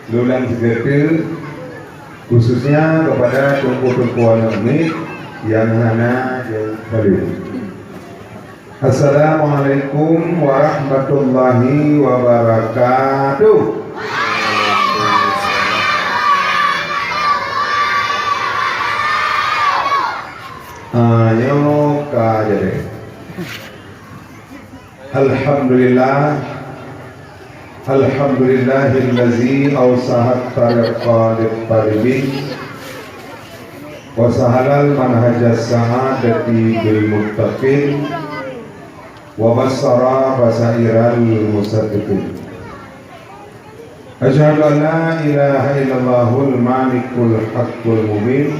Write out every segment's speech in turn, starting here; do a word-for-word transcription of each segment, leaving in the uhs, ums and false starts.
Lôn lam sigoe, khususnya kepada teungku-teungku aneuk miet nyang hana jeuet saleuem. Assalamualaikum warahmatullahi wabarakatuh. Ah, nyoe ka jadi. Alhamdulillah. Alhamdulillahillazi awsahat tariqa lit-talibin, wa sahalal manhajas sa'adati bil muttaqin, wa bassara basairal musaddiqin. Asyhadu an la ilaha illallahul malikul haqqul mubin,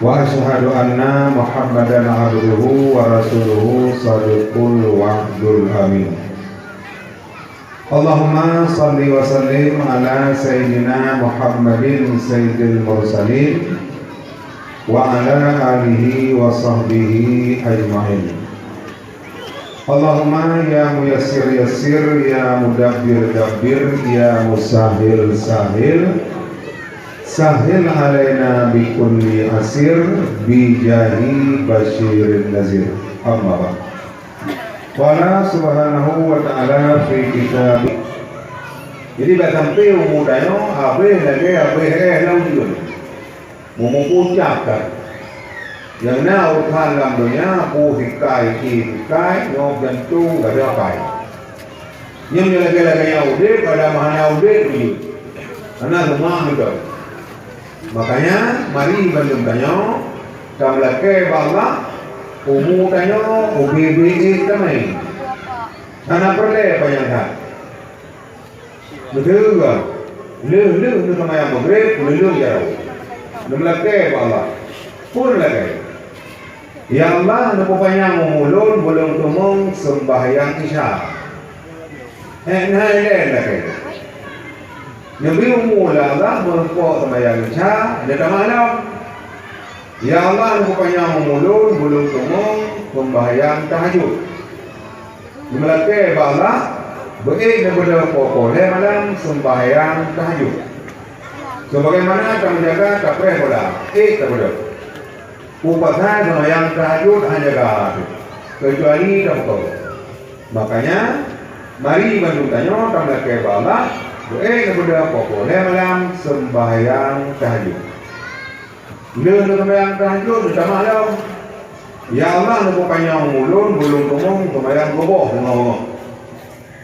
wa asyhadu anna Muhammadan abduhu wa rasuluhu shadiqul wa'dil amin. Allahumma shalli wa sallim ala sayyidina Muhammadin sayyidil mursalin wa ala alihi wa sahbihi ajmain. Allahumma ya muyassir yassir, ya mudabbir dabbir, ya musahhil sahhil, sahhil alaina bi kulli asir, bi jahi basyirin nazir. Amma ba'd. Qala subhanahu wa ta'ala fi kitabih. Jadi, bak sampai umu tanyoe, habéh lagée habéh éh lam ujeuen. Meumupu cap that. Nyang na urosan lam donya, bu sikai, ié sikai, nyob jantong, dada, akai. Nyan nyang lagée-lagée nyang udeb, padahai hana udeb lé. Hana seumah meudoe. Makanya, mari bandum tanyoe tameulakée bak Allah, umu tanyoe ubé-bé ék teumé. Hana peureulée panyang that. Beutôi, lheueh-lheueh neuseumayang Maghrib, lheueh-lheueh jaroe. Neumeulakée bak Allah. Peue neulakée? Ya Allah, neupeupanyang umu lôn, beu lôn teumeung seumbahyang Isya. Hék, na ilée lakée. Neubri umu lé Allah meureumpok seumayang Isya, neutamah lom. Ya Allah, neupeupanyang umu lôn, beu lôn teumeung seumbahyang tahajud. Neumeulakée bak Allah, beuék neubeudôh poh-poh lhée malam seumbahyang tahajud. Sebagaimana tameujaga tapreh bola, ék tabeudôh. Peue pasai seumayang tahajud hana jaga, keucuali tapeukong. Makanya, mari bandum tanyoe tameulakée bak Allah, beuék neubeudôh poh-poh lhée malam seumbahyang tahajud. Lheueh neuseumayang tahajud, neutamah lom. Ya Allah, neupeupanyang umu lôn, beu lôn teumeung seumayang suboh beungoh-beungoh.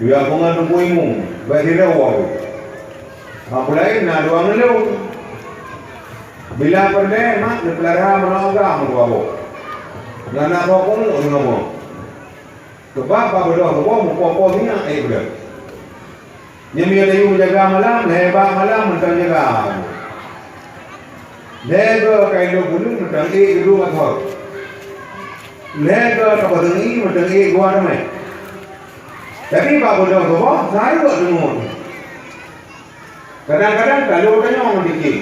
Tuyak beungoh teungku imum, bék sidroe woe. Mak peulaén na dua ngon lôn. Bila peureulée, mak neupeulara manok agam dua boh. Ngon na boh punguek singoh boh. Keubah bak beudôh suboh meupo-po sinyak ék beudôh. Nyan meunyoe tayue meujaga malam, lhée bak malam mantong jaga. Lhée goe ka ilôp buleuen mantong ék geuduek bak thot. Lhée goe ka paseung ié mantong ék geuwa teumé. Tapi bak beudôh suboh, seuhareuek deungoe. Kadang-kadang talo tanyoe ngon tikiem.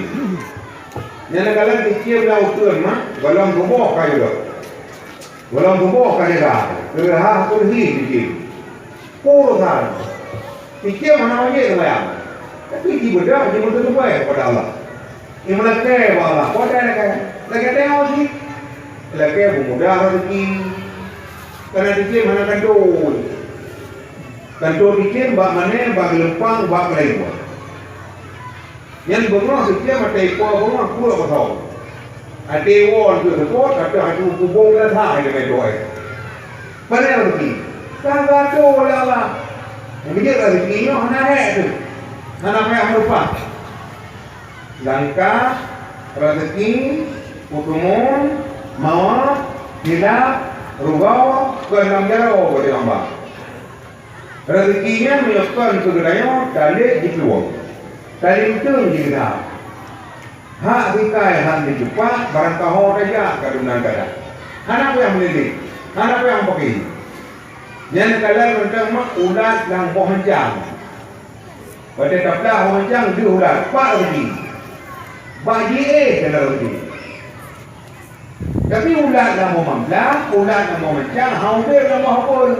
Nyan kalon tikiem lam uteuen mak, gohlom suboh ka judok. Gohlom suboh ka jaga, keu ha peureulhi tikiem. Peue urosan? Tikiem hana wajéb seumayang. Tapi jibeudôh, jimeuteupeue kepada Allah. Jimeulakée bak Allah, peue lakée? Lakée tanyoe cit. Lakée beumudah raseuki. Karena tikiem hana kantô. Kantô tikiem bak mané, bak geuleumpang, bak keulayi. Nyan beungoh seutia maté ipo beungoh peuet kosong. Até woe keu seupôt, ateueh aju kubong gata hai leubeh tuwoe. Pane raseuki? Ka geuato lé Allah. Nyang jeuet raseuki nyoe hana hék teuh. Hana payah meuleupah. Langkah, raseuki, peuteumon, mawöt, silap, rugoe, kon lam jaroe bak Allah. Raseuki nyan meunyoe kon keu geutanyoe, talét jiplueng, talintong jigeusa. Hak sikai han jicupak, barangkaho tajak ka dum nan kada. Hana payah meulilek, hana payah meupaké. Nyan kalon mantong mak ulat lam boh mancang. Watée taplah boh mancang deuh ulat, pat raseuki. Bak jiéh keunan raseuki. Tapi ulat lam boh mamblang, ulat lam boh mancang, hana udeb lam boh apui.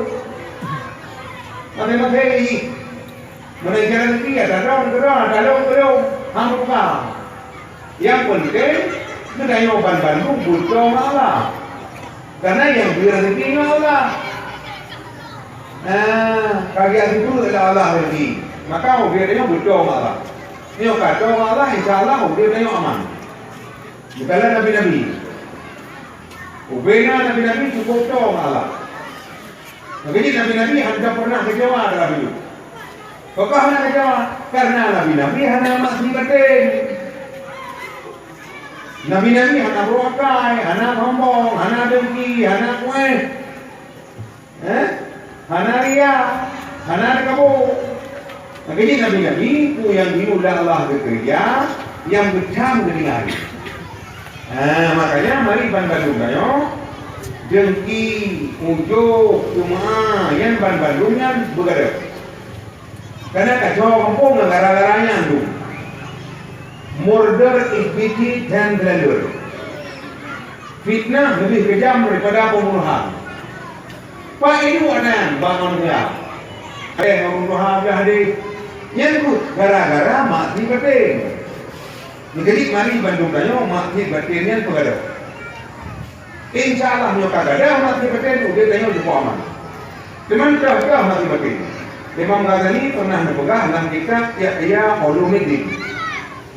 Maté-maté jih. Meunyoe jalan rezeki, ya tadong keudroe, tadong keudroe, hana peugah. Nyang peunteng, geutanyoe ban bandum buet droe Allah. Karena nyang bri rezeki nyoe Allah. Nah, ka geubri lé Allah rezeki, maka udeb tanyoe buet droe Allah. Nyoe ka droe Allah, insya Allah udeb tanyoe aman. Bukanlah nabi-nabi. Ubena nabi-nabi cukup droe Allah. Maka jih nabi-nabi hana pernah kecewa dalam hidup. Pakon hana kecewa? Karena nabi-nabi hana maksiat batin. Nabi-nabi hana beureukai, hana sombong, hana dengki, hana kuéh. Eh? Hana ria, hana takabur. Maka jih nabi-nabi, peue nyang geuyue lé Allah geukeureuja, nyang geucam geutinggai. Ha, makanya mari ban bandum tanyoe, dengki, ujub, cuma, nyan ban bandum nyan beugadôh. Kana kacau gampông gara-gara nyan tu. Murder is busy than plunder. Fitnah leubeh keujam daripada pembunuhan. Pak iduek nyan bak manusia. Eh, pembunuhan dah deh. Nyan tu gara-gara maksiat batin. Jadi mari bandum tanyoe maksiat batin nyan peugadôh. Insya Allah nyoe ka gadôh maksiat batin, udeb tanyoe leubeh aman. Teuma toh-toh maksiat batin. Imam Ghazali pernah neupeugah lam kitab Ihya Ulumuddin,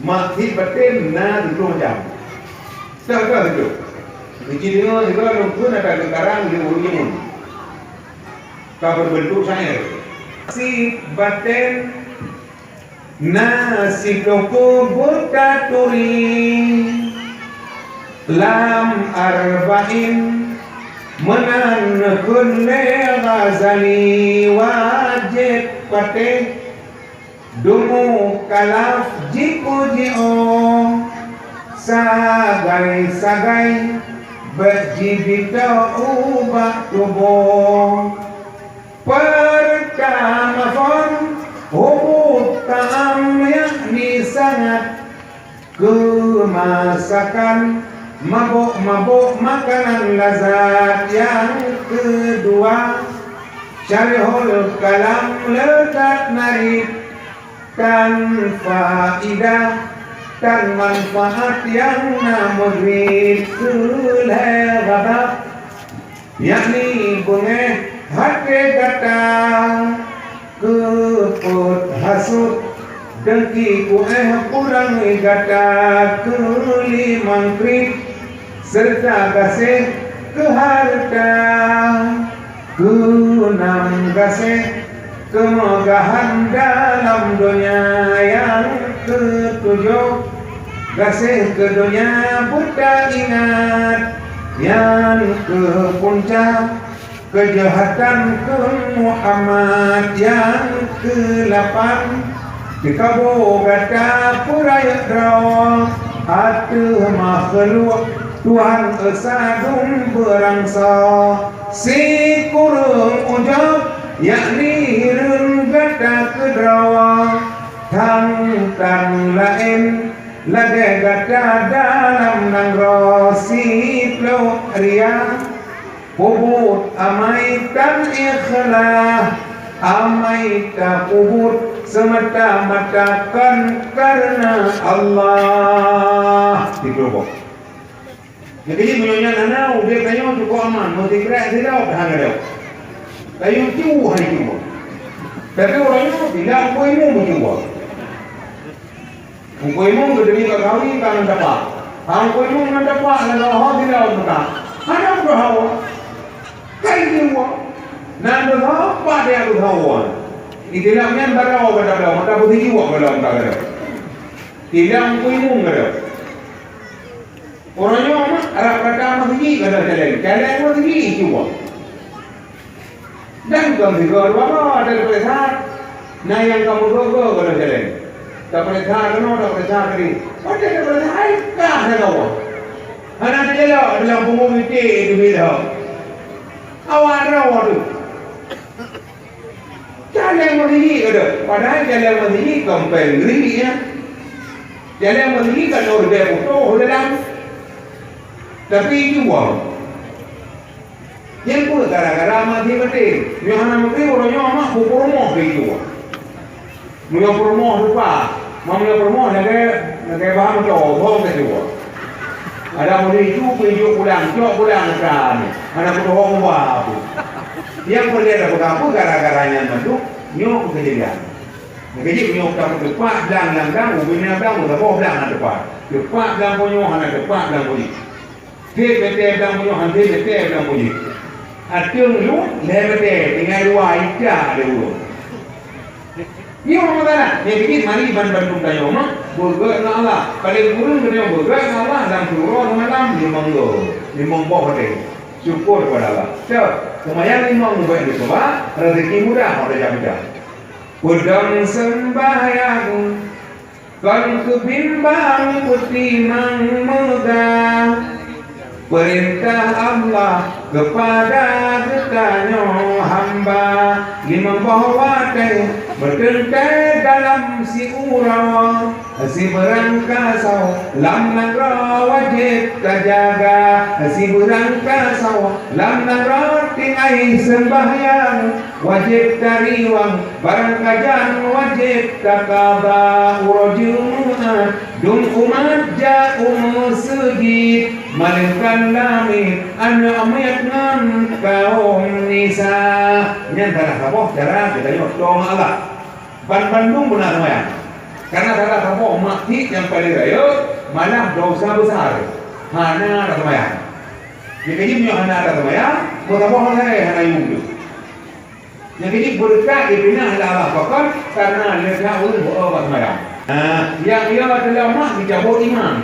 maksiat batin na tujoh macam. Toh-toh tujoh. Niki deungoe sigoe lôn pun ata geukarang di Ulu Nyemun. Ka berbentuk syair. Maksiat batin Na siplôh buet taturi lam Arba'in, meunan neukheun lé Ghazali wajéb patéh. Dum mukallaf jipuji oh, sagai-sagai bék jibitoe ubak tuboh. Peurtama phôn, hubut ta'am, yakni sangat, keu masakan, mabök-mabök makanan lazat. Nyang keudua, syarihul kalam, le that narit, tan faidah, tan manfaat nyang na meugrib. Keu lhée ghadab, yakni beungéh até gata, keu peuet hasut, dengki kuéh ureuëng gata. Keu limong krib, seureuta gaséh keu hareuta. Keu nam gaséh keumeugahan dalam donya. Nyang keutujoh, gaséh keu donya beutaingat. Nyan keuh punca keujahatan keu Muhammad. Nyang keulapan, teukaboe gata peurayeuk droe ateueh makhluk Tuhan Esa dum beurangsa. Sikureueng ujob, yakni hireuen gata keudroe, thang tan laén lagée gata dalam nanggroe. Siplôh ria, peubuet amai tan ikhlas, amai tapeubuet seumata-mata kon kareuna Allah. Siplôh boh. Jadi meunyoe nyan hana, udeb tanyoe cukup aman, meusikrek sidroe hana gadôh. Tanyoe cu hai cu. Tapi ureuëng nyoe bila Teungku Imum meucuba. Teungku Imum geuteubiet bak kawi ka ngon tapak. Ha, Teungku Imum ngon tapak lam ho sidroe teuka. Hana meutuha. Kai jiwoe. Nan teuka pat dia teuka. Itilak nyan barô kata-kata, maka beuteujuak kata-kata. Tidak Teungku Imum kata. Uroe nyoe mah rab rata meuseujid gadôh caleng, caleng meuseujid cuba. Dan kon sigoe dua goe, ada tapeuriksa. Na nyang ka meugoe-goe gadôh caleng. Tapeuriksa keunoe, tapeuriksa keudeh. Watée tapeuriksa, hai kah na kawa. Hana teujalok dalam punggong iték teubiet lom. Awak droe teuh. Caleng meuseujid gadôh. Padahai caleng meuseujid kon péng gri nyan. Caleng meuseujid ka lheueh putôh dalam. Tapi ijuwa. Nyan pun gara-gara mati-mati. Nyoe hana meugrib, uroe nyoe mah bubur rumoh ijuwa. Meunyoe peurumoh rupa, meunyoe peurumoh lagèe, lagèe bah meuto, boh ka jua. Ada meulicu peuijok pulang, cok pulang ka ni. Hana peutuho muba pun. Nyang peureulèe tapeugah peue gara-gara nyan mandum, nyoe kejadian. Nyang keujeuet nyoe ka teupat blang, blang, blang, ubé na blang, meusaboh blang na teupat. Teupat blang pujoe, hana teupat blang pujoe. Trép mètè blang pujoe, han trép mètè blang pujoe. Ateueng lôn lhèe mètè, tinggai dua ija lé ureueng. Nyoe meusalah, nyang keujeuet mari ban bandum tanyoe mah beugèt ngon Allah. Paleng kureueng geutanyoe beugèt ngon Allah lam siuroe simalam limong goe, limong boh watèe. Syukur kepada Allah. Cok, seumayang limong bèk leusoe, raseuki mudah, oh, tajak-jak. Peudong seumbahyang, kon keubimbang peutimang meugah. Peurintah Allah keupada geutanyoe hamba, limong boh watèe meuteuntèe dalam siuroe. Sibeurang kasoe lam nanggroe wajéb tajaga, sibeurang kasoe lam nanggroe tinggai seumbahyang, wajéb tariwang, barang kajan wajéb takaba. Uroe Jumat dum umat jak u meuseujid, malém kan lamiet aneuk miet ngon kaum nisa. Nyan salah saboh cara geutanyoe tong Allah. Ban bandum beuna seumayang. Karena salah saboh maksiet nyang paleng rayeuk, malah dosa besar. Hana taseumayang. Jikheun nyoe hana taseumayang, meusaboh hai hana yum tu. Nyang keujeuet beureukat dipinah lé Allah pakon, karena leuka ureueng beu-o bak seumayang. Nah, nyang nyoe teulamah dicabot imam.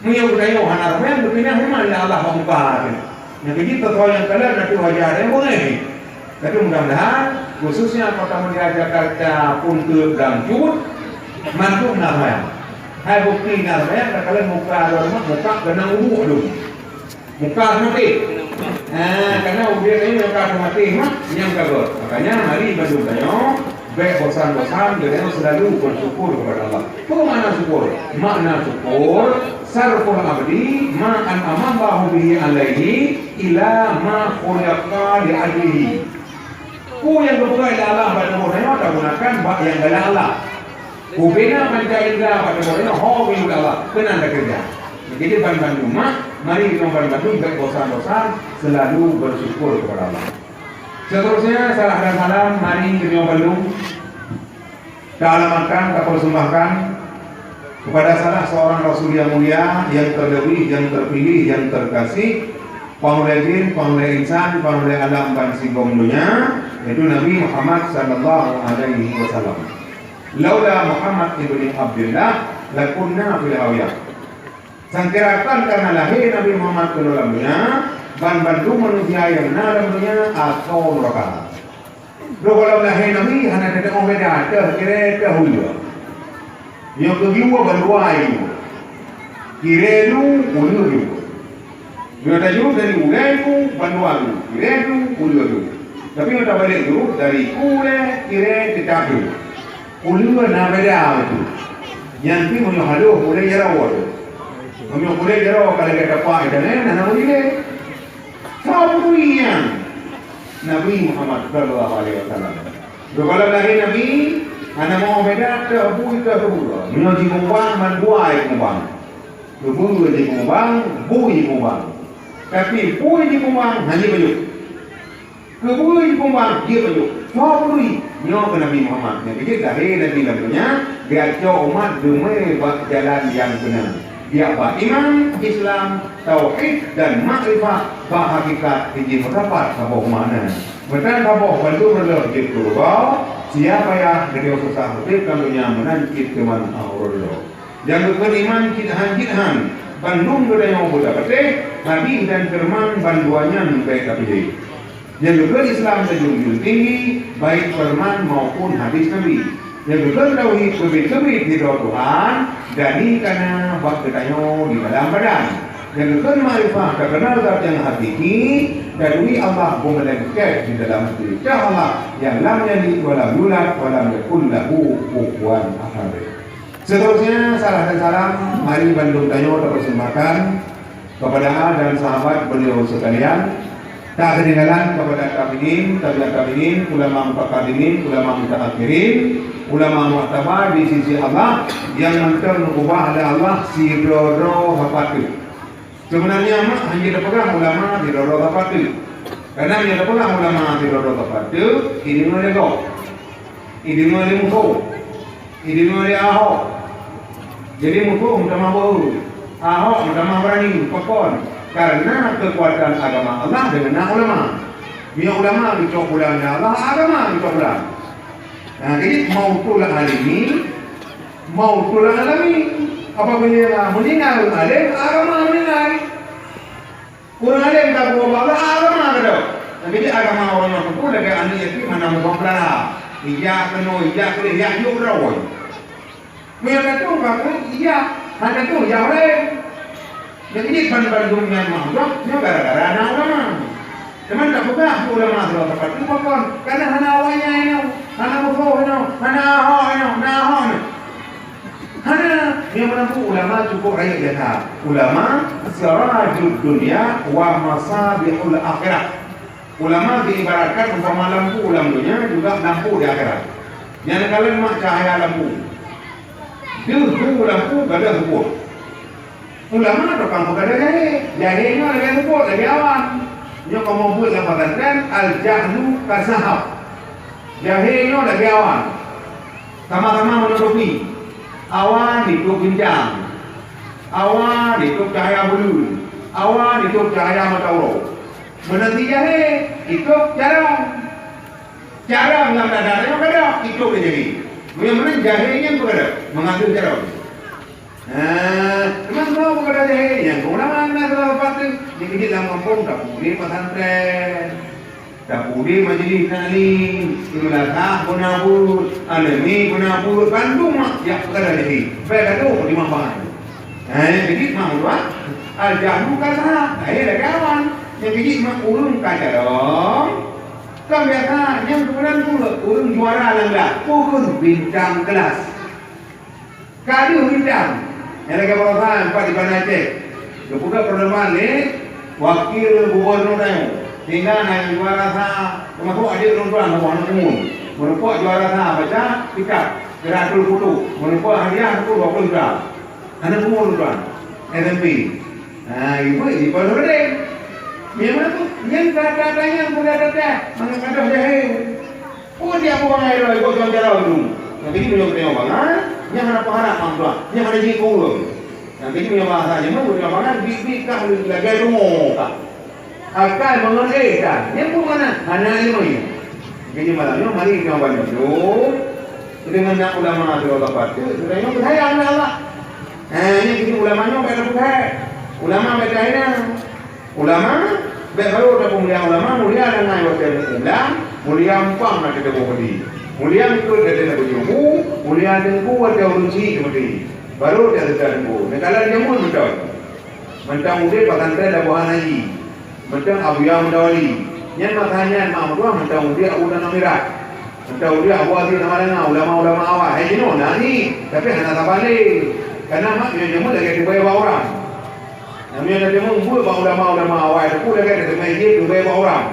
Meunyoe geutanyoe hana seumayang, geupinah iman lé Allah bak muka teuh. Nyang keujeuet teuh nyang kalon na teuh aja nyang beungéh. Tapi mudah-mudahan, khususnya Kota Mulia Jakarta pun teuk dan cut, mandum na seumayang. Hai bukti na seumayang, takalon muka lôn mak, muka keunong ubuek lôn. Muka maté. Ha, karena ubiet nyoe muka maté mak, nyang ka göt. Makanya mari bandum tanyoe, bèk bosan-bosan, geutanyoe selalu bersyukur kepada Allah. Peue makna syukur? Makna syukur, sarful abdi ma an'amallahu bihi alaihi ila ma khuliqa li ajlihi. Peue nyang geupeugah lé Allah bak tuboh tanyoe tagunakan bak nyang galak Allah. Ubena panca indra bak tuboh tanyoe ho geuyue Allah keunan takeureuja. Jadi ban bandum mak, mari geutanyoe ban bandum bèk bosan-bosan, selalu bersyukur kepada Allah. Seterusnya, salah dan salam mari geutanyoe bandum taalamatkan, tapersembahkan kepada salah seorang Rasul yang mulia, yang terlebih, yang terpilih, yang terkasih, panghulèe jin, panghulèe insan, panghulèe alam ban sigom donya, yaitu Nabi Muhammad sallallahu alaihi wasallam. Laula Muhammad ibni Abdillah lakunna fil hawiyah. Sangkira kon karena lahé Nabi Muhammad keunoe lam donya, ban bandum manusia nyang na lam donya asoe nuraka. Lôn gohlom lahé Nabi hana teudeungoe beda, teuh kiré teuh uleue. Nyoe keuh jiwoe bandua iwoe. Kiré lu, uleue lu. Nyoe tajurut dari ulèe lu, bandua lu. Kiré lu, uleue lu. Tapi nyoe tabalek jurut dari ulèe, kiré, teutab lu. Uleue na beda tu. Nyan pih meunyoe halôh ulèe jaroe tu. Meunyoe ulèe jaroe ka lagèe tapak itanyoe, na, na ulèe. Soe peue nyan? Nabi Muhammad sallallahu alaihi wasallam. Geukalon lahé Nabi, hana meu'oh beda teuh bui teuh keubeueu. Meunyoe jikeumbang, mandua jikeumbang. Keubeueu jikeumbang, bui jikeumbang. Tapi bui jikeumbang, hana jeuet bacut. Keubeueu jikeumbang, jeuet bacut. Soe peue? Nyoe keuh Nabi Muhammad. Nyang keujeuet lahé Nabi lam donya, geucok umat geumé bak jalan nyang beuna. Biak bak iman, Islam, tauhid dan makrifah, bak hakikat jih meusapat saboh makna. Meunan saboh bandum reuloh jeuet keu rugoe, siapa nyang geuteupeue susah udép lam donya meunan cit teuma ahoreuloh. Nyang geukheun iman cit han, cit han, bandum geutanyoe beutapatéh, hadih dan feureuman bandua nyan bèk tapiléh. Nyang geukheun Islam teujunjung tinggi, baik feureuman maupun hadih Nabi. Nyang geukheun tauhid keubit-keubit ridho Tuhan, jadi kana bak geutanyoe di dalam badan. Nyang geukheun makrifah takeunal zat nyang hakiki, taturi Allah beumeulengket di dalam até. Cah Allah nyang lam yalid wa lam yulad wa lam yakul lahu kufuwan ahad. Seterusnya, salam dan salam mari bandum tanyoe tapersembahkan kepada dan sahabat beliau sekalian, Tak ketinggalan kepada tabi'in, tabi'ut tabi'in, ulama mutaqaddimin, ulama mutaakhirin, ulama mu'tabar di sisi Allah nyang mantong neukeubah lé Allah sidroe-droe sapat teuk. Seubeunarnya mak hana tapeugah ulama sidroe-droe sapat teuk. Karena nyang tapeugah ulama sidroe-droe sapat teuk, ideungoe lé gob. Ideungoe lé musoh. Ideungoe lé Ahok. Jadi musoh meutamah beu. Ahok meutamah beurani. Pakon? Karena keukuatan agama Allah deungon na ulama. Meunyoe ulama geucok bulan, ya Allah, agama geucok bulan. Nah, jadi mautul alimi, mautul alami. Apabila meuninggai ureueng além, agama meuninggai. Ureueng além ka geuwoe bak Allah, agama ka dong. Tapi di agama ureueng nyang teupeu lagèe aneuk yatim hana muphom peulahé. Ija keunoe, ija keudeh, ija jok droe. Meunyoe ka tueng ka keuh, ija, hana tueng, ija ureueng. Jadi ban-bandum nyan meudoh, nyoe gara-gara na ulama. Teuma tapeugah ulama sidroe sapat teuk pakon, karena hana awaknyan inoe, hana musoh inoe, hana Ahok inoe, na Ahok inoe. Hana, nyang meunan ulama cukup rayeuk jasa. Ulama sirajud dunya wa masabihul akhirah. Ulama diibaratkan umpama lampu lam dunia juga lampu di akhirat. Nyang neukalon mak cahaya lampu. Deuh hu lampu gadôh seupôt. Ulama tukang peugah jahé. Jahé nyoe lagèe seupôt, lagèe awan. Nyoe kamoe buet lam pesantren, al-jahlu kasahab. Jahé nyoe lagèe awan. Sama-sama meunutupi. Awan itôb bintang. Awan itôb cahya buleuen. Awan itôb cahya mata uroe. Meunan cit jahé, itôb carông. Carông lam dada nyoe ka dong, itôb lé jahé. Meunyoe meunan jahé nyan peue ka dong? Meungasoe carông. Nah, teuma soe peugah jahé? Nyang ulama na salah satu. Nyang keujieb lam gampông, tapeuudép pesantren. Tapeuudép majelis taklim, di meulasah peunabuet, alami peunabuet, bandum mak jak peugah jahé. Bèk gadoh di mabangan. Hai, keujieb mak ulama, al-jahlu kasahab, jahé lagèe awan. Nyang keujieb mak ureueng ka carông. Kan biasa, nyang keumudian ureueng juara lam kelas, peue kheun bintang kelas. Ka deuh bintang. Nyang lagèe baroesa nyan pat di Banda Aceh. Geupeugah peureuman lé wakil gubernur tanyoe. Hingga na nyang juara sa, teumasok adoe lôn tuan saboh aneuk umum. Meureumpok juara sa baca kitab, geuratul foto. Meureumpok hadiah sapeue dua ploh juta. Aneuk umum lôn tuan, S M P. Ha, ibu di Pondok Gede. Memang tu, nyang kata-kata nyang muda teuka, mangat gadoh jahé. Peue dia peue bangai droe, iboh jalan-jalan tu. Tapi meunyoe geutanyoe bangai, nyan hana peuharap mak tuah, nyan hana jih keu ureueng. Tapi meunyoe bahasa jameun, meunyoe bangai, bit-bit kah lagèe rumoh kah. Akai meungon éh kah, nyan peue makna? Hana ileumèe. Jadi malam nyoe mari geutanyoe bandum deungon na ulama sidroe sapat teuk, geutanyoe peusayang lé Allah. Eh, nyan jadi ulama nyoe bèk tapeugah. Ulama bèk tahina. Ulama, bèk barô tapeumulia ulama, mulia nangkai watèe meuulang, mulia umpang na teuh taboh peudi. Mulia likot watèe tapeujeubu, mulia teungku watèe ureueng chik teumeudi. Barô taseutôt teungku. Neukalon jameun mantong. Mantong udép pesantren Dabohan Haji. Mantong Abuya Mudawali. Nyan masa nyan mak meutuah mantong udép Abu Dana Mirat. Mantong udép Abu Aziz Ramadana, ulama-ulama awai. Hai jinoe na ni, tapi hana saban lé. Karena mak nyoe jameun lagèe teubai bak urang. Namian lagèe meubuet bak ulama-ulama awai teupeu lagèe teumé jih teubai bak urang.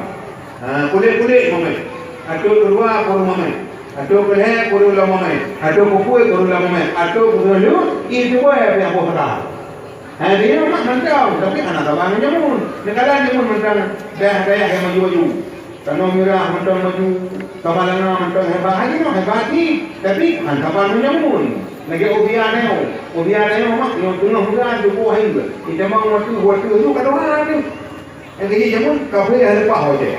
Ha, kulét-kulét mamèh. Ateueh keudua kureueng mamèh. Ateueh keulhèe kureueng lom mamèh. Ateueh keupue kureueng lom mamèh. Ateueh keudua lheueh, ie teubai pih boh seulah. Ha, dia mak mantong, tapi hana saban ngon jameun. Neukalon jameun mantong dayah-dayah nyang maju-maju. Tanoh Mirah mantong maju, Samalanga mantong hebat. Hai jinoe hebat jih, tapi hana saban ngon jameun. Lagèe Obia nyoe. Obia nyoe mak nyoe teungoh muda tuboh hai. Itamong watèe, watèe nyoe ka tuha teuh. Nyang keuji jameun kafé hana leupah watèe.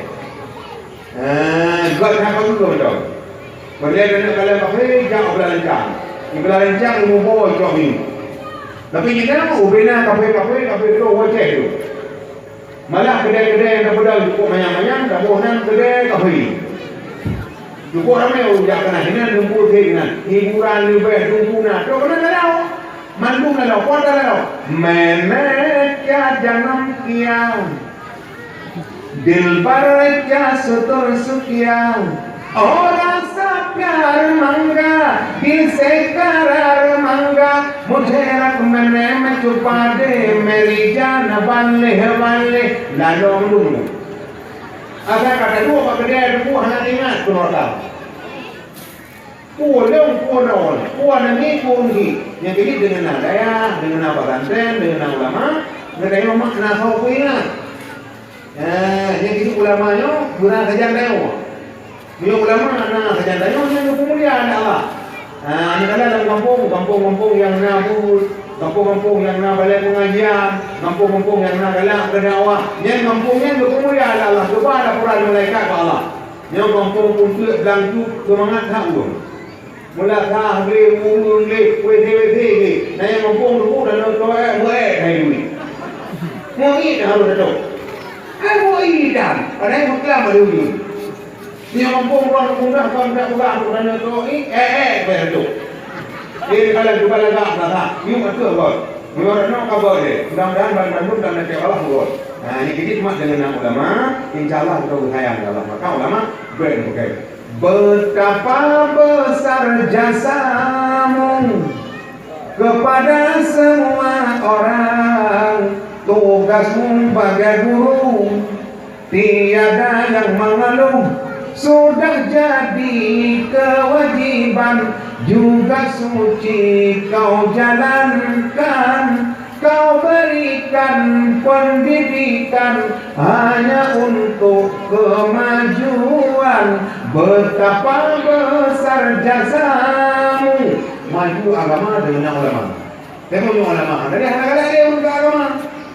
Eh, gèt hana pageue mantong. Padahai keuneuk kalon kafé jak u Beulalancang. Di Beulalancang ilmu boh icok minyeuk. Tapi jinoe ubena kafé-kafé, kafé tu watèe tu. Malah keudè-keudè nyang teupeudong cukup manyang-manyang, saboh nan keudè kafé. Cukup ramé ureueng jak keunan, hinan lumpur keunan, hiburan leubeh, dum guna. Trok keunan lalu. Mandum lalu, kuat lalu. Meuneuk ka janam kiang. Dilbar ka sutur sukiang. Oh rasa pyar mangga, di sekarar mangga, mujhe rak mene mechu pade, meri jana banleh banleh, lalong lunggu. Asai ka taduek bak keudè teungku hana ingat keu nuraka. Peue lôn, peue nyoe, peue aneuk miet, peue ureueng syiek. Nyang keuneuk deungon na dayah, deungon na pesantren, deungon na ulama, geutanyoe mak na soe peue ingat. Eh, nyang keuneuk ulama nyoe beuna sajan tanyoe. Meunyoe ulama na sajan tanyoe, nyan geupeumulia lé Allah. Ah, aneuk lam gampông, gampông-gampông nyang na buet, gampông-gampông nyang na balai pengajian, gampông-gampông nyang na galak keu dakwah, nyan gampông nyan geupeumulia lé Allah, geuba laporan malaikat bak Allah. Nyoe gampông Peunteuek Blang Cut, seumangat that ureueng. Meulasah lé, ureueng lé, W C-W C lé. Na nyang gampông teungku dan nyoe cowek, meuék hai duit. Meuék harôh datang. Hai meuék dan, padahai meuklam ada ureueng. Nyoe mumpung droe mudah kon dak ulah bukan nyoe, eh, eh, bèk tu. Jadi kalau cuba lagak masa, yuk atur bot. Nyoe nyoe ka bot deh. Mudah-mudahan ban bandum dan nanti Allah bot. Nah, ini kita cuma dengan nama ulama, insya Allah kita sayang Allah. Maka ulama bèk bukan. Betapa besar jasamu kepada semua orang, tugasmu bagai guru. Tiada yang mengeluh, sudah jadi kewajiban, juga suci kau jalankan. Kau berikan pendidikan hanya untuk kemajuan. Betapa besar jasamu. Maju agama dengan ulama. Tengok nyoe ulama, tadi hana galak lé ureueng agama.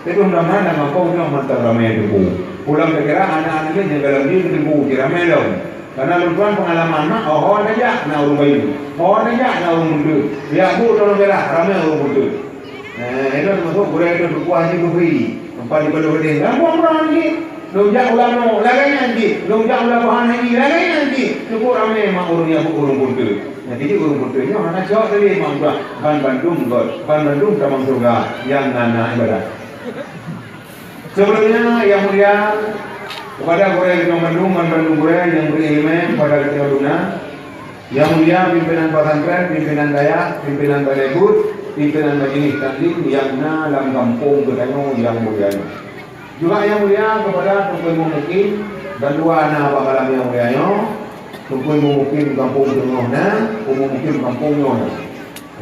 Tapi mudah-mudahan lam gampông nyoe mantong ramé teungku. Pulang kira anak-anak nyoe nyang galak lé teungku, ramé lom. Karena lôn tuan pengalaman mak, oh, ho tajak na ureueng bayeue. Ho tajak na ureueng bunteue. Biak bu tolong belah, ramé ureueng bunteue. Eh, itu termasuk gurèe itu dukuah je keu free. Empat di puluh gede. Gampông orang ni. Lôn jak ulama, lagèe nyan cit. Lôn jak ulama Tuhan haji, lagèe nyan cit. Cukup ramé mak ureueng nyang ureueng bunteue. Nah, jadi ureueng bunteue nyoe hana cok tadi mak udah ban bandum got, ban bandum tamong syurga nyang na, na ibadah. Sebelumnya, yang mulia, kepada gurèe nyang bandum, ban bandum gurèe nyang beri ilmu kepada kita guna. Yang mulia pimpinan pesantren, pimpinan dayah, pimpinan balai buet, pimpinan majelis taklim yang na lam gampông geutanyoe yang mulia nyoe. Juga yang mulia kepada Teungku Imum Mukim, bandua na bak malam yang mulia nyoe, Teungku Imum Mukim gampông teungoh na, Imum Mukim gampông nyoe na.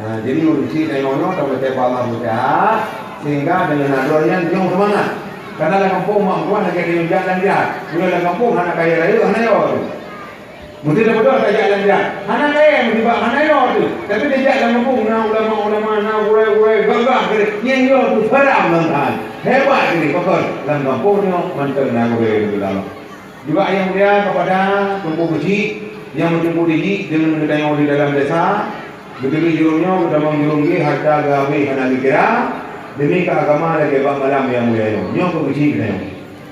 Ha, jadi ureueng syiek tanyoe nyoe, tameutée bak Allah meucaha, sehingga deungon na droe nyan nyoe seumangat. Karena lam gampông mak meutuah lagèe tanyoe jak lam jrat. Meunyoe lam gampông hana kayèe rayeuk, hana yo tu. Meusti tapeudong tajak lam jrat. Hana kayèe meunibak hana yo tu. Tapi tajak lam gampông na ulama-ulama, na gurèe-gurèe gagah geuh. Nyang yo tu seram lam that. Hebat geuh pakon. Lam gampông nyoe mantong na gurèe geuh lam. Juga yang mulia kepada Teungku Keuchik nyang meuteumèe di jih deungon geutanyoe di dalam desa. Beutôi jurông nyoe geutamong jurông jih harta geuhabéh hana geukira. Demi keu agama lagèe bak malam yang mulia nyoe. Nyoe keu Keuchik geutanyoe.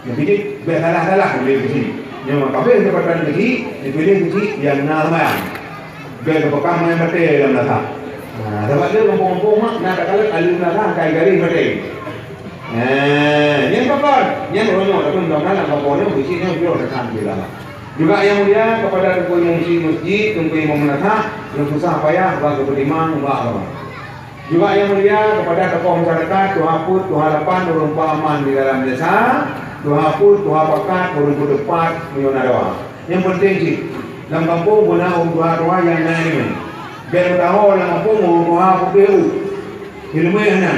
Nyang keuchik, bèk salah-salah pilih keuchik. Nyang ka habéh keusempatan keuchik, dipiléh keuchik nyang na seumayang. Bèk geupeugah main batèe lam meunasah. Nah, sabab lé gampông-gampông mak na takalon aleue meunasah ka garéh batèe. Nah, nyan pakon, nyan uroe nyoe, tapi mudah-mudahan lam gampông nyoe keuchik nyoe jroh that, alhamdulillah. Juga yang mulia kepada Teungku Imum Masjid, Teungku Imum Meunasah, nyang susah payah bak geupeutimang bak agama. Juga yang mulia kepada tokoh masyarakat, tuha peuet, tuha lapan, ureueng paman di dalam desa, tuha peuet, tuha pakat, ureueng peuteupat, meunyoe na dua. Nyang penting cit, lam gampông beuna ureueng tuha-tuha nyang na ileumèe. Bèk meusaho lam gampông ureueng tuha putéh ôk, ileumèe hana.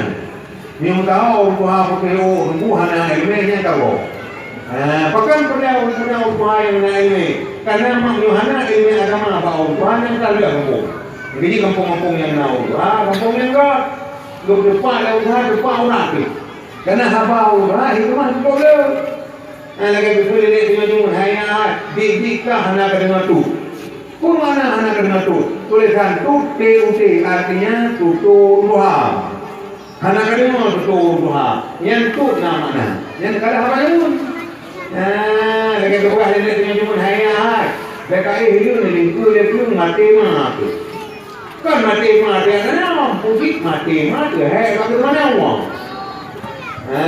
Nyang meusaho ureueng tuha putéh ôk, teungku hana ileumèe nyang saboh. Ha, pakon peureulèe ureueng tuha nyang na ileumèe? Karena mak nyoe hana ileumèe agama bak ureueng tuha nyang ka lheueh gampông. Jadi gampông-gampông nyang na ureueng tuha, gampông nyang göt. Geupeuteupat lé ureueng tuha, teupat urat teuh. Karena haba ureueng tuha, hikmah cukup le. Nah, lagèe beutôi lé teungoh jumeuet, hai nyan, dik-dik kah hana ka deungoe tut. Peue makna hana ka deungoe tut? Tulésan tut, T U T, artinya tutoe ureueng tuha. Hana ka deungoe tutoe ureueng tuha. Nyan tut na makna. Nyan ka lheueh haba nyan. Nah, lagèe geupeugah lé teungoh jumeuet, hai nyan, hai. Bèk ka éh hileuen lé lingkeue lé plueng maté ma teuh. Kon maté ma teuh, hana putik maté ma teuh, hai, bak mana wang. Ha,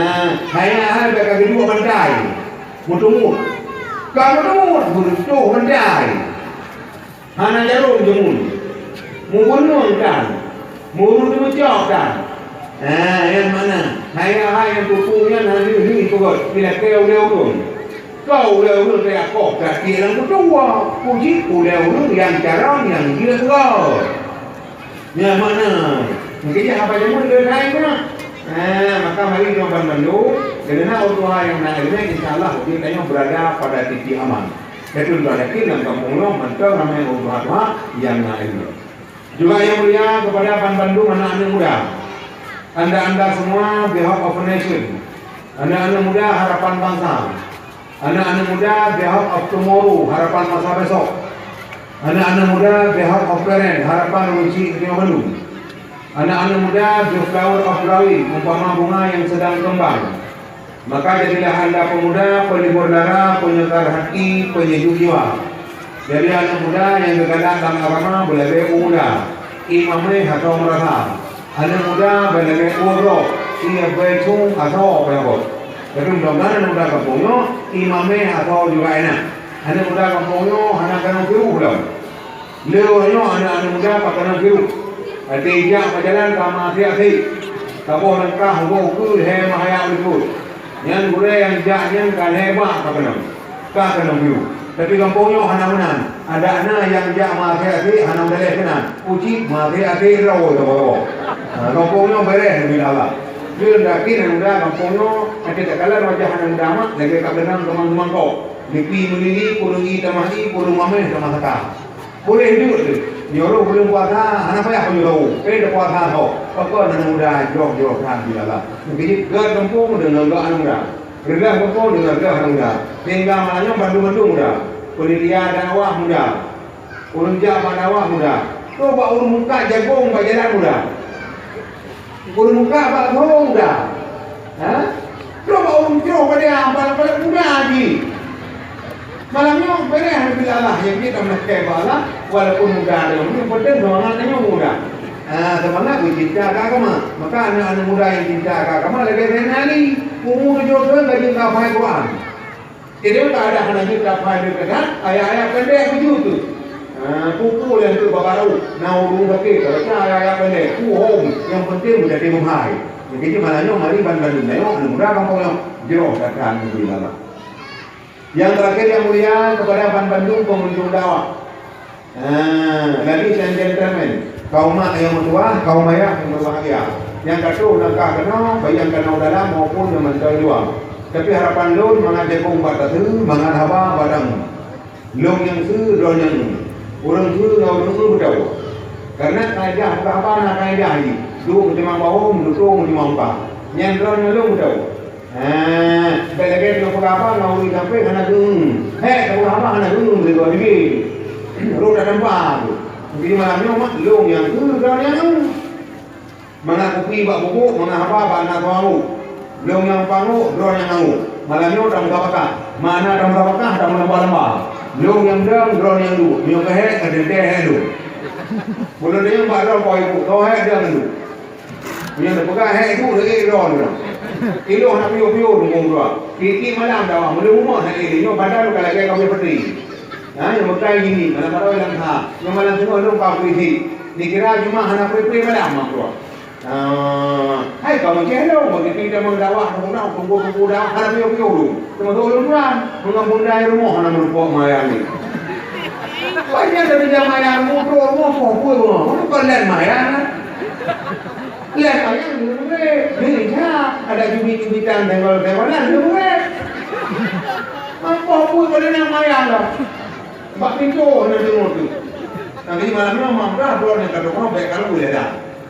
hai nyan, hai, bèk ka geuduek bantai. Meuteumut. Ka meuteumut, meuteumut bantai. Hana jaroe jeumun. Meubeunong tan. Meureuet meucok tan. Ha, nyan makna. Hai, hai, nyang tutoe nyan hana lheueh-lheueh peugöt. Dilakèe ulèe ureueng. Keu ulèe ureueng teuh akoh, tapi lam kutua. Puji ulèe ureueng nyang carông nyang jeuet geuh. Nyan makna. Mungken haba jameun lé laén na. Ha, maka mari nyoe ban bandum, keureuna ureueng tuha nyang na ileumèe, insya Allah, ujeuen tanyoe beurada pada titik aman. Beutôi, droe yakin lam gampông nyoe mantong ramè ureueng tuha-tuha nyang na ileumèe. Juga nyang mulia kepada ban bandum aneuk-aneuk muda. Anda-anda semua, the hope of a nation. Aneuk-aneuk muda harapan bangsa. Aneuk-aneuk muda, the hope of tomorrow, harapan masa besok. Aneuk-aneuk muda, the hope of parent, harapan ureueng chik geutanyoe bandum. Aneuk-aneuk muda, the flower of growing, umpama bunga yang sedang kembang. Maka jadilah anda pemuda, pelibur lara, penyegar hati, penyejuk jiwa. Jadi aneuk muda nyang geugalak lam agama beulagèe u muda, imamé hana meurasa. Aneuk muda beulagèe u droe, ie beucung asoe peunyoe. Tapi mudah-mudahan aneuk muda gampông nyoe, imamé asoe juga inan. Aneuk muda gampông nyoe hana keunong piruh lom. Lé uroe nyoe aneuk-aneuk muda ka keunong piruh. Até ijak bak jalan ka meuasèk-asèk. Saboh langkah boh ukeue lhèe meuhayat u likot. Nyan gurèe nyang jak nyan ka lhèe bak ka keunong. Ka keunong piruh. Tapi gampông nyoe hana meunan. Adak na nyang jak meuasèk-asèk hana meudaléh keunan. Ucit meuasèk-asèk droe saboh-saboh. Ha, gampông nyoe bèrèh neubi Allah. Keu yakin aneuk muda gampông nyoe, até takalon wajah aneuk muda mak, lagèe ka keunong teumang-teumang kok. Neupie meulili, peue lôn ie tamah ie, peue lôn maméh tamah saka. Boleh duek teuh. Nyoe ureueng buleuen puasa, hana payah pajoh tahu. Pih tapuasa tho. Pakon aneuk muda jroh-jroh that bila-bila. Mungken jeuet gèt gampông deungon gèt aneuk muda. Reudah gampông deungon reudah aneuk muda. Sehingga malam nyoe bandum-bandum muda. Panitia dakwah muda. Ureueng jak bak dakwah muda. Trok bak ureueng mukat jagong bak jalan muda. Ureueng mukat bak gurông dah. Ha? Trok bak ureueng jroh pada amal-amal muda jih. Malam nyoe bèrèh neubi Allah nyang jeuet dan meulakèe bak Allah, walaupun muda lom, nyang penting seumangat tanyoe muda. Ha, seumangat beucinta keu agama. Maka aneuk-aneuk muda nyang cinta keu agama lagèe Zainal Ali, umu tujoh thôn ka jeuet ka hafai Quran. Jadi, ka ada hana jeuet ka hafai lé keunan, ayat-ayat pendek beujeuet tu. Ha, pukul yang tu babaru, na ureueng sakét, ka baca ayat-ayat pendek, puhom, yang penting beujadi meuhai. Jadi, malam nyoe mari ban bandum nyoe, aneuk muda gampông nyoe, jroh gata neubi Allah. Yang terakhir yang mulia, kepada ban bandum pengunjung dakwah. Ah, ladies and gentlemen, kaum mak nyang meutuah, kaum ayah nyang berbahagia. Nyang ka troh langkah keunoe, baik nyang keunoe dalam maupun nyang mantong luwa. Tapi harapan lôn, mangat jagong bak tateue, mangat haba bak tangieng. Lôn nyang seu, droe nyang eu. Ureueng seu ngon ureueng eu beutôi. Karena kaidah buka haba na kaidah jih. Duek meutimang bahom, duek meutimang muka. Nyan droe nyang lôn beutôi. Ha, bèk lagèe nyoe peugah haba ngon ureueng sampéng hana geuh. Hék, peugah haba hana geuh, beudoh diri. Rot dak tampa tu. Jadi malam nyoe mak lôn nyang geuh, droe nyang eu. Mangat kupi bak bubuk, mangat haba bak na soe anggô. Lôn nyang panggô, droe nyang anggô. Malam nyoe tamusabakah. Makna tamusabakah, tameulamba-lamba. Lôn nyang dong, droe nyang duek. Meunyoe keuh hék, ka teuntèe hék lôn. Buleuen nyoe bak droe po ibu, soe hék dong lôn. Nyang teupeugah hék tu lagèe droe nyoe. Ilôn hana piôh-piôh deungon droe. Tiep-tiep malam dakwah meuleueng rumoh hana ilôn nyoe badan ka lagèe ka beuet peutri. Ha, nyang meukai jih ni, malam baroe lam ha. Nyang malam singoh lôn ka beuet jih. Dikira jumah hana pré-pré malam mak droe. Ah, hai kamoe ceh lôn, bagi kita meudakwah, meudakwah, tunggu-tunggu dakwah, hana piôh-piôh lôn. Teuma lôn tuan, meungon bunda i rumoh hana meureumpok mayang ni. Banyak dari jamaah yang muda rumoh, poh pun rumoh. Mana kau lihat mayang, ah? Lihat mayang, dia boleh. Dia lihat, ada jubit-jubitan, tengol-tengolan, dia boleh. Apa pun pada nak mayang dah. Bak pintu hana deungoe tu. Tapi malam nyoe mak brah droe nyang ka deungoe bèk karu lé dah.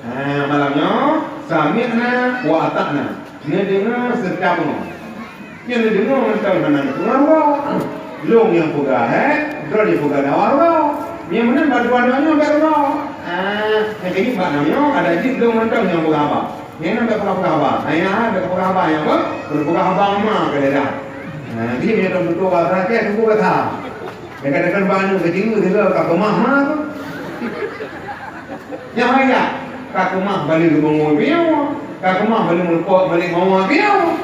Ha, malam nyoe, sami'na wa ata'na. Neudeungoe seureuta beungoh. Nyang neudeungoe mantong hana neupeungaruh. Lôn nyang peugah, eh, droe nyang peugah dakwah lôn. Nyang meunan bantuan nyoe bèk lôn. Ah, nyang keuneuk bak nyoe ada jih lôn mantong nyang peugah haba. Nyang nyan bèk peugah-peugah haba. Ayah bèk peugah haba nyang apa? Peugah haba ma keu daerah. Nah, jadi meunyoe tuan tutoe bahasa Aceh, tunggu kata. Dekat-dekat bak aneuk keucil, dia ka keumah ma tu. Nyang raya, ka keumah balik ke bengoi piau, ka keumah balik meureumpok balik mawa piau.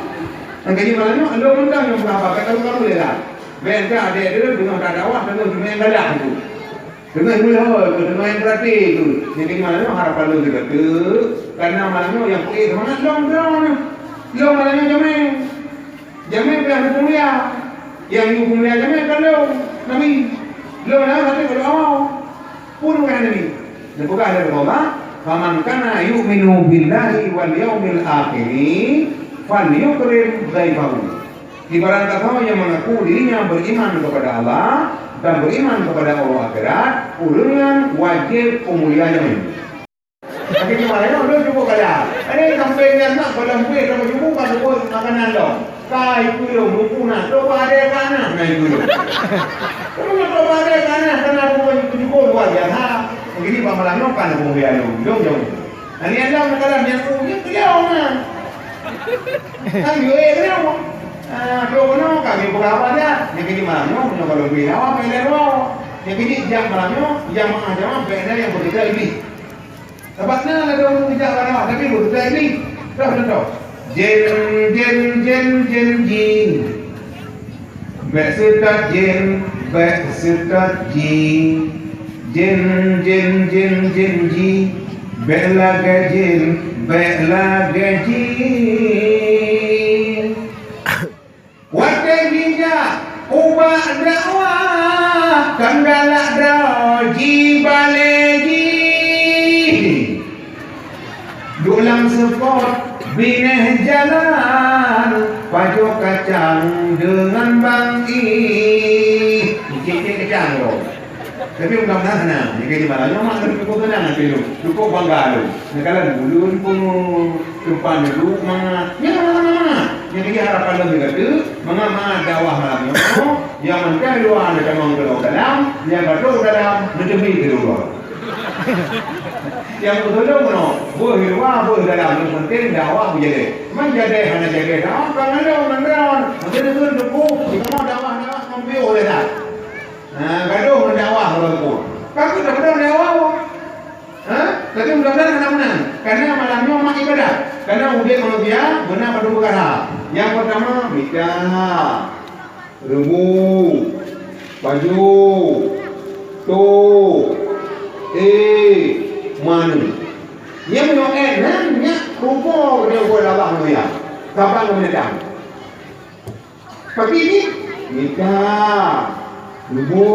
Nyang keucil malam nyoe, lôn mantong nyang peugah haba, ka karu-karu lé lah. Bèk ka adék dia deungoe ka dakwah, deungoe jumèe galah tu. Deungoe meulhôi, deungoe yang berarti tu. Nyang keucil malam nyoe harapan lôn juga tu. Karena malam nyoe nyang peuék seumangat lôn droe nyoe. Lôn malam nyoe jamèe. Jamèe payah neupeulia. Nyang yue peumulia jamé kan lôn, Nabi. Lôn na hase keu awai. Peue kheun Nabi? Neupeugah lé Allah, "Faman kana yu'minu billahi wal yaumil akhiri falyukrim dhaifahu." Di barang kasoe nyang mengaku dirinya beriman kepada Allah dan beriman kepada Allah akhirat, ureuëng nyan wajéb peumulia jamé. Tapi cuma lain ulôn cukup kada. Ini sampai nyan nak pada mungkin sama cukup kan cukup makanan dong. Kai kuyung buku nak coba ada kana ngai kuyung. Kalau nak coba ada kana karena aku cukup luar biasa. Jadi pamalan nyokan aku biar dong dong dong. Ani andam nak kalah nyan aku nyan beliau mah. Kan yo eh beliau. Ah, dong no kami berapa dia? Yang kini malam nyoh nyoh kalau beli awak main lewat. Yang kini jam malam nyoh jam malam jam malam beda yang berbeda ini. Sabab na ladôm geujak bak Allah, tapi beutôi jih. Toh, toh, toh. Jén, jén, jén, jén, jin. Bék seutôt jén, bék seutôt jin. Jén, jén, jén, jén, jin. Bék lagée jén, bék lagée jin. Watée jijak ubak dakwah, kan galak droe jibalée jih. Duek lam seupôt binéh jalan, pajoh kacang deungon bang ih. Cicit-cicit kacang droe. Tapi mudah-mudahan hana. Nyang keu jih malam nyoe mak lôn cukup seunang hati lôn, cukup bangga lôn. Neukalon buleuen pun teumpat duduk mangat. Nyan sama-sama mangat. Nyang keu jih harapan lôn sigoe teuk, mangat-mangat dakwah malam nyoe, nyang mantong luwa neutamong keu dalam, nyang ka trok dalam neuteubiet keu luwa. Nyang beutulông nyoe, beuh luwa, beuh dalam, nyang penting dakwah beujadeh. Man jadeh hana jadeh dakwah, ka ngalor, ngalor. Mungkin neukheun teungku, di kamoe dakwah-dakwah ngon piôh lé that. Ha, gadoh ngon dakwah ureueng pun. Ka keuh dakwah dakwah. Ha? Tapi mudah-mudahan hana meunan. Karena malam nyoe mak ibadat. Karena udeb manusia beuna padum peukara. Nyang peurtama mita, reumbu, pajoh, toh, éh, maneuk. Nyang meunyoe éh nan nyak rupa nyang buet Allah mulia. Saban ngon binatang. Tapi jih mita, reumbu,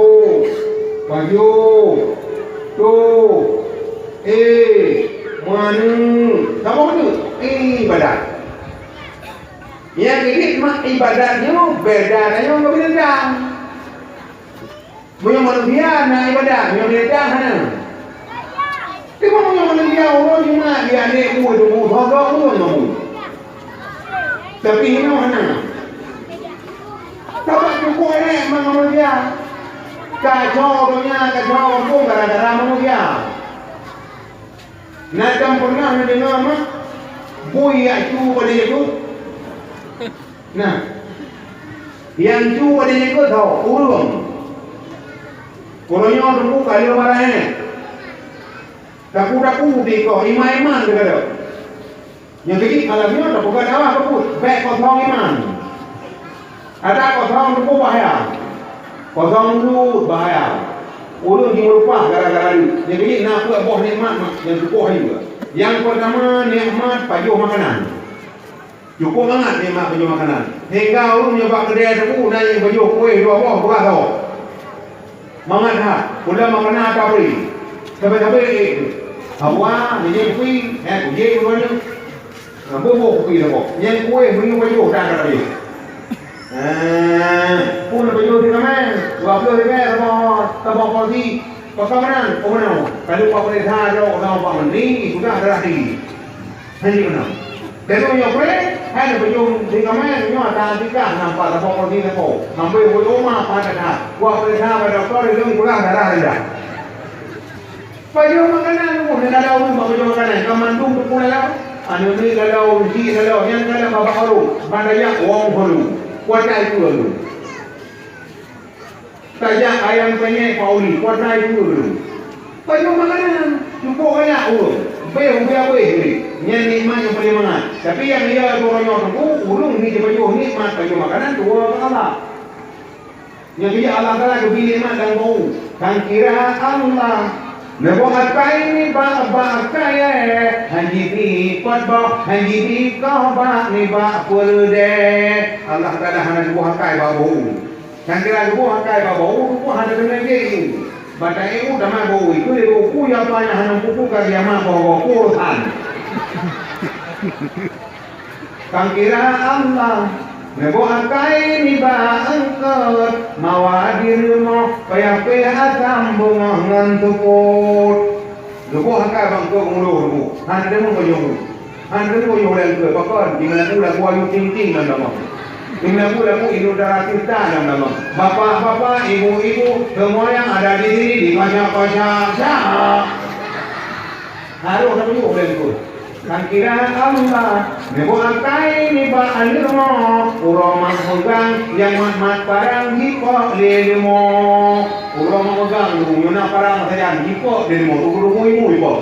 pajoh, toh, éh, maneuk. Saboh tu ibadat. Nyang keu jih mak ibadat nyoe beda tanyoe ngon binatang. Meunyoe manusia na ibadat, meunyoe binatang hana. Teuma meunyoe manusia uroe Jumat di aneuk buet tuboh, haba uroe nyoe. Tapi inoe hana. Sabab cukup ék mangat manusia. Kacau donya, kacau gampông gara-gara manusia. Na tam pernah neudeungoe mak bui jak cu pada jago? Nah, nyang cu pada jago tho ureueng. Uroe nyoe teungku ka lheueh barang nyan. Taku-taku di koh iman-iman teugadôh. Nyang keu jih malam nyoe tapeugah dakwah keu buet, bék kosong iman. Adak kosong teupeu bahya. Kosong mulut bahya. Ureueng jimeurupah gara-gara duek. Nyang keu jih na peuet boh nikmat mak nyang tukoh hai dua. Nyang peurtama nikmat pajoh makanan. Cukup mangat nikmat pajoh makanan. Hingga ureueng nyoe bak keudè teungku na nyang pajoh kueh dua boh peugah tho. Mangat that, peue makanan ata bri. Sabe-sabe ék tu. Hawa, nyan kupi, eh, kujék dua nyoe. Nah, boh-boh kupi dah boh. Nyang kueh meunyoe pajoh dah ka habéh. Ah, pun pajoh di kamar, dua puluh ribèe saboh, saboh porsi. Pakon meunan, oh meunan. Kalau Pak Peurintah ada orang Pak Menteri, sudah darah tinggi. Hai meunan. Tapi meunyoe preh, hai pajoh di kamar, nyoe ata tikah nampak saboh porsi lepo. Ngambil buat rumah pada dah. Pak Peurintah pada doktor, itu kurang darah rendah. Pajoh makanan tu pun lalau tu bak pajoh makanan. Ka mandum tu pun lalau. Anu ni lalau, si lalau, nyang lalau babah baru. Banda yak wong baru. Kuat ai tu lalu. Tajak ayam penyet Pak Uli, kuat ai tu lalu. Pajoh makanan. Cukup banyak ureueng. Beh, ubé abéh ni. Nyan nikmat nyang paling mangat. Tapi nyang iya tu nyoe tu, ureueng ni jipajoh nikmat pajoh makanan tu Allah. Nyang keu jih Allah Taala geubri nikmat dan bau. Kan kira Allah neuboh akai nibak bak kayèe, han jibi pot boh, han jibi koh bak nibak peureudèe. Allah Taala hana geuboh akai bak bau. Nyang kira geuboh akai bak bau, geuboh hana deungon geu. Bak taék u tamah bau, itu lé buku ya apa yang hana buku ka kiamat bau-bau urusan. Kang kira Allah, neuboh akai nibak eungkot, mawa di rumoh, payah pih asam beungoh ngon seupôt. Geuboh akai bak eungkot ngulu rumoh, hana deungon bajong. Hana deungon bajong lé eungkot, pakon, di lagu-lagu Ayu Ting Ting lam damong. Di lagu-lagu Inul Daratista lam damong. Bapak-bapak, ibu-ibu, semua yang ada di sini dipajak-pajak. Harôh na bajong lé eungkot. Kang kira Allah, neuboh akai nibak aneuk mo, uroe mak meugang nyang mat-mat parang jipok lé leumo. Uroe mak meugang leumo, nyoe na parang sajan jipok lé leumo, ruku-ruku imu jipok.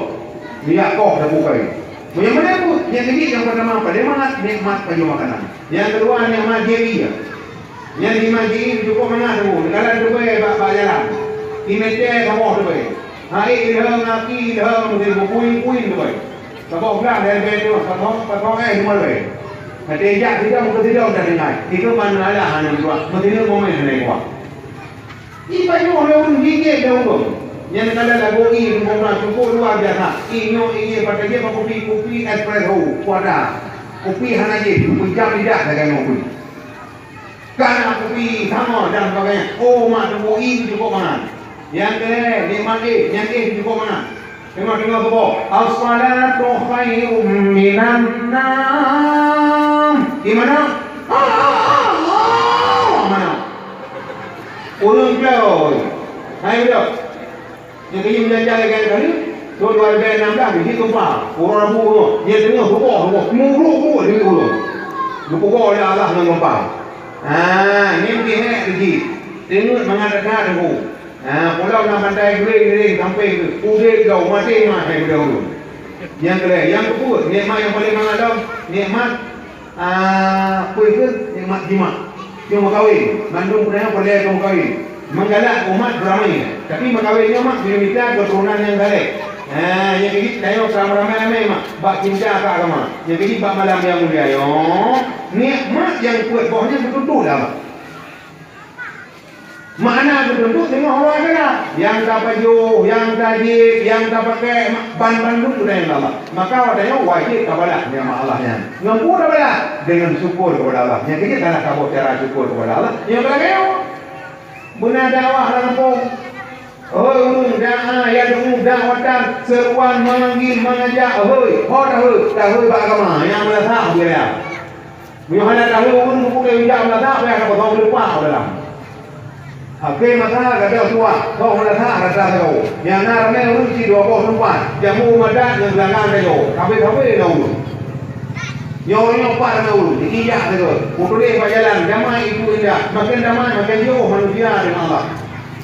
Minyak koh sapeue kali. Meunyoe meunan pun, nyang keujeuet nyang peurtama, paléng mangat nikmat pajoh makanan. Nyang keudua, nikmat jih. Nyan di masjid cukôp mangat teungku, neukalon teubèe bak, bak jalan. Imeutèe saboh teubèe. Hai ilheueng aki ilheueng meusibu puin-puin teubèe. Saboh blang dari bèe teungoh, patong, patong èh teuma lé. Até jak sidong keu sidong dah tinggai. Itu man alah hana meutuah. Meusineuk momèn hana kuah. Ipajoh lé ureueng gigit lé ureueng. Nyan neukalon lagu i teungku na cukôp luar biasa. Inyoe i yé pakai jih bak kupi, kupi espresso, kuada. Kupi hana jih, kupi jam lidah sagai ngon kupi. Kana kupi sama dan sebagainya. Oh, mak teungku i cukôp mangat. Nyang keu lhèe, nikmat éh, nyang éh cukôp mangat. Teungoh-teungoh geuboh, "As-salatu khairum minan naum." Di mana? Ah, ah, ah, ah, mana? Ureueng bloe. Hai, udah. Nyang keujeuet meunjanjai lagèe nyan kali, thôn dua ribèe nam blah, di sit geumpa. Uroe Rabu nyoe, nyang teungoh geuboh, geuboh, muruk-muruk di ureueng. Geupeugöt lé Allah ngon geumpa. Ha, nyan pih hèk teujih. Teungeut mangat that-that teungku. Ha, pulau na pantai guring-guring sampéng keuh. Udép jauh, maté mat hai budaya ureueng. Nyang keulhèe, nyang keupeuet, nikmat nyang paleng mangat lom, nikmat Ah, peue keuh nikmat jimak. Nyang meukawen, mandum peue nyang peureulèe keu meukawen. Menggalak umat beuramé. Tapi meukawen nyoe mak beu mita keuturonan nyang saleh. Ha, nyang keujieb tanyoe sama ramé-ramé mak bak cinta keu agama. Nyang keujieb bak malam nyang mulia nyoe, nikmat nyang peuet boh nyan beututoe lam. Makna geutuntot teungoh awai keunan, nyang tapajoh, nyang tajieb, nyang tapakèk, ban-ban lôn geutanyoe Allah. Maka watèe nyoe wajéb tabalah nikmat Allah nyan. Ngon peue tabalah? Deungon syukur keupada Allah. Nyang keujeuet salah saboh cara syukur keupada Allah, nyang lagèe nyoe. Beuna dakwah lam gampông. Hôi ureueng, da'a, yad'u da'watan, seruan, memanggil, mengajak, hôi, ho tahôi, tahôi bak agama, nyang meunasah beu raya. Meunyoe hana tahôi ureueng meupukée ujak meunasah, payah tapeugah meuleupah u dalam. Akhé masa gadôh tuah, boh meunasah rasa sagoe. Nyang na ramé ureueng sidua boh teumpat, jambu madat ngon geulangang kajoe, sabe-sabe na ureueng. Nyoe-nyoe pat na ureueng, jijak sagoe. Peutuléh bak jalan, damai itu indah. Makin damai, makin jiôh manusia deungon Allah.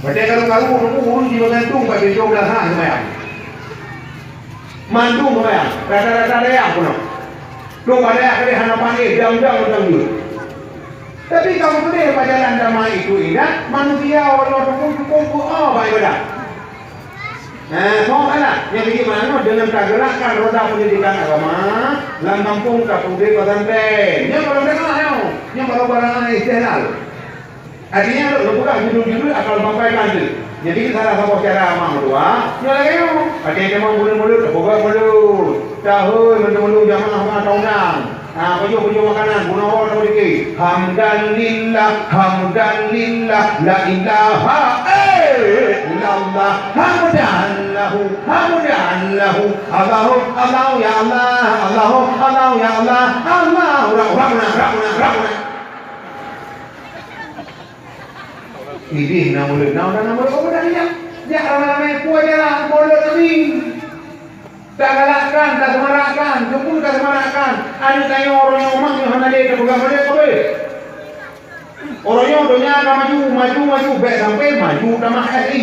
Watèe karu-karu, ureueng jimeugantung bak pintoe meunasah seumayang. Mandum seumayang, rata-rata dayah peunoh. Dum bak dayah keudeh hana panéh, jam-jam mantong jeuet. Tapi kamoe keudeh bak jalan damai itu indah, manusia uroe nyoe teungku cukôp beu-o bak ibadat. Nah, soe salah? Nyang keujeuet meunan nyoe deungon tagerakkan roda peundidikan agama lam gampông ka peuduek pesantren. Nyoe barang dakwah nyoe, nyoe barang-barang istihlal. Artinya, lôn peugah judul-judul asal sampaikan tu. Jadi, salah saboh cara mak meutuah, nyoe lagèe nyoe. Watèe tamong buleuen Mulod, tapeugah Mulod. Tahôi, meuteumulông jamaah mak taundang. Ha, pajoh-pajoh makanan, bunoe uroe tapeudike. Hamdan lillah, hamdan lillah, la ilaha illallah. Hamdan lahu, hamdan lahu. Allahu, Allahu ya Allah, Allahu, Allahu ya Allah. Allahu, Rabbuna, Rabbuna, Rabbuna. Idéh na mulod, na, na, na mulod, oh, dah, ya. Ya, ramai-ramai, kuah jalan, mulod kami. Tagalakkan, taseumarakkan, teupeu taseumarakkan. Aneuk tanyoe uroe nyoe mak nyoe hana lé tapeugah mulod, kabeh. Uroe nyoe donya ka maju, maju, maju, bèk sampai maju tamah S I.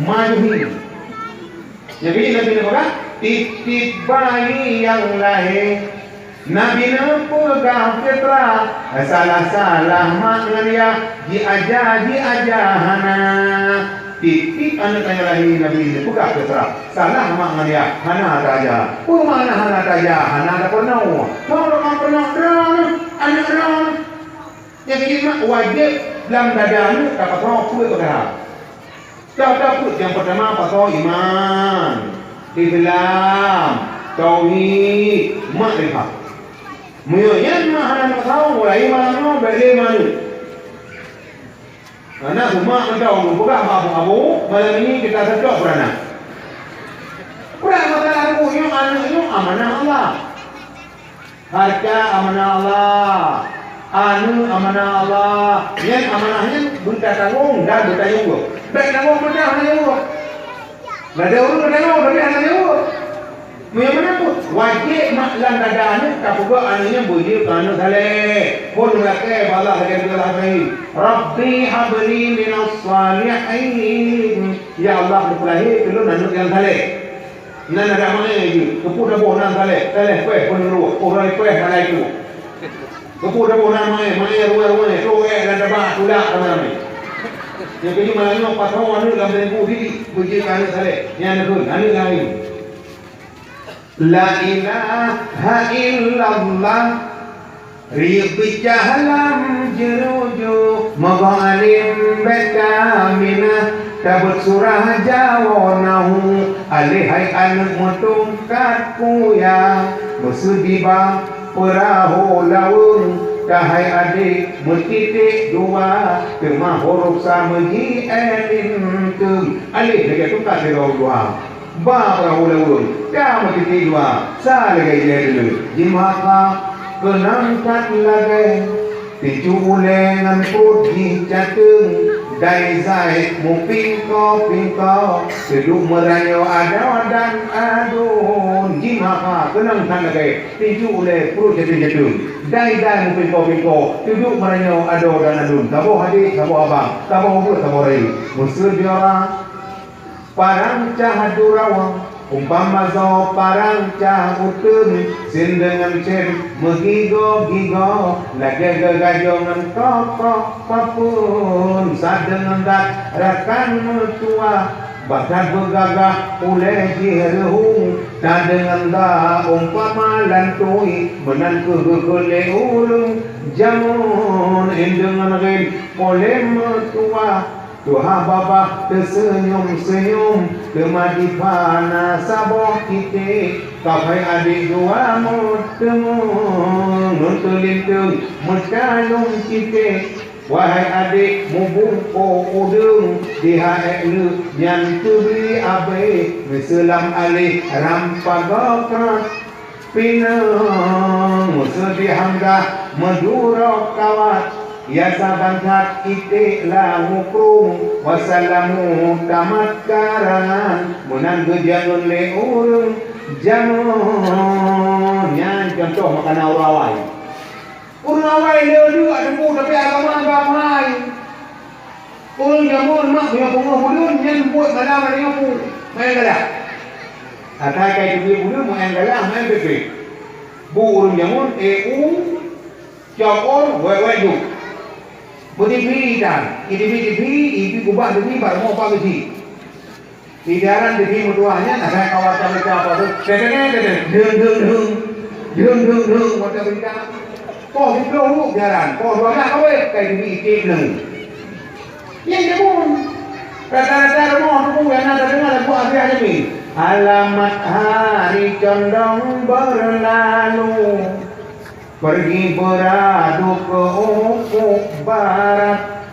Maju ni. Jadi, Nabi neupeugah, tiep-tiep bayi nyang lahé, Nabi neupeugah fitrah, salah-salah mak ngon yah, jiaja, jiaja hana. Tiep-tiep aneuk nyang lahé, Nabi neupeugah fitrah, salah mak ngon yah, hana taaja. Peue makna hana taaja? Hana tapeurunoe. Soe nyang peurunoe droeneuh, aneuk droeneuh. Nyang keujeuet mak wajéb Lam dada aneuk tapasoe peuet peukara. Tapasoe peuet nyang peutama pasoe iman, Islam, tauhid, makrifat. Meunyoe nyan mak hana neupasoe, mulai malam nyoe bèk lé meuaneuk. Aneuk umat mantong geupeugah bak abu-abu, malam ini kita cocok beranak. Peue masalah aneuk nyoe, aneuk nyoe amanah Allah. Hareuta amanah Allah, aneuk amanah Allah. Nyan amanah nyan beutatanggong dan beutanyong jaweueb. Bèk tanggong beutanyong jaweueb. Ladôm ureueng geutanyoe tapi hana jaweueb. Meunyoe meunan, wajéb mak lam dada aneuk tapeugah aneuk nyan beujeuet keu aneuk saleh. Phon meulakèe bak Allah lagèe geupeugah Ibrahim, "Rabbi habli minas shalihin." Ya Allah, neupeulahé keu lôn aneuk nyang saleh. Nan adak maé jih, keupeue taboh nan saleh, saleh pèh peunurot, oh saleh pèh malaikat. Keupeue taboh nan maé, maé ruwèh-ruwèh, troh èk dan taba, tulak ramé-ramé. Nyang keujeuet malam nyoe pasoe aneuk lam teungku siti, beujeuet keu aneuk saleh, nyan kheun aneuk laén. La ilaha illallah, riyeuk bicah lam jeurujôh, mogoh alim bèk kaminah, tabeuet surah jawoe nahu, aléh hai aneuk meutungkat kuya, meuseudi bak peurahô laweueng, ka hai adék meutiték dua, teuma hurôf sa meuji é linteung, aléh lagèe tungkat sidroe dua. Ba peurahô laweueng, ka meutiték dua, sa lagèe jilée deuleue, jimeuhaka keunong that lagèe. Tinju ulée ngon pruet jih cateueng, dai Zaid mupingko-pingko, teuduek meuranyoe adoe dan aduen. Jimeuhaka keunong that lagèe, tinju ulée pruet cateueng-cateueng, dai-dai mupingko-pingko, teuduek meuranyoe adoe dan aduen. Saboh adék, saboh abang, saboh ubeut, saboh rayeuk. Meuseuti ora Parang cah durawa, umpama soe parang cah uteuen, sien deungon sien meugigoe-gigoe, lagèe geugajoe ngon kokoh papeuen, sa deungon that rakan meutuwah, bah that beugagah ulée jih reuhung, sa deungon that umpama lantui, meunan kheueh geukheun lé ureueng jameun, én deungon rhén polém meutuwah. Tuha babah teuseunyum-seunyum, teuma dipat na saboh titék, ka hai adék dua meuteumé ngon teulinteung meukalông titék. Wahai adék mubungkôh udeueng, di ha ék leuek nyan teubri abée, meuseulam aléh ram pagoe krot. Pineung, meuseuti Hamzah meuduro kawat, ya saban that iték lam muprung, wasalamu tamat karangan, meunan geujameun lé ureueng jameun. Nyan cuntoh makanan ureueng awai. Ureueng awai le-le teungku, tapi agama agam hai. Ureueng jameun mak meunyoe beungoh buleuen nyan buet malam ada nyoe pu, main galah. Akai kai teubiet buleuen main galah, main pépé. Bu ureueng jameun, eh, u, cok ôn, wék-wék ju. Beutipi tan, itipi-tipi, ipi kubah tipi, bak rumoh pak geuchik. Di jalan di timu tuah nyan, asai kawan kami ka apa tu? Tete, tete, deng, deng, deng. Deng, deng, deng, macam berita. Poh siplôh jalan, poh dua belas kawin, kai di itik neng. Yang jamun. Rata-rata rumah tu pun yang ada dengar lagu Abi Adamin. Alamat hari condong berlalu. Pergi beradu ke ufuk barat,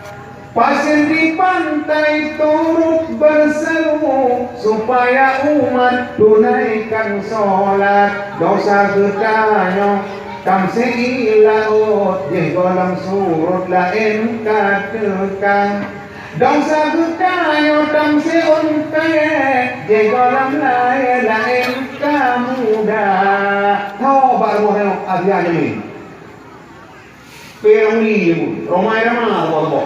pasien di pantai turut berseru, supaya umat tunaikan solat. Dosa geutanyoe tamseu'i laôt, jih gohlom surut laén ka teuka. Dosa geutanyoe tamseu'on kayèe, jih gohlom lahé laén ka muda. Tho bak rumoh nyoe, Abi Adamin. Pue Ramli nyoe, Rhoma Irama saboh-saboh.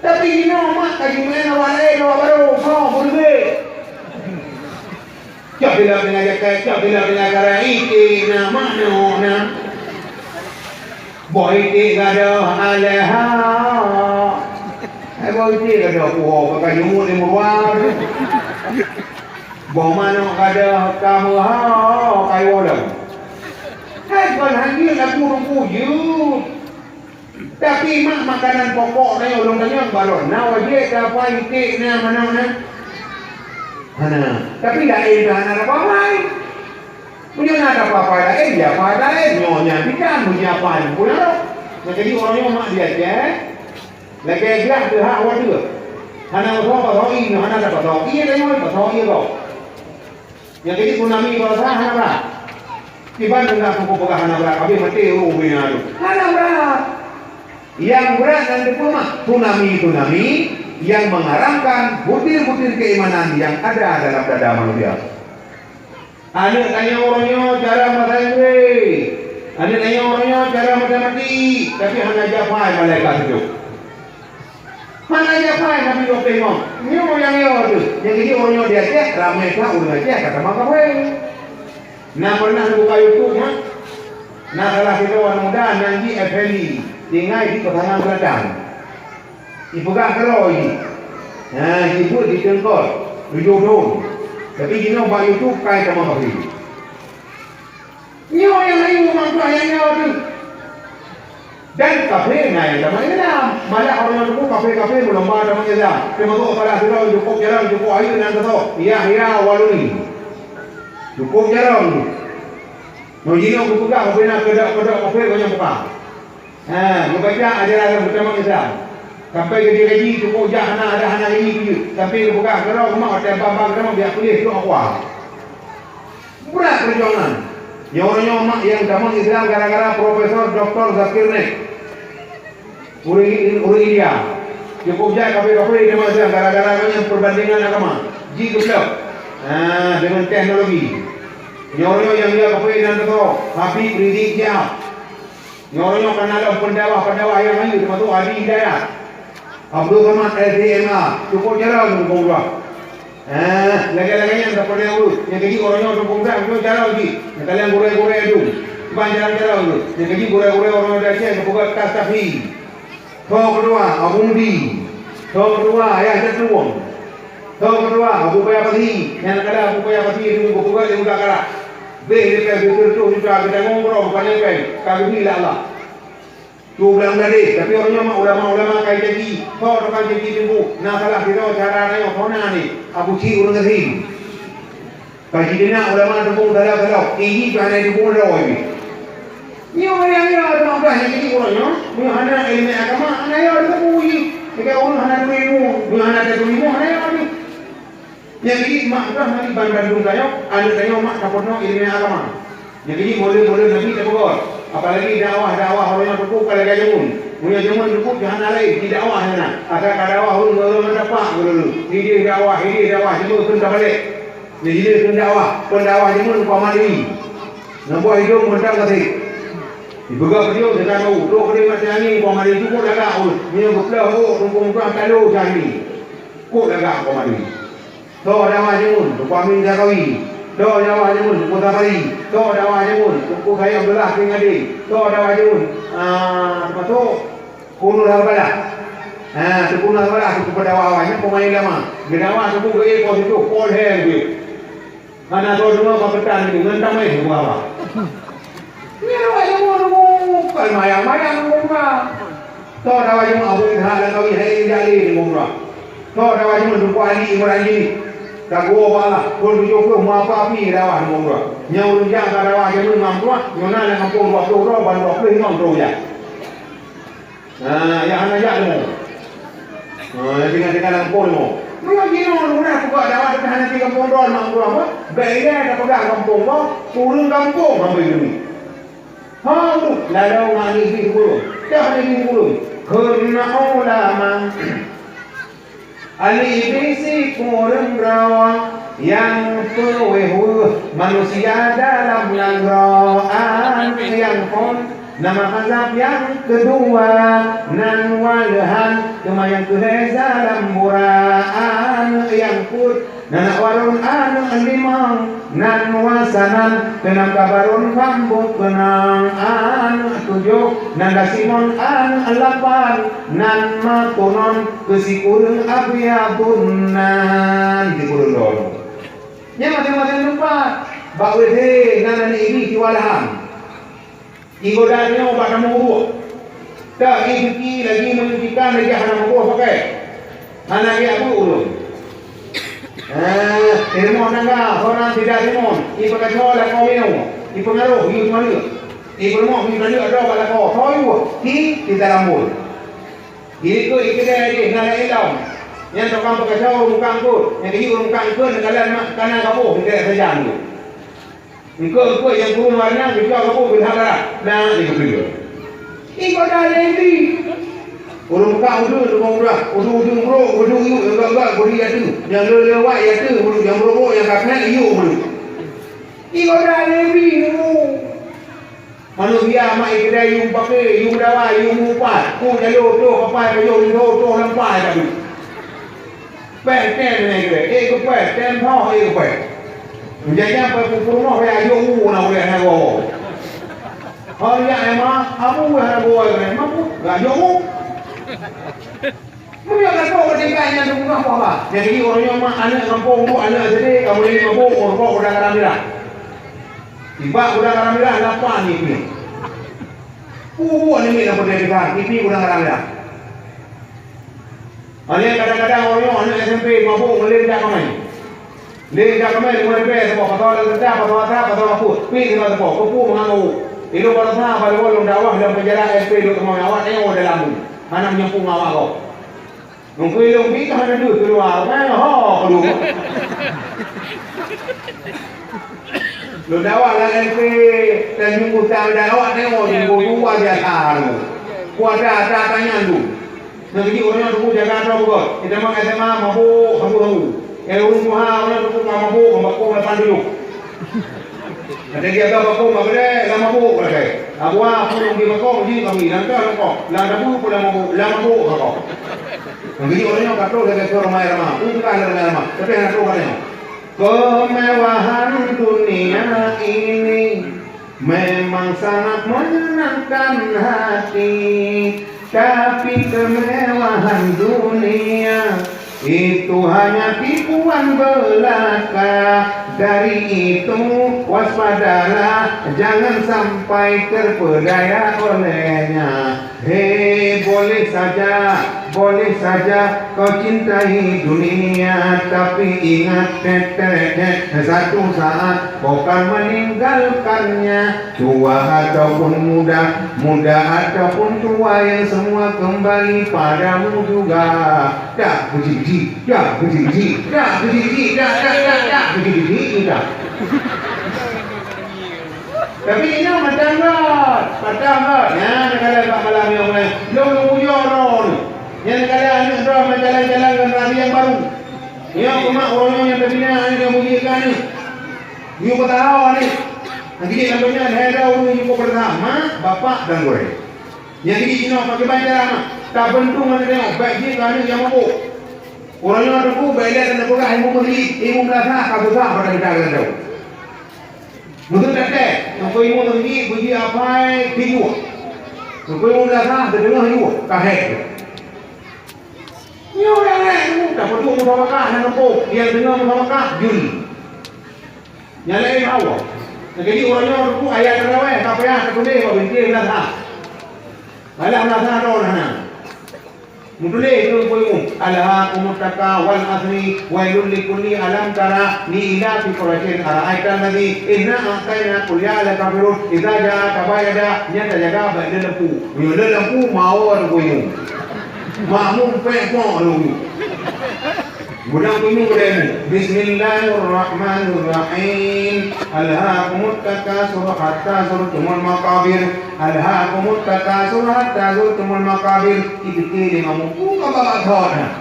Tapi jinoe mak ka jimeu'en awak laén, awak barô, tho, beureuguek. Cok silop tinggai jakèe, cok silop tinggai karèe, iték na, manok na. Boh iték gadôh alèh ha. Hai boh iték gadôh puho, ka ka jumut di meuruwa tu. Boh manok gadôh ka meuha, ka iwoe lom. Hai kon hana lagu rukuk jeuet. Tapi mak makanan pokok na ulôn tanyong baroe, na wajéb tapai iték na manok na? Hana. Tapi laén ka hana tapapai. Meunyoe na tapapai laén, ya pai laén. Nyoe nyan pih kan meunyoe pai pun na. Nyang keuji uroe nyoe mak di Aceh, lagèe gleh teuhah watèe. Hana pasoe-pasoe ié, hana tapasoe ié, tayoe pasoe ié gob. Nyang keuji tsunami bak hana brat. Iban teuka kupeugah hana brat, habéh maté ureueng ubé nyan tu. Hana brat. Nyang brat nyan dipeue mak? Tsunami-tsunami nyang mengharamkan butir-butir keimanan nyang ada dalam dada manusia. Aneuk tanyoe uroe nyoe cara bahasa Inggris. Aneuk tanyoe uroe nyoe cara matematik, tapi hana japai malaikat seujok. Hana japai Nabi Nuh teurimong. Nyoe nyang yo teuh. Nyang keuji uroe nyoe di Aceh, ramé that ureueng Aceh ka tamong kafé. Na pernah buka YouTube nyan? Na salah sidroe aneuk muda nan jih Effendi, tinggai di Pasangan Selatan. Ipeugah keudroe jih. Ha, jibeuet di teungkot, tujoh thon. Tapi jinoe bak YouTube kai tamong kafé. Nyoe nyang laén umat Tuhan nyang nyoe teuh. Dan kafé na nyang tamong Islam. Malah ureueng nyang teupeu kafé-kafé meulomba tamong Islam. Teumasok salah sidroe cukôp jarang, cukôp ayeue nan teusoe. Yahya Waluni. Cukôp jarang. Nyoe jinoe geupeugah ubena keudok-keudok kafé gobnyan buka. Ha, geubaca ajaran agama Islam. Sampai gaji-gaji cukôp jak hana ada hana gaji pih. Sampai geupeugah keudroe umat watèe bang-bang keudroe biak puléh trok Aqua. Brat peujuangan. Nyoe uroe nyoe mak nyang tamong Islam gara-gara Profesor Doktor Zakir Naik. Ureueng, ureueng India. Cukôp jak kafé-kafé tamong Islam gara-gara nyan perbandingan agama. Jih geublok. Ha, deungon teknologi. Nyoe uroe nyoe nyang jak kafé nan teusoe, Habib Rizik Syihab. Nyoe uroe nyoe kana lom peundakwah-peundakwah nyang rayeuk teumasok Adi Hidayat, Abdul Somad L C M A, cukôp jarang Teungku Umrah. Eh, lagèe-lagèe nyan tapeureulee ureueng. Nyang keuji uroe nyoe Teungku Umrah cukôp jarang jih. Nyang kalon gurèe-gurèe dum, ban jarang-jarang ureueng. Nyang keuji gurèe-gurèe uroe nyoe di Aceh geupeugah Kastafri. Tho keudua Abu Mudi. Tho keudua Yahya Jatuong. Tho keudua Abu Paya Pasi. Nyang kada Abu Paya Pasi Teungku geupeugah lé Muda Karak. Beh leupah geuteuntô juta geutanggong droe bukan leupah, ka geubri lé Allah. Tu blang gadeh, tapi uroe nyoe mak ulama-ulama kai caci. Tho tukang caci Teungku, na salah sidroe cara rayoe hana ni, Abu Cik ureueng gasien. Ka jideunak ulama teupeu salah-salah, ini pih hana teupeu droe jih. Nyoe nyang nyoe teuma bah nyang jih uroe nyoe, meunyoe hana ileumèe agama, hana yo teupeu jih. Meunyoe ureueng hana turi ilmu, meunyoe hana turi ilmu, hana yo jih. Nyang jih mak bah mari ban bandum tanyoe, aneuk tanyoe mak tapeurunoe ileumèe agama. Nyang jih model-model Nabi tapeugah, apalagi dakwah-dakwah uroe nyoe teupeu ka lagèe jameun. Meunyoe jameun teupeu hana laén, di dakwah hana. Asai ka dakwah ureueng-ureueng meudapat ureueng. Idéh dakwah, idéh dakwah, jameun kheun ka balek. Di sinoe kheun dakwah, pendakwah jameun umpama lé. Neuboh idong mantong gasien. Dipeugah peudeueng teuka bau, trok keudeh maté angén umpama lé, cukôp lagak ureueng. Meunyoe geuplôh ôk, tumpông tuah talo jari. Cukôp lagak umpama lé. Soe dakwah jameun, Teungku Amin Zakawi. Soe dakwah jameun, Teungku Zakari. Soe dakwah jameun, Teungku Said Abdullah Peuingade. Soe dakwah jameun, ah, teumasok Kunur Harbalah. Ha, Teungku Nur Harbalah, Teungku peudakwah awai, nyan peumaén ulama. Geudakwah Teungku geuék poh siplôh, poh lhèe geuék. Hana soe deungoe bak keutan nyoe, ngon tamèh Teungku Abah. Nyan awak jameun Teungku, bukan mayang-mayang Teungku Abah. Soe dakwah jameun Abu Ishak Langkawi, hai jak lé Teungku Abah. Soe dakwah jameun Teungku Ali Imran Jini. Ka geuwoe bak Allah, thôn tujoh plôh meuapi-api dakwah Teungku Abah. Nyang ureueng jak ka dakwah jameun ngon Teungku Abah, nyoe na lam gampông dua plôh droe, ban dua plôh imam troh jak. Ha, nyang hana jak leumo. Ha, tinggai-tinggai lam gampông leumo. Meunyoe jinoe lôn peugah dakwah teuka hana di gampông droe mak ureueng apa? Bèk ilèe tapeugah gampông droe, ureueng gampông hana geumi. Ha, tu, lalu ngon Iblis gurông. Dah Iblis gurông. Kheun ulama. Ali Iblis sikureueng droe nyang peuweuh-weuh manusia dalam nanggroe, aneuk nyang phôn nama mazhab nyang keudua, nan waleuhan teuma nyang keu lhèe dalam bura, aneuk nyang peuet, nan warông aneuk limong, nan wasanan keunam kabarôn pambôh keunong, aneuk tujoh, nan gasimon aneuk lapan, nan meutunon keu sikureueng abiabun nan sikureueng droe. Nyan maséng-maséng teumpat, bak W C nan aneuk Iblis siwalahan. Igoda nyoe bak tamu uruek. Ka ié suci lagi menyucikan lagi hana meuboh pakai. Hana geujak beuet ulôn. Ah, irumoh tangga, seorang tidak timun, ipeukaco lakoe miyueb, ipeungaroh yue tuan leuek, ipeurumoh yue tuan leuek droe bak lakoe, soe yue, hi, kita rambut. Ikeu ikedai jih na laén lom. Nyang tukang peukaco ureueng muka eungkôt, nyang geuyue ureueng muka eungkôt neukalon mak kana gaboh ikedai sajan tu. Eungkôt-eungkôt nyang kureueng warna geucok gaboh beulah darah, na di geupeue. Igoda lé bi. Ureueng muka udeue teuma udah, udeue-udeue brok, udeue yue, enggak-enggak bri yatu. Nyang le lewat yatu, nyang brok-brok nyang ka keuneuk yue. Igoda lé bi. Manusia mak ikedai yue pake, yue dawa, yue mupat, ku jalo toh kapai pajoh linto toh lampai tadi. Pèng tem nyan ikedai, eh, geupèng, tem tho, eh, geupèng. Meujajah pèng peurumoh ya yue na ulèe na goe. Hari ya ema, abu weh na goe ikedai, mampu, gak yue. Meunyoe ka trok bak tingkat nyan teuma peugah, jadi ureueng nyoe mak aneuk gampông bu, aneuk S D, kamoe lima bu, rukok udang garam mirah. Tibak udang garam mirah lapan ni pih. Pu bu aneuk miet lam peureulèe teuka, kipi udang garam mirah. Aneuk kadang-kadang ureueng nyoe aneuk S M P mabuk ngon lé jak kamai. Lé jak kamai deungon S M P saboh, pasal ata, pasal ata, pasal apui. Pi deungon saboh, keupeue meuhan mabuk. Ilôn baroesa bak lôn dakwah lam penjara S P dua teuma awak tengok dalam tu. Hana meunyoe peue ngon awak gob. Meungkui lôn pih ka hana deuh keuluwa, eh, ho, keuluwa. Lôn dakwah lam S P Tanjung Butang dan awak tengok Tanjung Butang luar biasa tu. Kuasa ata tanyan tu. Nang jih ureueng nyoe teungku jaga droe beugöt. Kita mak S M A mabuk, sabu-sabu. Eh, ureueng tuha, ureueng teungku ka mabuk, mabuk lapan tujoh. Ada dia ka bakong, ka beude, ka mabuk, ka beude. Abu ah, pulung di bakong, ji kami, langkah bakong. Lah dabu pun dah mabuk, lah mabuk bakong. Nang jih ureueng nyoe ka troh lagèe keu ramai ramah. Bukan ramai ramah, tapi hana troh katanya. Kemewahan dunia ini memang sangat menyenangkan hati, tapi kemewahan dunia itu hanya tipuan belaka. Dari itu, waspadalah, jangan sampai terpedaya olehnya. Hei, boleh saja, boleh saja kau cintai dunia, tapi ingat, tet, tet, tet, satu saat kau kan meninggalkannya. Tua ataupun muda, muda ataupun tua, yang semua kembali padamu juga. Dak beuji-beuji, dak beuji-beuji, dak beuji-beuji, dak, dak, dak, dak beuji-beuji, dak. Tapi inong mantong rot, mantong rot. Nyan neukalon bak malam nyoe mulai. Lôn lôn ujoe droe nyoe. Nyan neukalon aneuk droe meujalan-jalan ngon rabi nyang barô. Nyoe umat uroe nyoe nyang teubina aneuk nyang muji keu aneuk. Yue peutahao aneuk. Nyang keujiek lam donya lhèe droe ureueng yue peutahao, mak, bapak, dan gurèe. Nyang keujiek jinoe pakriban cara mak. Tabeuntung aneuk nyoe, bèk jeuet keu aneuk nyang mabök. Uroe nyoe teungku bèk ilèe tapeugah ilmu meuseujid, ilmu meulasah ka susah bak gata geutanyoe. Meuseujid teuntèe, teungku ilmu meuseujid beuji apai tiga. Teungku ilmu meulasah teudeungoh iwoe, ka hék. Nyoe ureueng laén teungku tapeuduek musabakah nyang muphom, nyang deungoe musabakah juri. Nyang laén Allah. Jadi uroe nyoe teungku ayat tarawèh ka payah tatuléh bak bintéh meulasah. Malah meulasah droe hana. Meutuléh keu peue ilmu, "Alhaakumut takatsur, wal 'asri, wailul likulli alam tara, li ilafi Quraisyin, ara'aital ladzi, inna a'tainaka, qul ya ayyuhal kafirun, idza jaa, tabayyada." Nyan tajaga bak le lampu. Meunyoe le lampu, mawö teungku ilmu. Makmum pèk pok teungku. Gudang ilmu, gudang ilmu. Bismillahirrahmanirrahim. Alhaakumut takatsur hatta zurtumul maqabir. Alhaakumut takatsur hatta zurtumul maqabir. Ipike lé makmum, "Peue ka babah thon nyan?"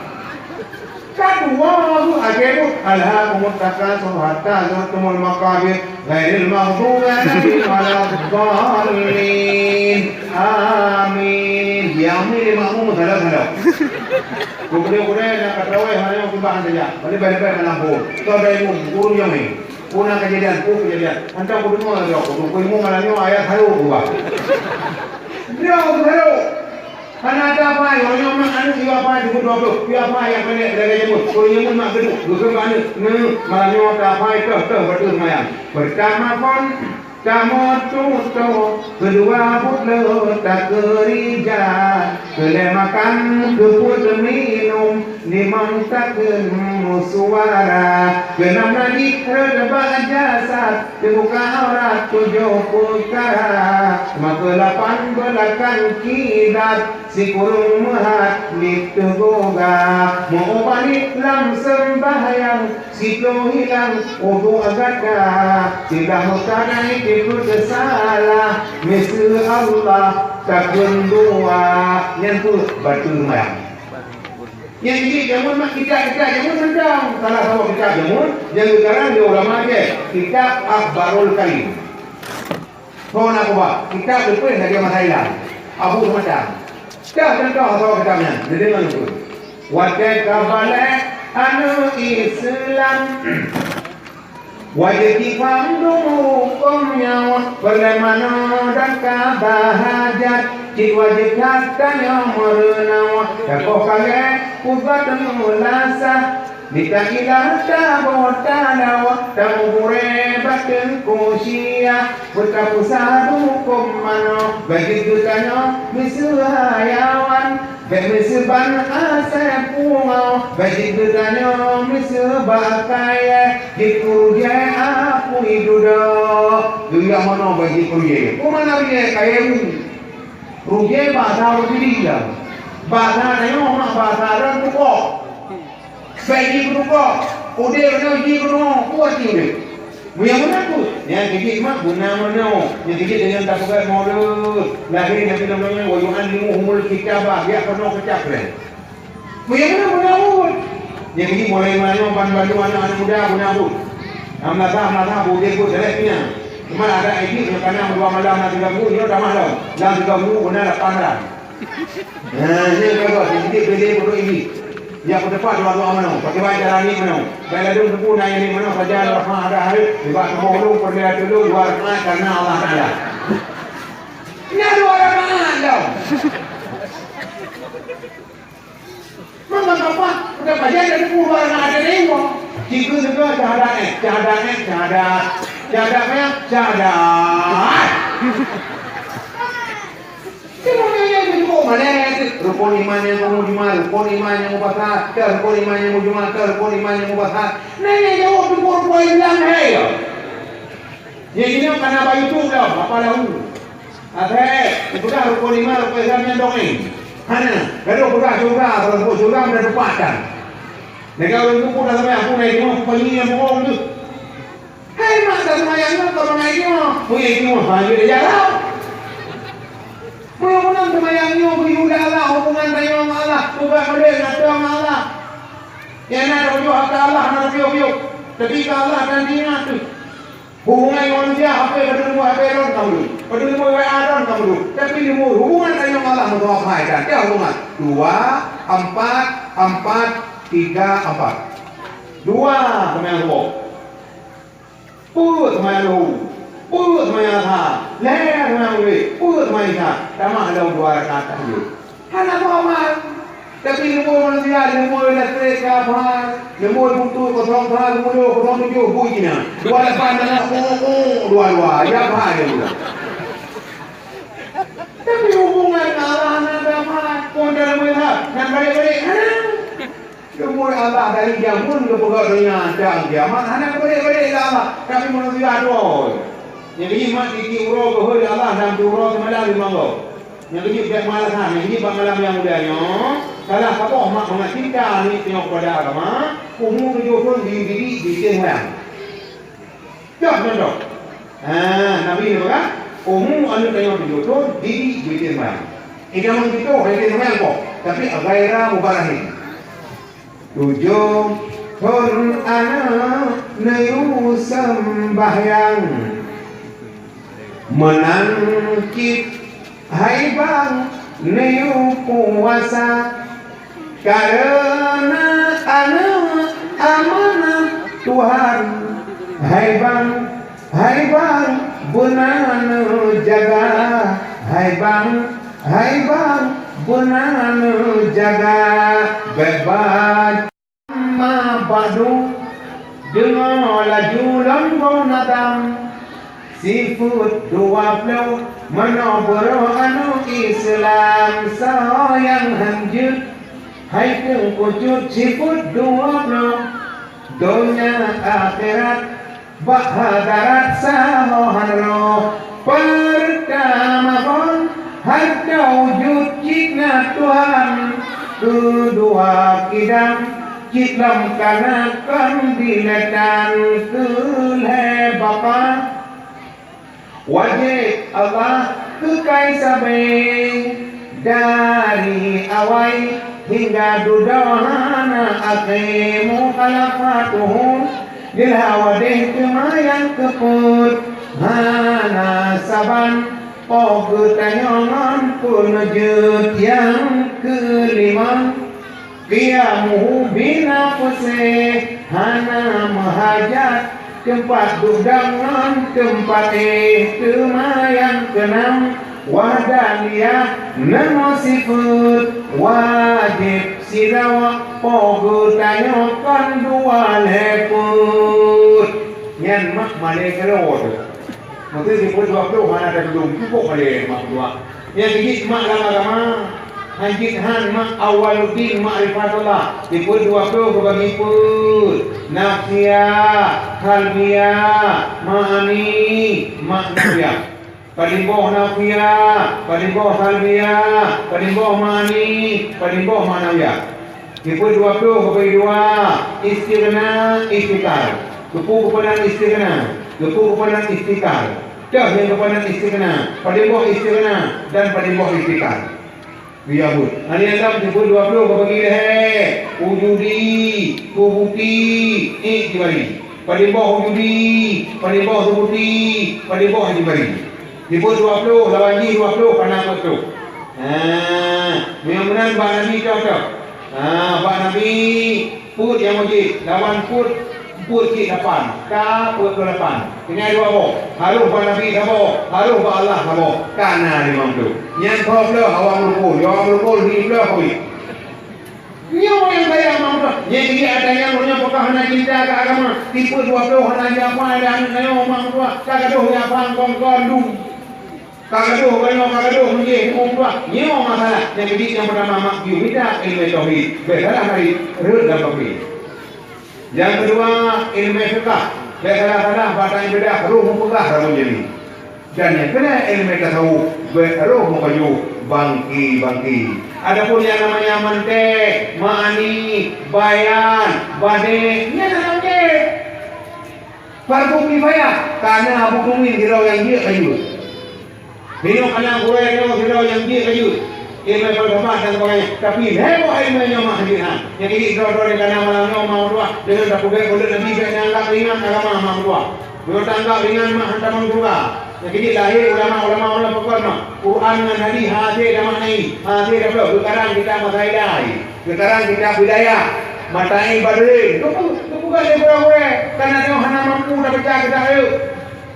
Ka dua minggu akhé buet, "Alhaakumut takatsur hatta zurtumul maqabir. Ghairil maghdubi 'alaihim waladdallin. Amin." Dia amin lé makmum salah-salah. Kemudian-kemudian nak kata weh, mana yang kubah saja. Balik-balik malam pun. Kau dah ilmu, guru yang ni. Puna kejadian, pun kejadian. Hantar ku dengar lagi aku. Ku ilmu malam ni ayat haru ku bah. Dia aku haru. Hana ada apa, orang yang nak anak dia apa, dia buat apa, dia apa yang kena dia kena jemput. Kalau jemput mak geduk, bukan mana. Nah, malam ni ada apa itu, tu betul semayang. Pertama pun, Kamoe tutoe keudua buet leuh takeurija, keu lhèe makan keu peuet minum, limong takheun meusuara. Keunam najih rot bak jasad, teubuka aurat tujoh peukara, meukeulapan beulakang kiblat, sikureueng meuhat nit teugoga, meu-ubat nit lam seumbahyang, siploh hilang udhu gata, siblah meukatai tipeue teusalah, miseue Allah takheun dua, nyan peuet bateue mayang. Nyang jih jameun mak kitab-kitab jameun mantong, salah saboh kitab jameun nyang geukarang lé ulama jih, kitab Akhbarul Karim. Phon Abu Bakar, kitab leupeh lagèe masa ilai. Abu Sumada. Dah contoh saboh kitab nyan, neudeungoe lôn. Watèe ka balek aneuk Islam, wajéb jipaham dum hukôm nyoe, peureulèe manoe dan ka bahajat, cit wajéb that tanyoe meurunoe, takoh kalèe ubat meulasah. Mita ilah taboh tanoh, tameuburèe bak teungku sia, beutapeusah dum hukôm manoe, bajeuet geutanyoe miseue hayawan, bèk miseue ban asèe pungoe, bajeuet geutanyoe miseue bak kayèe, jeuet keu rujée apui dudoe. Geuyue manoe bajeuet keu rujée? Peue makna rujée? Kayèe bu. Rujée bahasa Urdu jih, bahasa tanyoe mak bahasa Arab pukok. Bèk jipeudukoe, udép nyoe jipeurunoe, kuat jih udép. Meunyoe meunan peuet, nyang keujeuet mak beuna meunoe, nyang keujeuet deungon tapeugah Maulud, lahé Nabi Muhammad, "Wa yu'allimuhumul kitaba," geujak peunoh keucap lé. Meunyoe meunan beuna peuet. Nyang keujeuet mulai meunoe ban bandum aneuk-aneuk muda beuna peuet. Lam madrasah, madrasah, udép peuet, dalek pih nyan. Cuma adak Iblih nyang kana meudua malam lam tiga minggu, nyoe tamah lom. Lam tiga minggu beuna lapan malam. Nah, ini bagus. Jadi, beda pondok ini. Ya, ke depan doa-doa mana? Pakai baca cara ni mana? Baik, lalu tunggu nanya ni mana saja, rahmat ada hari. Sebab kamu belum pernah dulu dua rakaat karena Allah Ta'ala. Ini dua rakaat tau. Memang apa? Udah baca ada tunggu dua rakaat ada dewa. Jika juga syahadat eh, syahadat eh, syahadat. Syahadat apa ya? Syahadat. Cuma nyan nyang jeuet keu malèe, rukon iman nyang keumujmal, rukon iman nyang mubasar, rukon iman nyang mujmal, rukon iman nyang mubasar. Nyan nyang jaweueb teungku rukon Islam hai ya. Nyang jinoe kana bak YouTube dah, apa lahu? Asai, peugah rukon iman, rukon Islam nyan dongeng. Hana, gadoh peugah syeuruga, kalau syeuruga meunan teumpat kan. Lagèe ureueng teungku dah sampai aku naik rumah, aku panggil nyang bohong tu. Hai mak, taseumayang nyoe ka bangai nyoe, meunyoe nyoe hana jeuet jalan. Meunyoe meunan seumayang nyoe geuyue lé Allah, hubungan tanyoe ngon Allah, ubat malèe ngon Allah. Nyang na teupeujôh ata Allah hana teupiôh-piôh, tapi ka Allah dan Dia teuh. Hubungan ngon manusia, hapé padum leumoi hapé droen ka meudum, padum leumoi W A droen ka meudum, tapi leumoi hubungan tanyoe ngon Allah meutuah hai dan dia hubungan dua, empat, empat, tiga, empat. Dua seumayang suboh. Peuet seumayang leuhô, peuet seumayang asha, lhèe seumayang maghrib, peuet seumayang isya, tamah lom dua rakaat tahajud. Hana meuamal. Tapi leumoi manusia, leumoi listrik ka bhai, leumoi buntut kosong sa, geumeulhô kosong tujoh, bui Cina. Dua lapan na, oh, oh, dua dua, ya bhai dia dua. Tapi hubungan Allah na damai, pun dalam melihat, nan balik-balik, hana. Leumoi Allah dari jameun geupeugah donya dan kiamat hana keubadék-badék lé Allah, tapi manusia dua. Nyang keujeuet mat tiep uroe geuhôi lé Allah dan tiep uroe seumalam limong goe. Nyang keujeuet bèk malasan, nyang keujeuet bak malam nyang mulia nyoe, salah saboh mak mangat cinta aneuk nyoe keupada agama, umu tujoh thôn dididik di Aceh Meulang. Dah contoh. Ha, Nabi ni peugah, umu aneuk tanyoe tujoh thôn dididik di Aceh Meulang. Idaman kita di Aceh Meulang kok, tapi ghaira mubarahin. Tujoh thôn aneuk neuyue seumbahyang, meunan cit hai bang neuyue puasa. Kareuna aneuk amanah Tuhan, hai bang, hai bang beuna neujaga, hai bang, hai bang beuna neujaga. Bèk ba Amma ba'du, deungoe laju lôn goe nadam. Sifeuet dua ploh, meunoe beurôh aneuëk Islam, soe nyang hán jeuet, hai teungku cut sifeuet dua ploh, donya akhirat, bak hadarat sahoe hán roh. Peurtama phon, hareuta wujud cit na Tuhan, keudua kidang cit lom ka na kon binatang, keulhée bapa. Wajéb Allah keukai sabe, dari awai hingga dudoe hana akhé. Mukhalafatuhu lil hawadith, teuma nyang keupeuet hana saban, po geutanyoe ngon peuneujeuet. Nyang keulima, qiyamuhu binafsihi, hana meuhajat teumpat duek dan ngon teumpat éh. Teuma nyang keunam, wahdaniyah, neumoe sifeuet, wajéb sidroe po geutanyoe kon dua lhée peuet. Nyan mak malée keudroe teuh. Meuteumé sifeuet dua ploh hana tatulông, cukôp malée mak dua. Nyang keujeuet mak lam agama, hanjeuet han mak awaluddin ma'rifatullah. Sifeuet dua ploh geubagi peuet, nafsiyah, qalbiyah, ma'ani, ma'nawiyah. Padum boh nafsiyah, padum boh qalbiyah, padum boh ma'ani, padum boh ma'nawiyah. Sifeuet dua ploh geubagi dua, istighna, iftikar. Keupeue geupeunang istighna, keupeue geupeunang iftikar. Toh nyang geupeunang istighna, padum boh istighna dan padum boh iftikar. Biya buet. Hana nyang dam sifeuet dua ploh geubagi lhée, wujudi, subuti, iktibari. Padum boh wujudi, padum boh subuti, padum boh iktibari. Sifeuet dua ploh lawan jih dua ploh, ka na peuet ploh. Ha, meunyoe meunan bak Nabi cocok. Ha, bak Nabi peuet nyang wajéb, lawan peuet, peuet cit lapan, ka peuet ploh lapan. Tinggai dua boh, harôh bak Nabi saboh, harôh bak Allah saboh, ka na limong ploh. Nyang soe ploh awam rukon, awam rukon lhèe ploh wajéb. Nyoe nyang sayang mak meutuah. Nyang jih ata nyang meunyoe peugah hana cinta keu agama, sifeuet dua ploh hana jihafal lé aneuk nyoe mak meutuah, ka gadôh jihafal kon-kon dum. Ka gadôh geutanyoe, ka gadôh meujih mak meutuah. Nyoe masalah nyang keujeuet nyang peutama mak piôh mita ileumèe tauhid. Bèk salah marit, rhot lam topi. Nyang keudua, ileumèe fiqah. Bèk salah-salah bak ibadah, rôh meupeugah rabu jali. Dan nyang keulhèe ileumèe tasawuf, bèk rôh meupajoh bangki-bangki. Adapun nyang namanya mantek, ma'ani, bayan, badé, nyan hana wajéb. Fardu kifayah, kana Abu Kumin sidroe nyang jeuet ka jeuet. Minong aneuk gurèe nyoe sidroe nyang jeuet ka jeuet. Ileumèe falsafah dan sebagainya. Tapi lhèe boh ileumèe nyoe mak jeuet han. Nyang jeuet droe-droe nyang kana malam nyoe mak meutuah. Deungon tapeugèt keu Nabi bèk neuanggap ringan agama mak meutuah. Meunyoe taanggap ringan mak han tamong syeuruga. Nyang keujeuet lahé ulama-ulama ulama pakon mak. Quran ngon hadis hase tamaknai, hase tapeulok. Geukarang kitab Masailai, geukarang kitab Bidayah, Matai Badrin. Geupeugah lé gurèe-gurèe, kana nyoe hana mampu tabaca kitab rayeuk.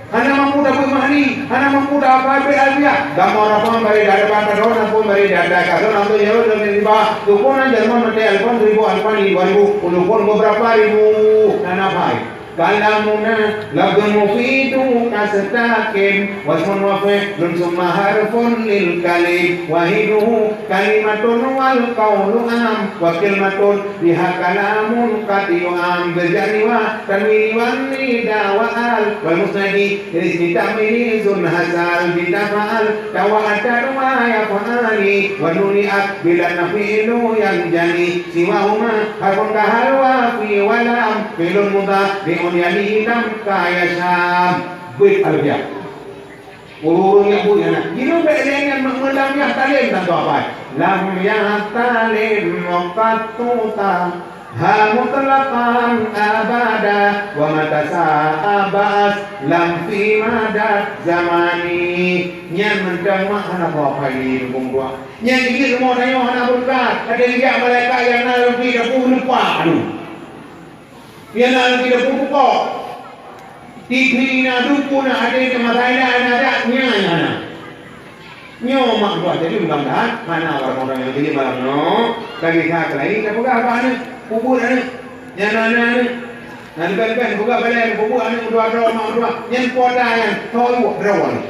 Hana mampu tabeuet mahani, hana mampu tahafal bait Alfiah. Gampông rapon bari dada bata droe, ampôn bari dada ka droe, ampôn nyoe lom nibak. Tukonan Jerman mantong alfon, seribu alfan, dua ribu, ulôn phon beberapa ribu. Hana pai. Kalamuna lafzun mufidun mustaqim, wasmun wa fi'lun summa harfun lil kalim, wahiduhu kalimatun wal qaulu am, wa kalimatun biha kalamun qad yu'am, bil jarri wa tanwini wan nida wa al, wal musnadi ismi ta'mini zun hasal, bi tafa'al, tawa'ata wa yaf'ali, wa nuni at bila nafi'lu yanjali, siwahuma harfun kahal wa fi wa lam, fi'lun mudhari'un yali lam ka yasham. Beuet Alfiah. Ureueng nyang buet nyan na. Jinoe bèk lé nyan mak meulam yah talem tantu apai. Lam yah talem qattu ta ha mutlaqan abada wa mata sya'a ba'as lam fi madad zamani. Nyan mantong mak hana peue apai lé lubong dua. Nyan jeuet rumoh tanyoe hana beureukat. Kadang jak malaikat nyang na lam pih dapur lupa. Aduh. Nyang na lagèe dapur bukôk. Tipi na, duku na, adé na, masalah na, na, na, nyan, nyan na. Nyoe mak buah jadi mudah-mudahan hana orang-orang nyang jadi malam nyoe lagèe that laén tapeugah bak aneuk, peubuet aneuk, nyang na, na aneuk. Nah, leubeh-leubeh buka balai, bubuet aneuk dua droe, mak dua, nyan kuota nyan, tho iwak droe nyan.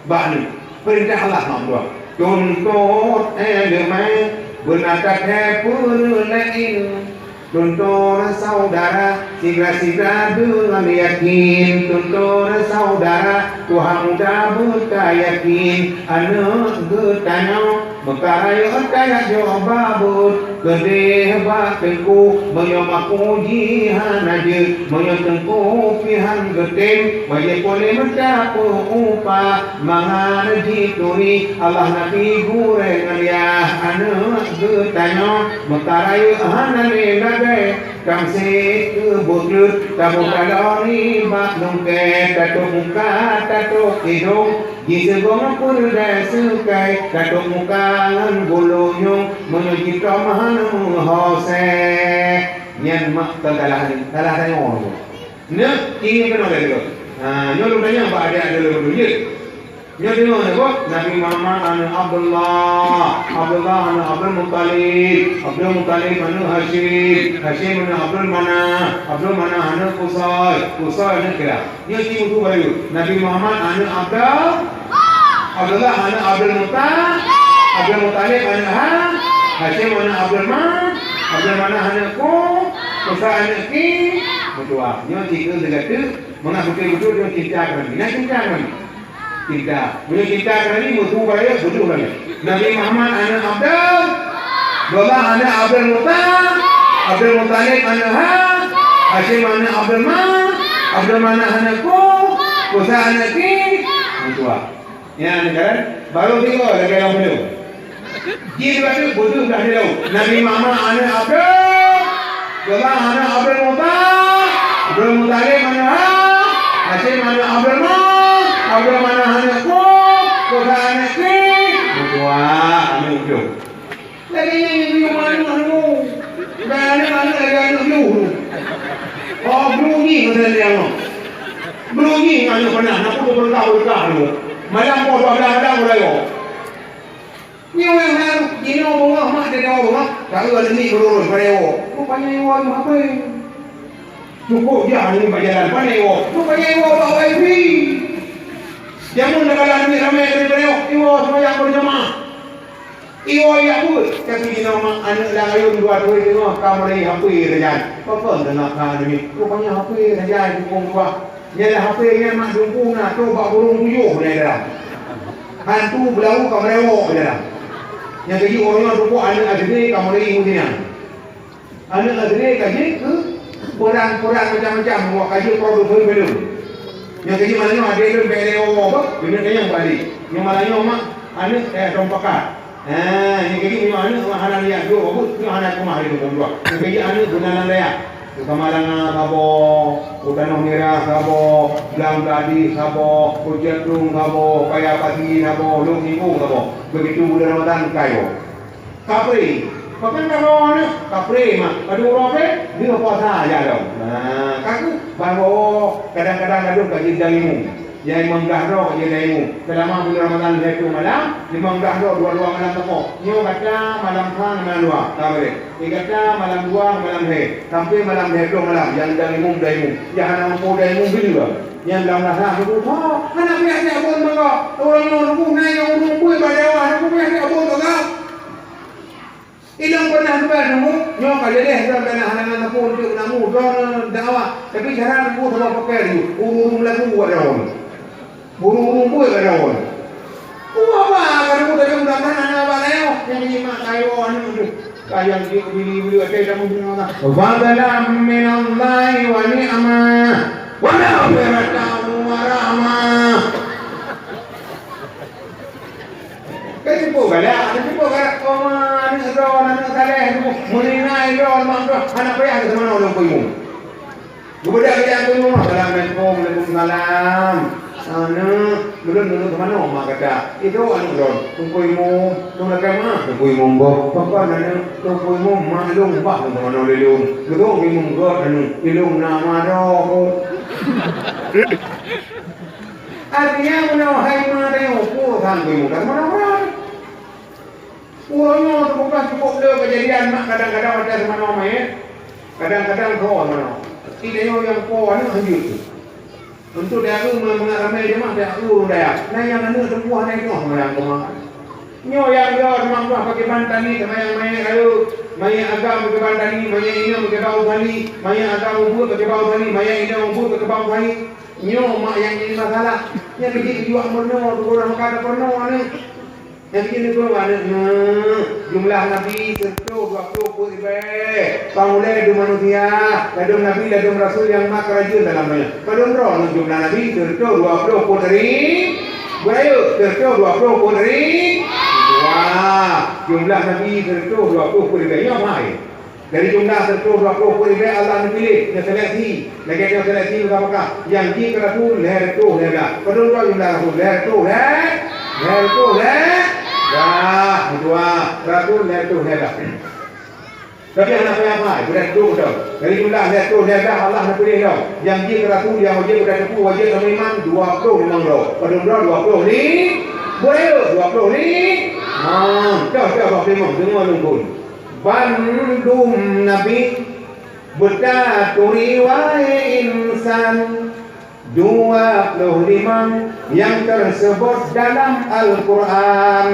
Bak ni, peurintah Allah mak dua. Tuntut ileumèe, beuna that-that peue laén. Tuntut syedara, sigra-sigra deungon yakin. Tuntut syedara, Tuhan muda beutayakin. Aneuk geutanyoe, meuka rayeuk tajak jok babot, keudeh bak teungku, meunyoe maku jih hana jeuet, meunyoe teungku pih han geutem, bajée puléh meuta peu-upah, mangat jituri, Allah na pi gurée ngon yah, aneuk geutanyoe, meuka rayeuk hana lé lagée, kam sép keu buet reuet, taboh kalon nibak lungkée, tatôp muka, tatôp idông, Jiseubông peurdeh seukai, ka tôp muka ngon bulunyueng, meunyoe jitom hana meuhosé. Nyan mak kon salah, salah tanyoe. Neuk, ini keunoe lagée nyoe. Ha, nyoe lôn tanyong bak adak lôn dulu, ya. Nyoe deungoe, ya, Bu. Nabi Muhammad aneuk Abdullah, Abdullah aneuk Abdul Muttalib, Abdul Muttalib aneuk Hasyim, Hasyim aneuk Abdul Manaf, Abdul Manaf aneuk Qusay, Qusay aneuk Kilab. Nyoe cit meusu bayeue. Nabi Muhammad aneuk Abdul, Abdullah aneuk Abdul Muta-, Abdul Muttalib aneuk Ha-, Hasyim aneuk Abdul Ma-, Abdul Manaf aneuk Ku, Qusay aneuk Ki, meutuah. Nyoe cit keu leugateuk, mangat beutôi-beutôi nyoe cinta keu Nabi. Nah, cinta keu Nabi. Cinta. Meunyoe cinta keu Nabi, meusu bayeue, beudôh lagée. Nabi Muhammad aneuk Abdul, Abdullah aneuk Abdul Muta-, Abdul Muttalib aneuk Ha-, Hasyim aneuk Abdul Ma-, Abdul Manaf aneuk Ku, Qusay aneuk Ki, meutuah. Nyan kan, baru tiga lagée lam peuleueh. Jih lagée beudôh dah dilông. Nabi Muhammad aneuk Abdul, Abdullah aneuk Abdul Muta-, Abdul Muttalib aneuk Ha-, Hasyim aneuk Abdul Ma-, Abdul Manaf aneuk Ku, Qusay aneuk Ki, meutuah aneuk Abdul. Lagée nyan nyang geuyue manok nyoe. Dan aneuk-aneuk lagée aneuk yue nyoe. Oh, brunyi keunan nyang nyoe. Brunyi aneuk panah, na peuet puluh tahun ka nyoe. Malam poh dua belas malam mulai nyoe. Nyoe nyang na jinoe beungoh mak, jinoe beungoh. Taeu aneuk miet beururôi pada nyoe. Rupanya nyoe HP. Cukup jah nyoe bak jalan, pane iwoe. Rupanya iwoe bak wifi. Jameun takalon aneuk miet ramé keuneuk pane iwoe, iwoe seumayang beujamaah. Iwoe jak buet, tapi jinoe mak aneuk lam ayôn dua droe teungoh ka meulai HP sajan. Pakon teungoh ka aneuk miet? Rupanya HP sajan jipeubuet. Nyan lam HP nyan mak dumpeue na trok bak burông tujoh na dalam. Hantu beulawu ka meurewok dalam. Nyang keujeuet uroe nyoe teupeu aneuk SD ka meulai ilmu nyan. Aneuk SD ka jeuet keu peurang-peurang macam-macam, wah, ka jeuet produsen filem. Nyang ka jeuet malam nyoe adé lôn bèk lé woe beuh, keuneuk tanyong bak adé. Nyang malam nyoe mak, aneuk, eh, dong pakat. Ha, nyang ka jeuet nyoe aneuk mak hana liak duek, bagus, nyoe hana keumah lé dua puluh dua. Nyang ka jeuet aneuk guna lam dayah. Keu Samalanga saboh, keu Tanoh Mirah saboh, Blang Gadih saboh, keu Cot Dong saboh, Paya Pasi saboh, Lhokseumawe saboh. Begitu bulan Ramadan, ka yo. Kapré. Pakon kamoe nyoe? Kapré mak. Padub uroe pré? Lheueh puasa jak lom. Nah, ka kheueh ban woe kadang-kadang ladôm ka jeuet dang imum. Nyang limong blah droe ka jeuet dang imum. Seulama bulan Ramadan lhèe ploh malam, limong blah droe dua-dua malam teuko. Nyoe gata malam sa ngon malam dua. Ka beureh. Di gata malam dua ngon malam lhèe. Sampoe malam lhèe ploh malam nyang dang imum, dang imum. Nyang hana mampu dang imum, bili bah. Nyang lam rasa beutôi. Hana payah jak bon bangga. Ureueng nyoe rubuh na nyang ureueng bui bak dakwah, hana payah jak bon bangga. Ilôn pernah dubai nunggu, nyoe ka leleh droe dan hana ngon teupeu untuk namu droe dakwah. Tapi cara nunggu sama pakai laju, urung-urung lagu buat droe. Urung-urung buet bak droe. Wah, bah, ka nunggu tapi mudah-mudahan aneuk abang layoe nyang jimat kayo aneuk tu. Ka nyang jeuet bili-bili watèe tamu bunoe lah. Fadlan minallahi wa ni'mah. Wa maghfiratan wa rahmah. Kan cukup galak, ada cukup galak. Oh, aneuk droe, aneuk saleh tu. Meulingai droe, mak droe. Aneuk payah ke teumanoe lôn peue imum. Geubeudôh keu jak keu nyoe, "Assalamualaikum." "Waalaikumsalam." "Aneuk, ulôn, ulôn teumanoe mak gata?" "Itu aneuk lôn." "Teungku Imum." "Teungku Imum boh." "Pakon aneuk?" "Teungku Imum, mak lôn bah lôn teumanoe lé lôn." "Beutôi Imum gèt aneuk, ilôn na ma droe." Artinya, meunoe hai ma tanyoe, peue sang Teungku Imum ka teumanoe droe. Uroe nyoe teupeugah cukup le keujadian mak kadang-kadang watèe teumanoe manyét, kadang-kadang droe teumanoe. Tanyoe nyang po aneuk hanjeuet. Untuk dayah mangat ramé jeumaah dayah ureueng dayah. Nah, nyang aneuk teumpuh hana jinoe meunan keumakan. Nyoe nyang yo teuma bah pakai ban tani, teuma nyang manyét kayu, manyét agam pakai ban tani, manyét inong pakai bau tani, manyét agam ubeut pakai bau tani, manyét inong ubeut pakai bau tani. Nyoe mak nyang jadi masalah. Nyang keujiek juak meunoe, tu ureueng makan meunoe ni. Nyang keujiek nyoe aneuk nyoe. Jumlah nabi seureutôh dua ploh peuet ribèe. Pang ulèe dum manusia, ladôm nabi, ladôm rasul nyang mat keurajeuen dalam donya. Padum droe nyoe jumlah nabi seureutôh dua ploh peuet ri-, beurayeuk, seureutôh dua ploh peuet ri-, wah, jumlah nabi seureutôh dua ploh peuet ribèe. Nyoe hai. Dari jumlah seureutôh dua ploh peuet ribèe Allah neupiléh, neuseleksi. Lagèe nyoe seleksi meuka-meuka. Nyang jih keu rasul lhèe reutôh lhèe blah. Padum droe jumlah rasul lhèe reutôh lhèe, lhèe reutôh lhèe blah. Meutuah, rasul lhèe reutôh lhèe blah. Tapi hana payah-payah, beureudoh dong. Dari jumlah lhèe reutôh lhèe blah Allah neupiléh dong. Nyang jih keu rasul nyang wajéb geutanyoe teupeue, wajéb tameuiman dua ploh limong droe. Padum droe dua ploh li-, beureudoh dua ploh li-, ha, dah, dah, dua ploh limong, deungoe lôn phon. Bandum nabi beutaturi wahai insan, dua ploh limong nyang teuseubot dalam Al-Qur'an.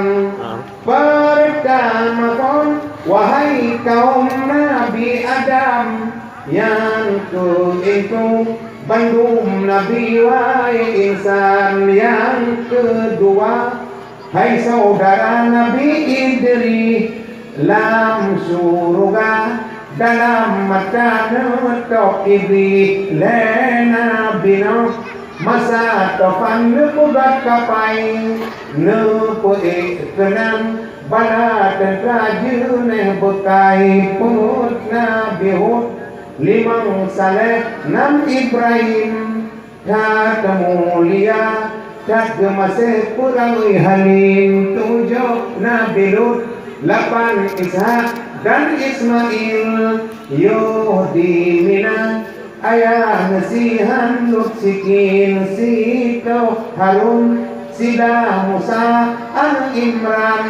Peurtama kon, wahai kaum Nabi Adam, nyang keu itu bandum nabi wahai insan, nyang keudua, hai syedara Nabi Idris, lam syeuruga dalam mata neutôb Idris lé Nabi Nuh. Masa tufan neupeugöt kapai, neupeuék keunan bala teuntra jeunèh beukai, peuet Nabi Hud, limong Saleh, nam Ibrahim. That mulia, that geumaséh peurangui halim, tujoh Nabi Lut, lapan Ishak dan Ismail. Yoh di Mina, ayah neusihan Lut sikin, sitoh Harun, sidah Musa, aneuk Imran.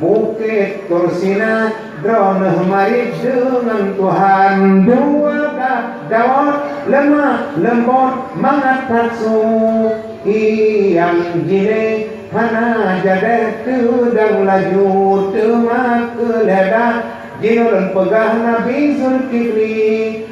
Bukét Tursina, droeneuh marit deungon Tuhan. Dua blah Daud, leumah leumbot mangat that su. Ié nyang jiné hana jadéh, teudong laju, teuma keu lhèe blah jinoe lôn peugah Nabi Zulkifli.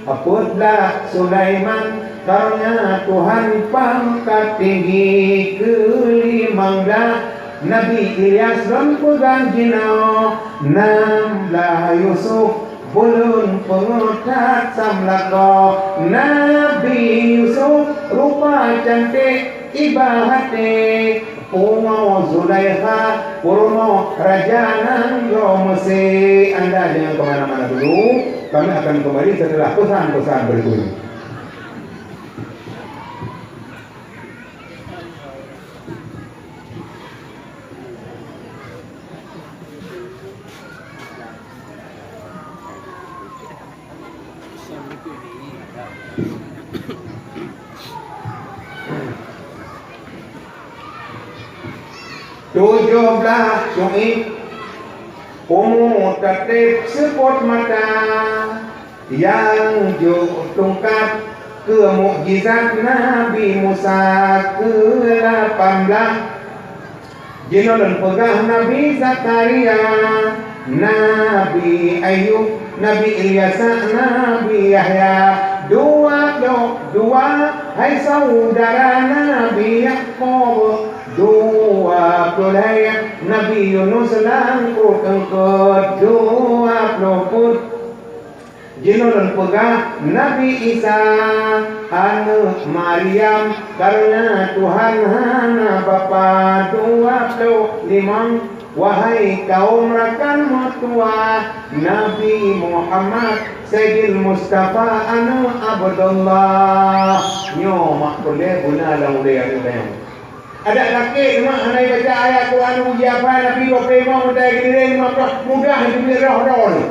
Peuet blah Sulaiman, kareuna Tuhan pangkat tinggi. Keu limong blah Nabi Ilyas lôn peugah jinoe, nam blah Yusuf, buleuen peungeuh that sam lakoe. Nabi Yusuf rupa cantik iba até, pungo Zulaikha, peurumoh raja nanggroe Meusé. Anda jangan ke mana-mana dulu, kami akan kembali setelah pesan-pesan berikut ini. Tujoh blah Syu'aib, umu tatép seupôt mata. Nyang jok tungkat keu mukjizat Nabi Musa. Keu lapan blah jinoe lôn peugah Nabi Zakaria, Nabi Ayub, Nabi Ilyasa, Nabi Yahya. Dua ploh dua hai syedara Nabi Yakub. Dua ploh lhèe Nabi Yunus lam pruet eungkôt. Dua ploh peuet jinoe lôn peugah Nabi Isa, aneuk Maryam, kareuna Tuhan hana bapak. Dua ploh limong, wahai kaum rakan meutuwah, Nabi Muhammad, Saidil Mustafa, aneuk Abdullah. Nyoe mak peureulèe beuna lam ulèe aneuk tanyoe. Adak lakèe teuma hana jibaca ayat Quran, uji hafai Nabi dua ploh limong, meutai keudiring lima ploh, mudah jeuet roh droeneuh.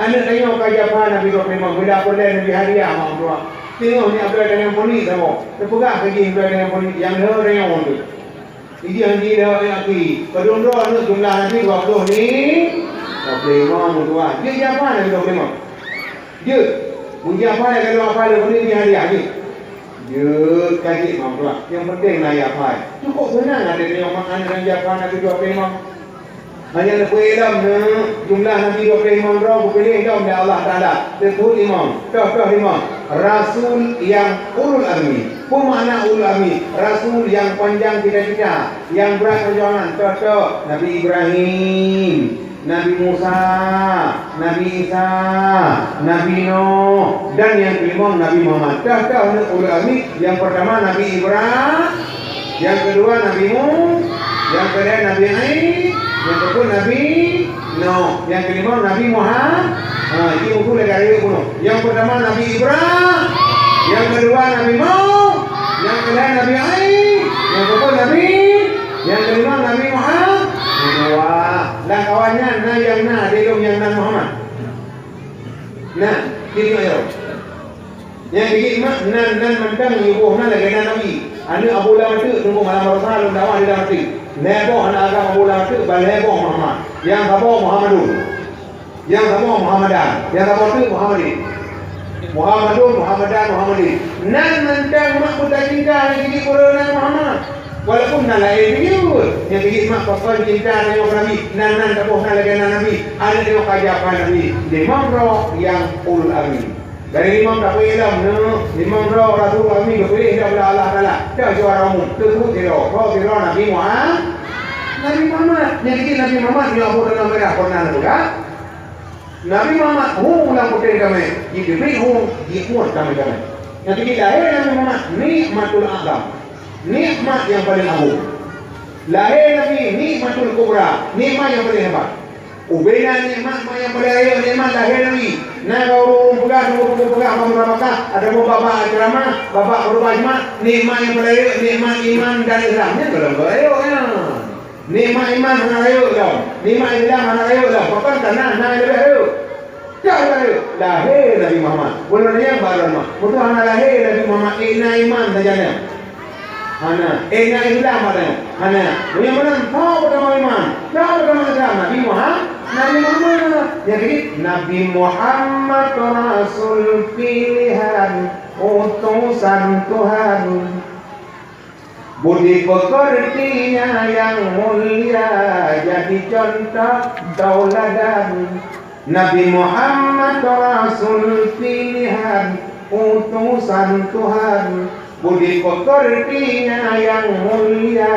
Aneuk tanyoe ka jihafai Nabi dua ploh limong, bila peureulèe Nabi hadiah mak meutuwah. Teungoh ni Abdul tanyoe peulit saboh. Teupeugah keu jih Abdul tanyoe peulit, nyang lheueh tanyoe tu. Ijih han jilheueh nyang aki. Padum droe aneuk jumlah Nabi dua ploh ni, dua ploh limong meutuwah. Jeuet jihafai Nabi dua ploh limong. Jeuet. Meunyoe hafai, kalau hafai lé, boleh bri hadiah jih. Jeuet ka jeuet meukeurah. Nyang penting na hafai. Cukup seunang até tanyoe mak aneuk nyang hafai na tujoh ploh limong. Hana neupeuilom neuh, jumlah nabi dua ploh limong droe geupiléh lom lé Allah Taala. Teupeue limong, toh-toh limong. Rasul nyang ulul azmi. Peue makna ulul azmi? Rasul nyang panjang cita-cita, nyang brat peujuangan. Toh-toh Nabi Ibrahim. Nabi Musa, Nabi Isa, Nabi Nuh, dan nyang keulimong Nabi Muhammad. Toh-toh ulul azmi, nyang peurtama Nabi Ibra-, nyang keudua Nabi Mu-, nyang keulhèe Nabi Ai-, nyang keupeuet Nabi Nuh, nyang keulimong Nabi Muhammad. Ha, itu buku lagèe rayeuk bunoe. Nyang peurtama Nabi Ibra-, nyang keudua Nabi Mu-, nyang keulhèe Nabi Ai-, nyang keupeuet Nabi Nyang keulimong Nabi Muhammad. Dua. Lam awaknyan na nyang na di lôn nyang nan Muhammad. Na, di lôn nyoe. Nyang keujieb mak nan, nan mantong yue boh nan lagèe nan Nabi. Aneuk Abu Lahab teuk, teungku malam baroesa lôn dakwah di Lahab teuk. Lhèe boh aneuk agam Abu Lahab teuk, ban lhèe boh Muhammad. Nyang saboh Muhammadun. Nyang saboh Muhammadan, nyang saboh teuk Muhammadin. Muhammadun, Muhammadan, Muhammadin. Nan mantong mak peue tacinta lé jih peureunan Muhammad. Walaupun nan laén jeuet, nyang jeuet mak pakon cinta tanyoe keu Nabi, nan, nan saboh nan lagèe nan Nabi, aneuk tanyoe ka jak keu Nabi. Limong droe nyang ulul azmi. Dari limong tapeue lom nyoe, limong droe rasul ulul azmi geupiléh lé Allah Taala. Dak juara umum, teupeu sidroe, droe sidroe Nabi Muhammad. Nabi Muhammad, nyang jeuet Nabi Muhammad, nyoe Abu Tanah Merah pernah neupeugah. Nabi Muhammad hu lam puténg damé, jiteubiet hu, jimuet damé-damé. Nyang keubiet lahé Nabi Muhammad, nikmatul azam. Nikmat nyang paleng agong. Lahé Nabi, nikmatul kubra, nikmat nyang paleng hebat. Ubena nikmat, nikmat nyang paleng rayeuk, nikmat lahé Nabi. Na ureueng peugah, ureueng peugah, ureueng peugah, ataupun bak-bak ceramah, bak-bak khutbah Jumat, nikmat nyang paleng rayeuk, nikmat iman dan Islam. Nyan golom rayeuk nyan. Nikmat iman hana rayeuk lom, nikmat Islam hana rayeuk lom, pakon kana na leubeh rayeuk. Ka rayeuk, lahé Nabi Muhammad. Bunoe nyan baru mah. Beutôi hana lahé Nabi Muhammad, eh, na iman saja nyan. Hana, eh, na Islam ada nyan. Hana. Meunyoe meunan, soe peutama iman? Soe peutama Islam? Nabi Muhammad. Nabi Muhammad. Nyang keubiet, Nabi Muhammad rasul pilihan, utusan Tuhan. Budi pekertinya yang mulia jadi contoh tauladan. Nabi Muhammad rasul pilihan, utusan Tuhan. Budi pekertinya yang mulia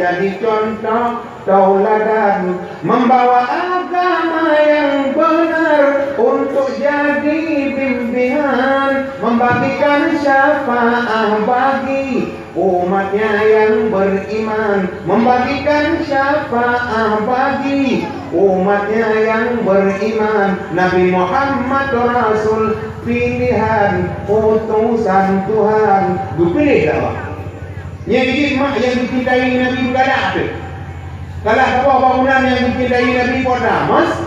jadi contoh tauladan. Membawa agama yang benar untuk jadi bimbingan. Membagikan syafaat bagi umatnya yang beriman, membagikan syafaat bagi umatnya yang beriman. Nabi Muhammad rasul pilihan, utusan Tuhan. Geupiléh dak, Pak? Nyang jeuet mak nyang dicintai Nabi meugalak teuh. Salah saboh bangunan nyang dicintai Nabi peue na? Mas-,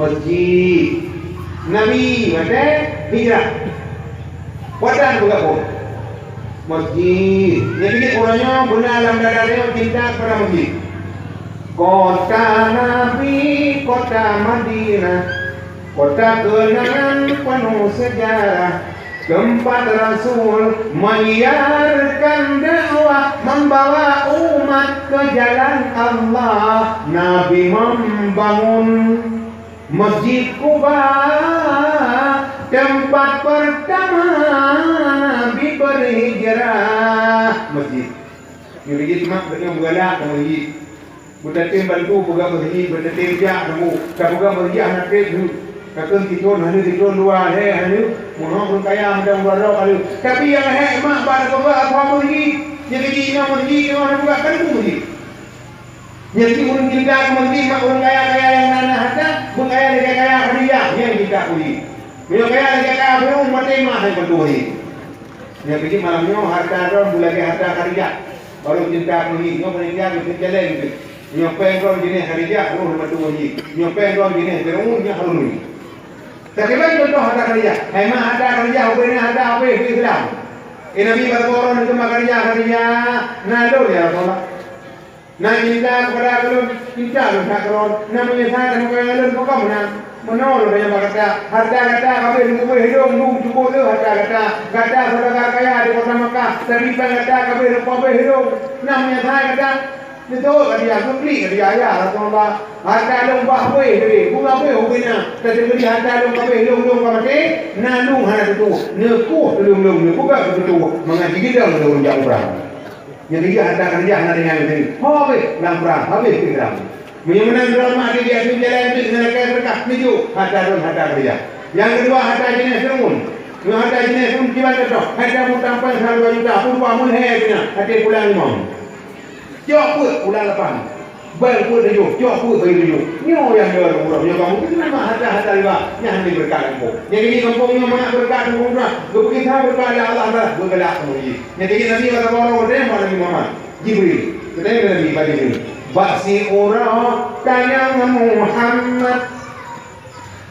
masjid. Nabi watèe hijrah. Peue na geupeugah? Masjid. Nyang keubiet uroe nyoe beuna lam dada tanyoe cinta keupada masjid. Kota Nabi, kota Madinah, kota kenangan penuh sejarah, tempat Rasul menyiarkan dakwah, membawa umat ke jalan Allah. Nabi membangun Masjid Quba, tempat pertama Nabi berhijrah. Masjid. Nyoe jeuet mak, beungoh meugalak keu masjid. Beutatem bantu peugah masjid, beutatem jak teungku. Tapeugah masjid hana trép nyoe. Kakeuh sithon hana, sithon dua lhèe hana. Meuhom ureueng kaya mantong dua droe ka lheueh. Tapi nyang lhèe mak bak tapeugah apa masjid. Nyang keuji inong masjid, inong hana peugah kan masjid. Nyan cit ureueng cinta keu masjid, mak ureueng kaya-kaya nyang na, na harta, beukaya lagèe kaya Khadijah, nyan cinta keu masjid. Meunyoe kaya lagèe kaya Firaun, maté mak hai bantu masjid. Nyan keuji malam nyoe harta droe beulagèe harta Khadijah, barô cinta keu masjid. Nyoe panitia geupeucaleng teuh. Nyoe péng droe jeunèh Khadijah, roh bantu masjid. Nyoe péng droe jeunèh Firaun, nyan Harun. Tapi ban contoh harta Khadijah. Hai mak, harta Khadijah, ubena harta habéh keu Islam. Eh, Nabi bak teumpat droe, Khadijah, Khadijah, na lôn ya Rasulullah. Na cinta keupada ulôn, cinta lôn that keu droe. Na meunyeusai dan meukeureueng lôn, pakon meunan. Meunoe lôn tanyong bak gata, hareuta gata ka abéh lôn peubeueh lôn, lôn cukup lé hareuta gata. Gata syeudagar kaya di kota Makkah, tapi péng gata ka abéh lôn peubeueh lôn. Nam nyang hai gata? Neutôk ka dia, geuklik ka dia, "Ya Rasulullah, hareuta lôn bah abéh tadi, peue abéh ubé na? Teukeudi hareuta lôn ka abéh lôn, lôn ka maté, na lôn hana teutuoh. Neukueh tuleueng lôn, neupeugah keu teutuoh, mangat jigidong lôn jak u prang." Nyang keujeuet hareuta keureuja hana ringan lé. Ho abéh lam prang, abéh pih lam. Meunyoe meunan droe mak di ateueh jalan deuek ngon lakée seudeukah, neujok hareuta droen hareuta keureuja. Nyang keudua, hareuta jeunèh seurumun. Nyoe hareuta jeunèh seurumun kiban contoh, hareuta meutampan salah dua juta, peuet dua mun lhèe pih na, até pulang limong. Cok peuet pulang lapan. Ban peuet tujoh, cok peuet bagi tujoh. Nyoe nyang jeuet ureueng nyoe kamoe keuneuk hareuta-hareuta riba, nyan hana beureukat gampông. Nyang keujeuet gampông nyoe mangat beureukat gampông, geupeugisa beureukat lé Allah Taala, beugalak kamoe jih. Nyang keujeuet Nabi bak saboh droe, teuntèe bak Nabi Muhammad. Jibril, teuntèe Nabi bak Jibril. Bak siuroe tanyong Muhammad,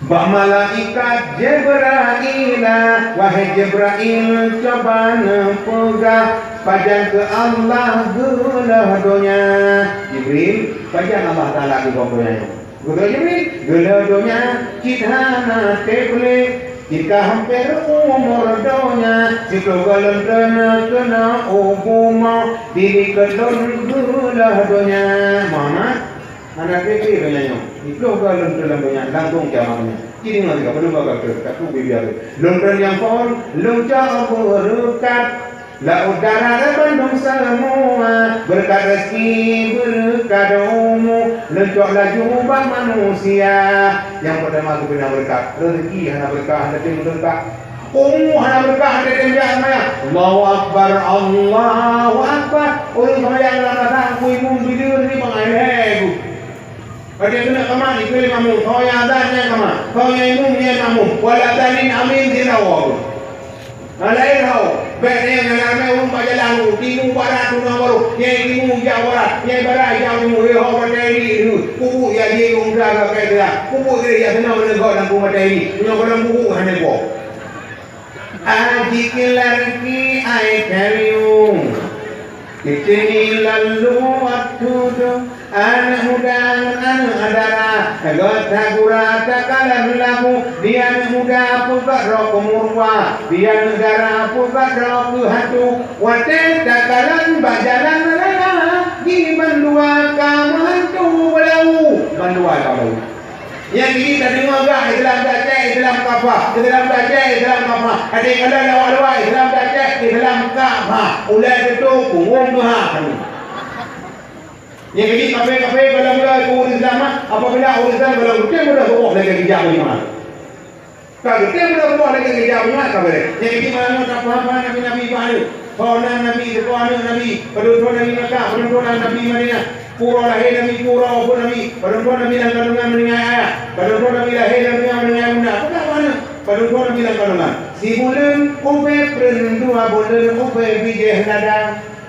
bak malaikat Jibraila, "Wahai Jibrail, cuba neupeugah, pajan keu Allah geuleuh donya?" Jibril, pajan Allah Taala geugob donya nyoe? Geukheun Jibril, "Geuleuh donya cit hana teupeuleueh, cit ka hamper umur donya, siplôh goe lôn treun keunoe u bumoe, diri keu lôn geuleuh donya." Muhammad, hana teupeuleueh donya nyoe, siplôh goe lôn treun lam donya, langsông kiamat donya. Jadi ngon sigoe, padum goe lôn treun, ka tu bibiar. Lôn treun nyang phon, lôn cok beureukat. Laôt darat bandum seumua, beureukat rezeki, beureukat umu, leuncok laju bak manusia. Nyang peutama geupeuna beureukat, rezeki hana beureukat, hana teuntèe beureukat. Umu hana beureukat, hana teuntèe jak seumayang. Allahu Akbar, Allahu Akbar. Ureueng seumayang lam rasa kui mum bideue ni bangai lhèe. Watèe keuneuk kama, ikheun lé makmum, soe nyang azan nyan kama, soe nyang imum nyan makmum. Wala tadin amin sidroe. Nah, laén hau. Bèk nyan, nyan ramè ureueng bak jalan, timu barat, tuna barô. Nyang timu jak barat, nyang barat jak timu. Hei, ho batèe ni, kubu ya, ye, ureueng muda ka kai geura. Kubu geura ya, seunang meunegok lam kubu batèe ni. Meunyoe gohlom kubu, hana kubu. Aji kilan ki ai kariu. Kicini lalu waktu tu, aneuk muda ngon aneuk dara, gata gura takalon labu, di aneuk muda peugah droe keu murwa, di aneuk dara peugah droe keu hantu. Watèe takalon bak jalan raya, di bandua ka meuhantu beulau, bandua ka beulau. Nyang jih tadeungoe gah Islam tacèt, Islam kafah, Islam tacèt, Islam kafah. Até kala lawak-lawak Islam tacèt, Islam kafah. Ulèe teutueng punggong meuha kami. Nyang jih kafé-kafé bala mula ikut ureueng Islam, apabila ureueng Islam bala rutin mudah geuboh lagèe geujak meunyoe. Ka geutem budak bumoe lagèe geujak bumoe ka beuréh. Nyang jih malam nyoe tapeuham-ham nabi-nabi bak aneuk. Soe nan nabi, soe aneuk nabi, padum thôn nabi Makkah, padum thôn nabi Madinah. Uroe lahé nabi, uroe wafeuet nabi, padum thôn nabi lam kandungan meuninggai ayah, padum thôn nabi lahé lam dônya meuninggai bunda. Peugah bak aneuk, padum thôn nabi lam kandungan. Sibuleuen ubé preun, dua buleuen ubé bijéh lada.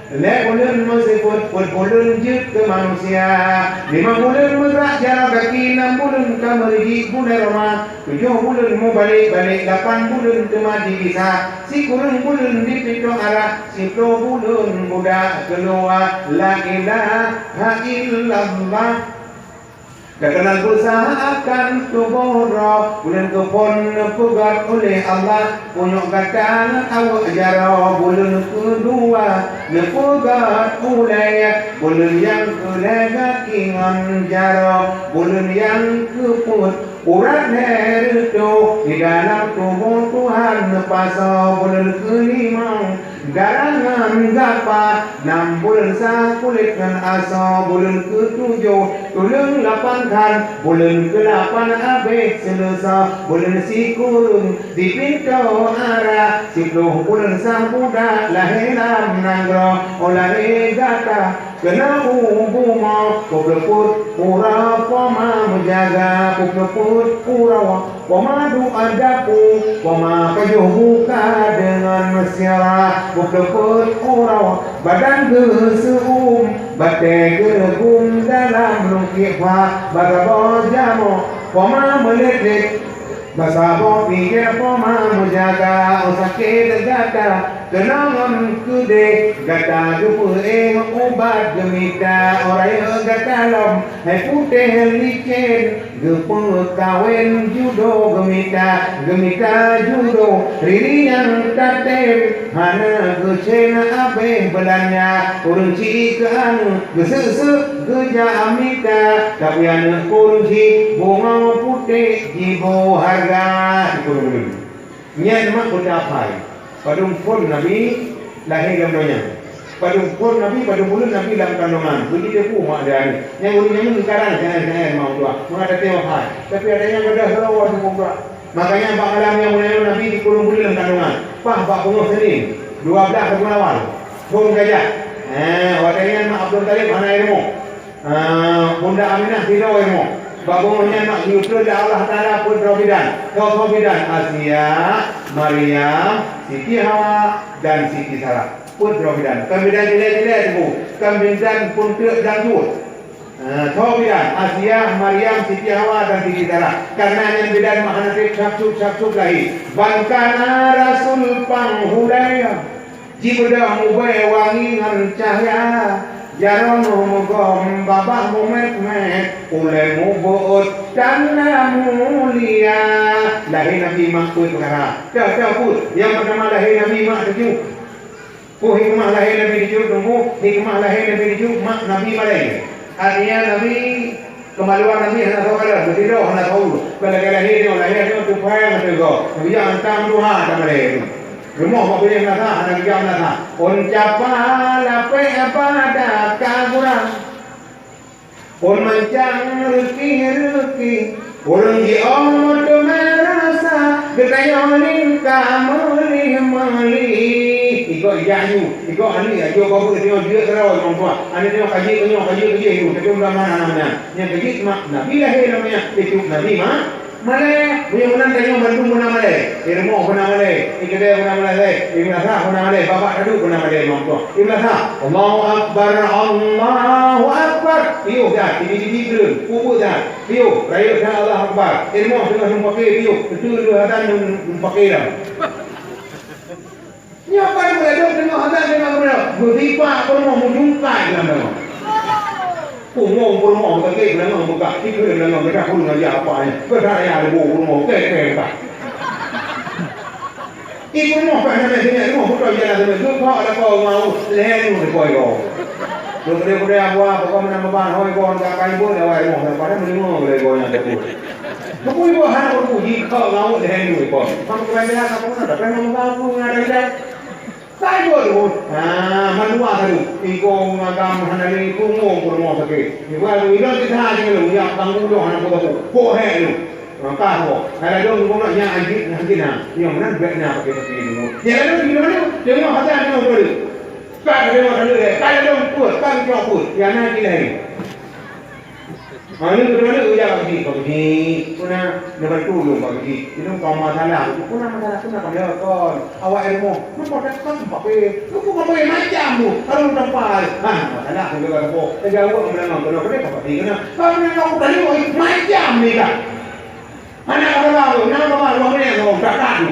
Lhèe buleuen meusifeuet, peuet buleuen jeuet keu manusia. Limong buleuen meugrak jaroe gaki, nam buleuen ka meureuji gulèe roma. Tujoh buleuen mubalek-balek, lapan buleuen teuma digisa. Sikureueng buleuen dipintoe arak, siplôh buleuen budak keuluwa. La ilaha illallah. Gata na geusaha akan tuboh droe, ulôn keuphon neupeugöt ulèh Allah, punyueng gata ngon aweuek jaroe. Buleuen keudua neupeugöt ulèe, buleuen nyang keulhèe gaki ngon jaroe, buleuen nyang keupeuet urat lhèe reutôh, di dalam tuboh Tuhan neupasoe. Buleuen keulimong darah ngon gapa, nam buleuen sa kulét ngon asoe. Buleuen keutujoh tuleueng lapan that, buleuen keulapan abéh seuleusoe. Buleuen sikureueng dipintoe arak, siplôh buleuen sa budak lahé lam nanggroe. Óh lahé gata keunoe u bumoe, peue keupeue uroe poma meujaga, peue keupeue uroe poma duek dapu, poma pajoh buka deungon meusyara. Peue keupeue uroe badan geuseu'uem, batèe geureugum dalam lungkiek pha. Bak saboh jamoe poma meulét-lét, bak saboh pike poma meujaga. Óh sakét gata Keunong ngon keudeh gata geupeuéh ubat geumita, uroe gata lom hai putéh licén, geupeukawen judo geumita, geumita judo riri nyang tatem, hana geucén abéh beulanja, ureuëng ci keu aneuk geuseuk-seuk geujak mita, tapi aneuk ureuëng ci bungoe putéh jiboh hareuga. Nyan mak peue taphai. Padum phon Nabi lahé lam donya. Padum phon Nabi, padum buleuen Nabi lam kandongan. Beujiteupeue mak dan ayah. Nyang ureuëng nyan meukarang jangan-jangan mau dua. Mengatakan wafai. Tapi ada yang ada hawa tu dua. Makanya bak malam nyang mulia Nabi di padum buleuen lam kandongan. Pah bak beungoh Senin, dua belas Rabiul Awal. Thon gajah. Eh, watèe nyan mak Abdul Muthalib hana ilmu. Ah, Bunda Aminah sidroe mo. Bak beungoh nyan mak geuyue treun lé Allah Taala peuet droe bidan. Soe-soe bidan? Asia, Maryam, Siti Hawa, dan Siti Sarah. Peuet droe bidan. Kon bidan ilèe-ilèe teungku. Kon bidan peuntreuk dangdut. Ah, soe bidan? Asia, Maryam, Siti Hawa, dan Siti Sarah. Kareuna nyan bidan mak hana trép sab-sub-sab-sub lahé. Ban kana rasul panghulèe. Jibeudôh mubèe wangi ngon cahya, jaroe mugom babah mumet-met, ulèe mubeuet tanda mulia. Lahé Nabi mak peuet peukara. Toh, toh peuet. Nyang peutama lahé Nabi mak teuju. Peue hikmah lahé Nabi teuju? Teungku, hikmah lahé Nabi teuju, mak Nabi malèe. Artinya Nabi Keumaluan Nabi hana soe kalon, meusidroe hana soe ureueng. Kon lagèe lahé nyoe, lahé nyoe tupai meuteugok. Geujak mantong tuha tamalèe. Rumoh bak binéh meunasah, hana geujak meunasah. Ôn capa lapèe ibadat ka gurang. Ôn mancang reuki-reuki. Ureueng jiôh teumé rasa, geutanyoe lingka meulih-meulih. Ikot ijak aju, ikot aneuk aju bak beuet nyoe jeuet keudroe limong tuah. Aneuk nyoe ka jeuet nyoe, ka jeuet, ka jeuet nyoe, tapi udah mana-mana. Nyang keu jeuet mak Nabi lahé namanya, cucu Nabi mak malèe. Meunyoe meunan tanyoe bandum beuna malèe. Di rumoh beuna malèe, di keudè beuna malèe, di meunasah beuna malèe, babah taduek beuna malèe limong tuah. Di meunasah, Allahu Akbar, Allahu Akbar. Piôh that, tibi-tibi treun, peubuet that. Piôh, rayeuk that Allahu Akbar. Di rumoh teungoh meupaké piôh, beutôi dua hatan meupaké dah. Nyoe kan meuladoe teungoh azan teungoh meuladoe, meusipak peurumoh meujungkai lam dangoe. Pungong peurumoh meuteukek beulangong beukah, ikeu beulangong geudah pun ngajak apa nyan. Geudah ya leubeh peurumoh kèe-kèe beukah. Di peurumoh ka hana sinyak rumoh beutôi jalan teumé. Geupak lakoe ngon lhèe nyoe dikoi goe. Lôn keudeh-keudeh abu-a, pokok meunan meuban hôi goe ngon kakai beuet awai rumoh, padahai meunyoe geude goe nyang teupeue. Keupeue iboh hana meupuji, kok ngawot lhèe nyoe iboh. Bang keubiasaan apa pun ada, pernah mengganggu dengan ada lidah. Sai iboh tu. Ha, mandua satu. Iko ngagam hana lé pungo peurumoh sakét. Iboh tu ilôn kita aja lu, ya ganggu doh hana buka bu. Boh he lu. Maka ho. Kalau dong ngomong nak nyan anjing, anjing nah. Yang mana duit nah pakai pakai dulu. Ya lalu di mana? Tengok hati ada orang tu. Kan ada orang tu, kan ada orang tu, kan dia tu. Ya nak dia. Ha, ni betul-betul ujak bak geuchik, bak geuchik. Puna neubantu lôn bak geuchik. Ilôn kon masalah, puna masalah, puna kon. Awak ilmu, napa dak kan pakai? Napa pakai macam tu? Kalau tampai. Ha, masalah tu juga tu. Terjawab meunang kena, kena pakai kena. Kalau meunang aku tadi macam ni dah. Anak kepala tu, nama kepala dua menit tu, dah tak tu.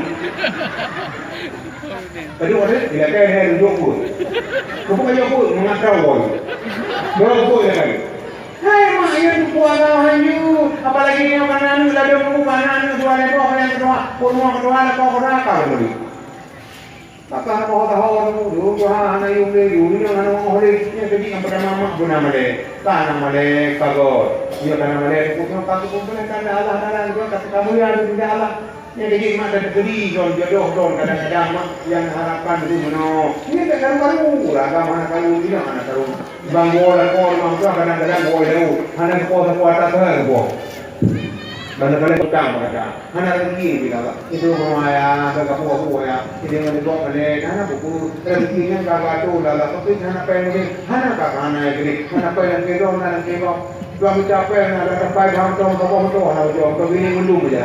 Tadi ada, dia kaya hai duduk pun. Kau bukan jawab pun, mengatau pun. Jawab pun dia kali. Hai mak, ya tu puasa haju. Apalagi dia bukan anak, ladang tu bukan anak, dua lekoh yang kedua, kurma kedua, lekoh kedua, kau beli. Maka hana tahu, tahu, tahu, tahu, hana yum lé, yum lé, hana mau lé. Nyan keuji nyang peutama mak beuna malèe. Ka na malèe, ka göt. Nyoe ka na malèe, pokoknya ka kumpulkan Allah Taala, nyoe ka kamu ya, Allah. Nyan keuji mak dan keudi, don jodoh, don kadang-kadang mak yang harapkan itu meunoe. Nyan tak karu-karu, agama hana karu, tidak hana karu. Bang bola kor mangkah kadang-kadang bola laut. Hana kepo sapu atas, hana kepo. Bang kalian utang pada Hana rezeki lagi dah. Itu rumah ya, bagapo-gapo ya. Jadi ngon dibok balik, hana buku. Rezeki nyan ka gatu dah lah. Tapi hana pai mungkin, hana ka hana ya gini. Hana pai yang kira, hana yang kira. Dua mita pai, hana ada tempat, hana tahu apa-apa, hana tahu apa-apa. Bini mendung je.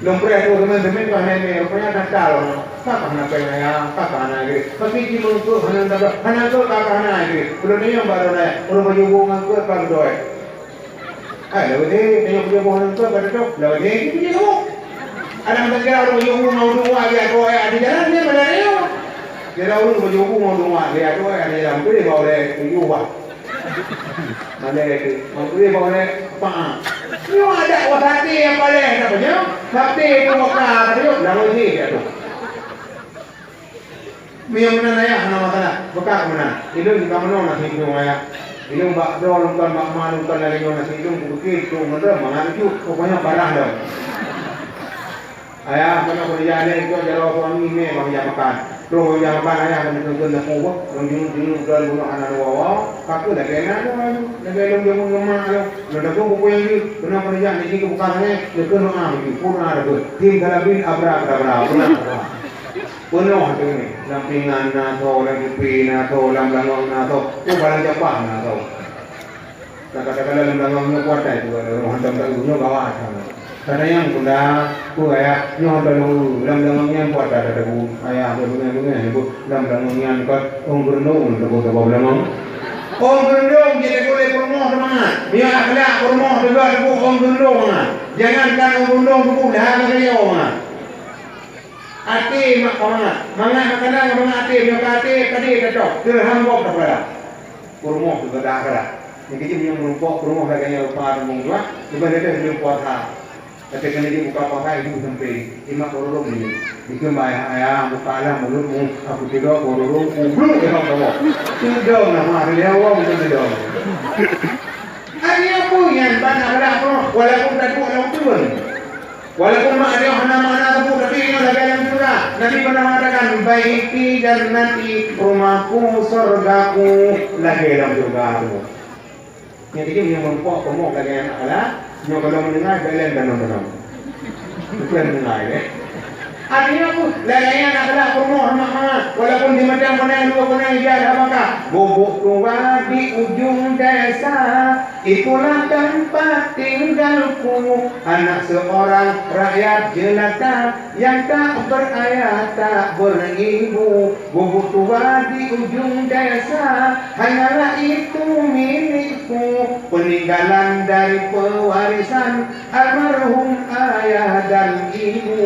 Lom preh tu teman-teman tu hana ni, rupanya dah tahu. Kaka hana pai ya, kaka hana ya gini. Tapi di mengko hana tahu, hana tahu kaka hana ya gini. Belum ni yang baru naik. Orang baju bunga ke, apa doa. Hai, lawét hé, tanyoe peujeuet boh nangkeuek ka teutôb. Lawét hé, jih peujeuet boh. Adak meuteugah ureueng bajôh bu ngon udeueng wak geujak trok ayah di jalan, nyan malèe nyoe. Kira ureueng bajôh bu ngon udeueng wak geujak trok ayah di jalan, beutôi bak ulèe tujoh wak. Malèe tu, beutôi bak ulèe paah. Nyoe adak wah saté nyang paléh, napa nyoe? Saté tu wah ka, napa nyoe? Lam wajéb ya tu. Meunyoe meunan ayah hana masalah, beukah meunan. Ilôn ka meunoe nasi udeueng ayah. Ilôn bak droe lôn kon, bak ma lôn kon lagèe nyoe nasi udeueng, kupiké trok ngon droe mangat lucu, pokoknya parah lom. Ayah, meunoe keureuja lé, cok jaroe suami mé bang jak makan. Trok bang jak makan, ayah, kami tungkon lampu beuh, lôn jinguk-jinguk droe bunoe hana dua woe, ka keuh lagèe na droe, lagèe lôn jameun ngon mak lôn. Lôn takot buku nyang jeuet, keunoe keureuja lé jih keu buka sangai, lôn keunoe ah, beuh, pun ah, beuh. Tim Salabin, abra, kadabra, pun ah, kadabra. Peunoh teungoh, lam pingan na tho, lam kupi na tho, lam beulangong na tho, oh, barang japah na tho. Takala-takala lam beulangong nyoe kuatai tu, ada roh hantom taeu nyoe gawat sangat. Kadang nyang pula, peue ayah, nyoe hantom lôn, lam beulangong nyan kuatai ada bu, ayah, beungèh-beungèh bu, lam beulangong nyan kon, ong geureunoe, teuboh-teuboh beulangong. Ong geureunoe, jadi boleh peurumoh semangat. Nyoe akhlak peurumoh juga teuboh ong geureunoe mangat. Jangankan ong geureunoe, teuboh dah lagèe nyoe mangat. Até mak ka mangat, mangat makanan ka mangat até, meunyoe ka até, padé tacok, dirham gob tapeugah. Peurumoh teupeugah keurak. Nyang keujeuet meunyoe meurumpok peurumoh lagèe nyan rupa rumoh dua, leubeh-leubeh meunyoe puasa. Tapi keuneuk jeuet buka puasa itu sampai lima puluh ribu ni. Dikeumbai ayah buka lah mulutmu, aku tidak puluh ribu, kubluk ya Allah. Tidak nama ada lewat bukan tidak. Hanya pun yang banyak lah pun, walaupun tak buat lawan Tuhan. Walaupun mak nyoe hana makna teupeu, tapi nyoe lagèe lam syeuruga. Nabi pernah mengatakan, "Baiti jannati, rumahku sorgaku," lagèe lam syeuruga tu. Nyang keujeuet nyang meurumpok peue lagèe anak Allah, nyoe kalau mendengar, jalan danau-danau. Bukan mendengar, eh. Artinya apa? Lagèe anak Allah, peue mak-mak, walaupun di Medan, Penang, dua Penang, ija dah baka. Gubuk tua di ujung desa, itulah tempat tinggalku. Anak seorang rakyat jelata yang tak berayah, tak beribu, gubuk tua di ujung desa, hanyalah itu milikku, peninggalan dari pewarisan almarhum ayah dan ibu.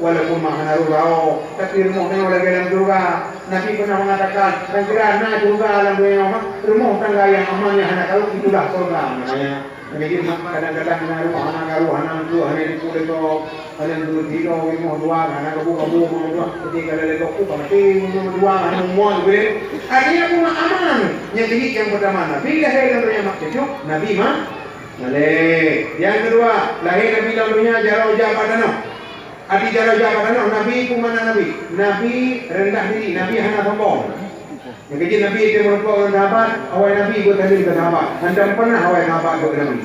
Walaupun mak hana rhah, tapi rumoh nyoe lagèe lam syeuruga. Nabi pernah mengatakan, "Nyang kira na syeuruga lam donya nyoe, rumoh tangga yang aman, yang hana karu, itulah syeuruga," namanya. Jadi, mak kadang-kadang na rumoh hana karu, hana eungkôt, hana dipu lé gob, hana eungkôt tido, rumoh dua, hana kabu-kabu, rumoh dua, jadi kalau lé gob tu, pasti rumoh dua, hana rumoh, gitu. Artinya, rumah aman. Nyang keujieb nyang pertama, Nabi lahé lam donya mak cucuk, Nabi ma-, malèe. Nyang keudua, lahé Nabi lam donya, jaroe jak bak tanoh. Arti jaroe jak bak tanoh, Nabi peue makna Nabi? Nabi rendah diri, Nabi hana sombong. Nyang keujeuet Nabi teumeureumpok ngon sahabat, awai Nabi beutaleueng keu sahabat. Hantom pernah awai sahabat beuet keu Nabi.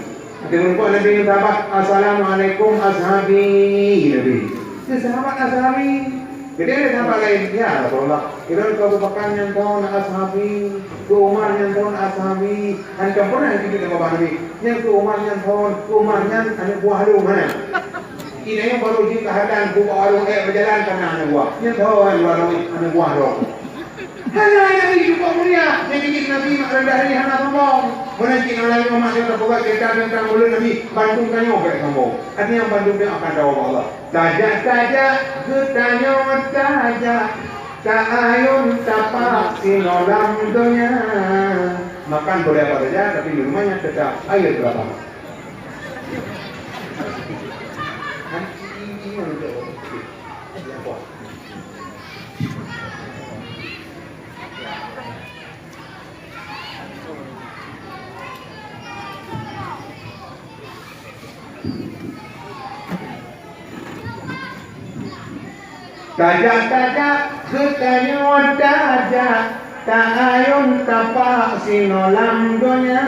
Teumeureumpok Nabi ngon sahabat, "Assalamualaikum ashabi," Nabi. Keu sahabat ashabi. Keudéh lé sahabat laén, "Ya Rasulullah, ulôn keu Abu Bakar nyan thon ashabi, keu Umar nyan thon ashabi." Hantom pernah jiteupeue lé babah Nabi, "Nyan keu Umar nyan thon, keu Umar nyan aneuk buah lôn hana." Inong nyan barô jeuet keu hadan, bak warông ék beujalan ka na aneuk buah. Nyan thon warông aneuk buah lôn. Hana Nabi cukup mulia, nyang jeuet Nabi mak rendah diri hana sombong. Meunan cit Nabi Muhammad nyang teupeugah cerita teuntang mulod Nabi, bandum tanyoe bèk sombong. Artinya bandum nyoe akan tawoe bak Allah. Tajak-tajak geutanyoe tajak, ta-ayôn tapak sinoe lam donya. Makan boleh apa saja, tapi minumannya tetap air kelapa. Tajak-tajak geutanyoe tajak, ta-ayôn tapak sinoe lam donya.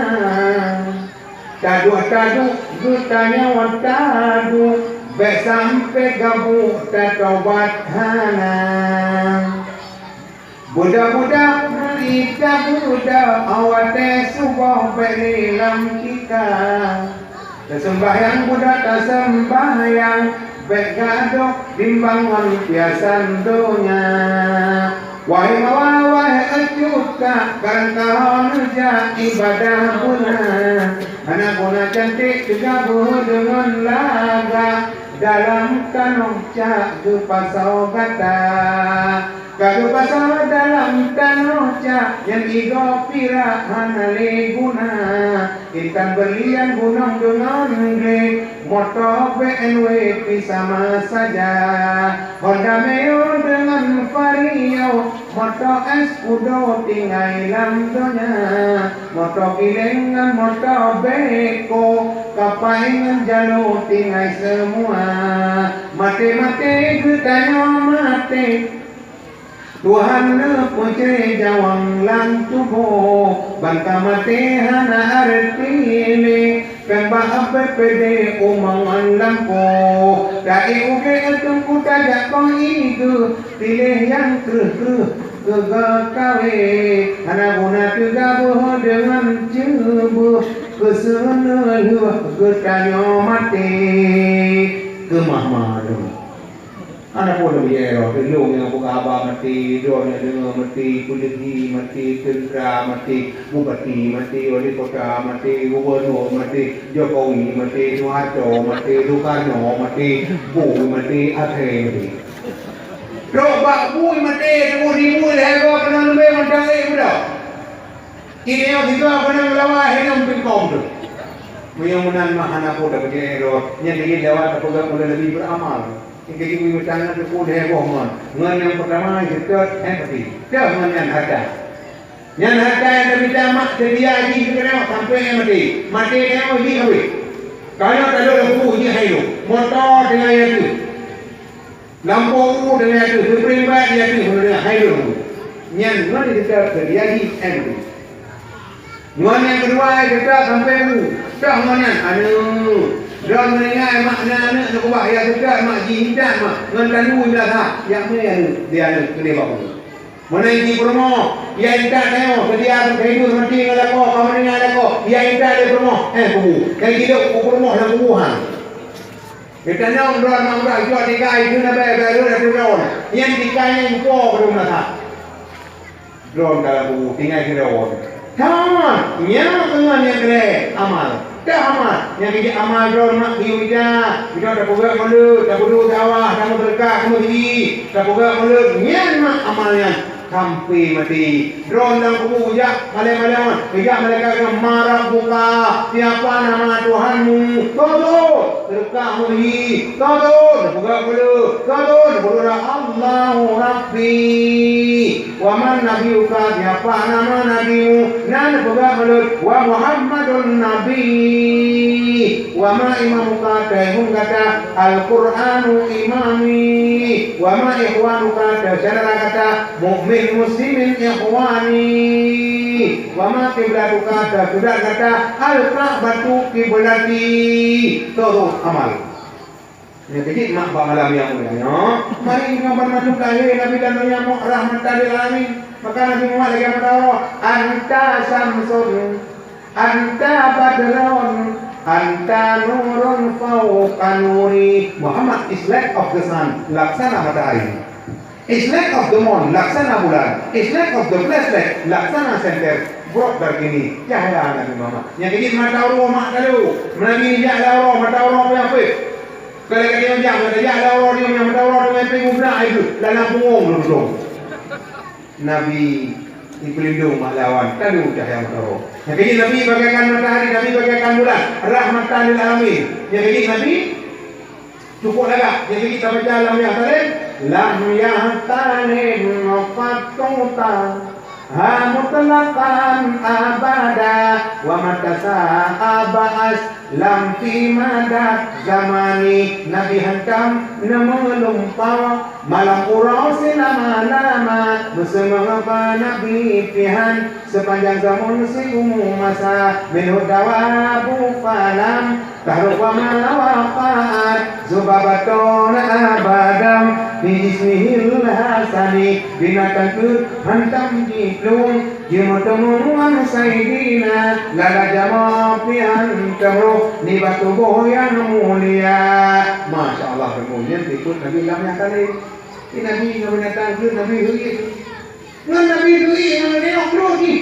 Taduek-taduek geutanyoe taduek, bèk sampoe gabuk tatobat hana. Budak-budak meuita budak, awai watèe suboh bèk lé lam tika. Taseumbahyang budak taseumbahyang, bèk gadôh bimbang ngon piasan donya. Wahé mawa, wahé cut kak, barangkaho neujak ibadah beuna. Hana guna cantik teugaboh deungon lagak. Dalam tanoh cak geupasoe gata, ka geupasoe dalam tanoh cak, nyan igoe pirak hana lé guna. Intan berlian gunong deungon glé, moto B M W pih sama saja. Honda Meo deungon Vario, moto S kudo tinggai lam donya. Moto Giléng ngon moto Beko, kapai ngon jalo tinggai seumua. Maté-maté geutanyoe maté, Tuhan neupeucre jawang lam tuboh, ban ka maté hana areuti lé, péng bak P P D umong ngon lampôh. Taék ubé teungku tajak kong igeue, piléh nyang kreueh-kreueh keu geukawé. Hana guna teugaboh deungon ceubeuh, keuseuneu lheueh geutanyoe maté. Keumah ma deungon. Hana peue lom jih roh, lôn nyang peugah haba maté, droe nyang deungoe maté, peuleuhi maté, teuntra maté, bupati maté, wali kota maté, gubernur maté, Jokowi maté, Soeharto maté, Soekarno maté, Bui maté, Akhé maté. Trok bak Bui maté, teungku di Bui lhèe goe keunoe leubeh mantong ék beudôh. Ideologi droe beunang lawan hireuen pinkong tu. Meunyoe meunan mah hana peue tapeucaya droe, nyan jih lewat tapeugah ulôn Nabi beramal. Nyang keujeuet meutangan teupeu lhèe boh ngon. Ngon nyang peutama, seutôt, eh, pati. Teuh ngon nyan harta. Nyan harta nyang tamita mak seudia jih keunoe sampoe maté. Maté nyoe jih habéh. Ka nyoe talôn lam kubu jih hai lôn. Moto tinggai ateueh. Lampôh u deungon ateueh, seuprieng bak di ateueh, deungon hai lôn. Nyan ngon di seutôt keu dia jih, eh, beutôi. Ngon nyang keudua, eh, seutôt sampoe u. Toh ngon nyan, aneuk. Droe meuninggai mak na aneuk neukeubah, ya seutôt mak jih intat mak, ngon tandu i beulah that, jak mé aneuk, di aneuk keudeh bak u. Meunan jih peurumoh, ya intat tanyoe, seudia keu keuhidupan maté ngon lakoe, ka meuninggai lakoe, ya intat lé peurumoh, eh, kubu. Nyang jidok u peurumoh lam kubu han. Geutanyoe droe mak udah jok tinggai, itu na bèe, bèe rhot ateueh droe. Nyan tinggai nyan po keu meunasah. Droe dalam kubu, tinggai keu droe. Kan, nyan teungoh nyang keu lhèe, amal. Dah amal, nyang keu jih amal droe mak geuyue mita. Kita tapeugah mulut, tapeugah dakwah, tameuseudeukah, tameuseugi, tapeugah mulut, nyan mak amal nyan. Sampoe maté. Droe lam kubu jak malèe-malèe ngon, geujak malaikat ngon, "Man rabbuka?" Siapa nama Tuhanmu? Tho-tho, teuka meuhi. Tho-tho, neupeugah peue? Tho-tho, neupeugah, "Allahu Rabbi." "Wa man nabiyuka?" Siapa nama nabimu? Nan neupeugah peue? "Wa Muhammadun Nabi." "Wa ma imamuka?" Teungku gata, "Al-Qur'anu imami." "Wa ma ikhwanuka?" Syedara gata, mukmin muslimin ikhwani. "Wa ma qiblatuka?" Kiblat gata, "Al-Ka'batu qiblati." Tho-tho amal. Nyan keuh jih mak bak malam nyang mulia nyoe. Mari nyoe ban mandum lahé Nabi lam donya mok rahmatan lil alamin. Maka Nabi Muhammad lagèe meudawa, "Anta syamsun, anta badrun, anta nurun fauqa nuri." Muhammad is light of the sun, laksana matahari. Is light of the moon, laksana bulan. Is light of the flashlight, laksana senter. Brok darkini, cahaya Nabi Muhammad. Nyang keuh jih mata uroe mak talu. Nabi jak lam uroe, mata uroe pih apit. Kalau kata nyang jak, kata jak lam uroe, nyang mata uroe, nyang pih mubra itu, dalam punggong tu. Nabi dipeulindong mak lawan, talu cahaya mata uroe. Nyang keuh jih Nabi bagaikan matahari, Nabi bagaikan bulan, rahmatan lil alamin. Nyang keuh jih Nabi Cukup lagak, jadi kita baca lam yahtalin, lam yahtalin qattu taha mutlaqan abada, wa mata sya'a ba'as lam fi madad zamani. Nabi hantom neumeulumpau malam uroe silama-lama, meuseumapa Nabi pihan sepanjang zaman siumu masa, minhu dawabu falam Tahruf wa ma waqa'at, zubabatun abadan, bi ismihil hasani, binatang keuh hantom jiplueng, jimeuteumé ngon Saidina, lala jamoe pih hantom roh, nibak tuboh nyang mulia. Masya Allah, keumuliaan sifeut Nabi lam nyang saleh. Di Nabi ngon binatang keuh, Nabi heuet. Ngon Nabi turi ngon Nabi Nuh jih.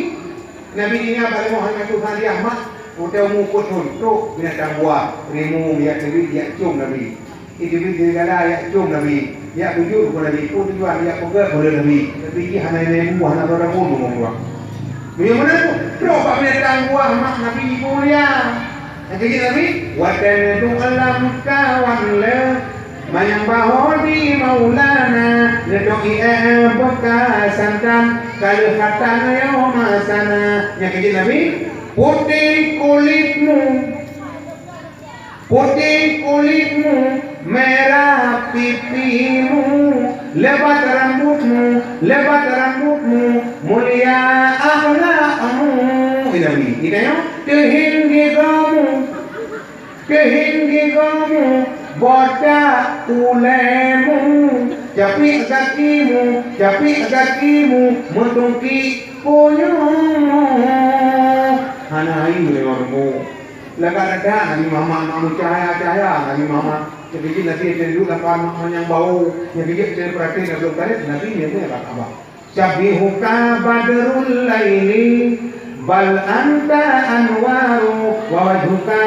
Nabi ingat bak leumoh hana tuha di Ahmad, utée umu peuet thon, trok binatang buah, rimu, jak teubiet, jak com Nabi. Jibril serigala jak com Nabi, jak bujuk keu Nabi, peue tujuan jak peugöt keu Nabi. Tapi jih hana ilée buah, hana droe daun meungon buah. Meunyoe meunan, trok bak binatang buah mak Nabi mulia. Nyang keu jih Nabi, watée neuduek lam kawan le, manyang baho di Maulana, neuduek ié beuka santan, ka lheueh khatan yoh masana. Nyang keu jih Nabi, putéh kulitmu, putéh kulitmu, merah pipimu, lebat rambutmu, lebat rambutmu, mulia akhlakmu. Ini Nabi, ini teuhing gigomu. Keuhing gigomu, botak ulemu, capiek gakimu, capiek gakimu, meutungkiek punyumu. Hana hayeue deungon rumoh. Lagak that-that Nabi Muhammad, mak meucahya-cahya Nabi Muhammad. Nyang keu jih Nabi teuduek lam kamar mak manyang bahu. Nyang keu jih teupeuraté Nabi Muhammad, Nabi nyan nyan bak Ka'bah. Syabbihuka badrul laili, bal anta anwaru, wa wajhuka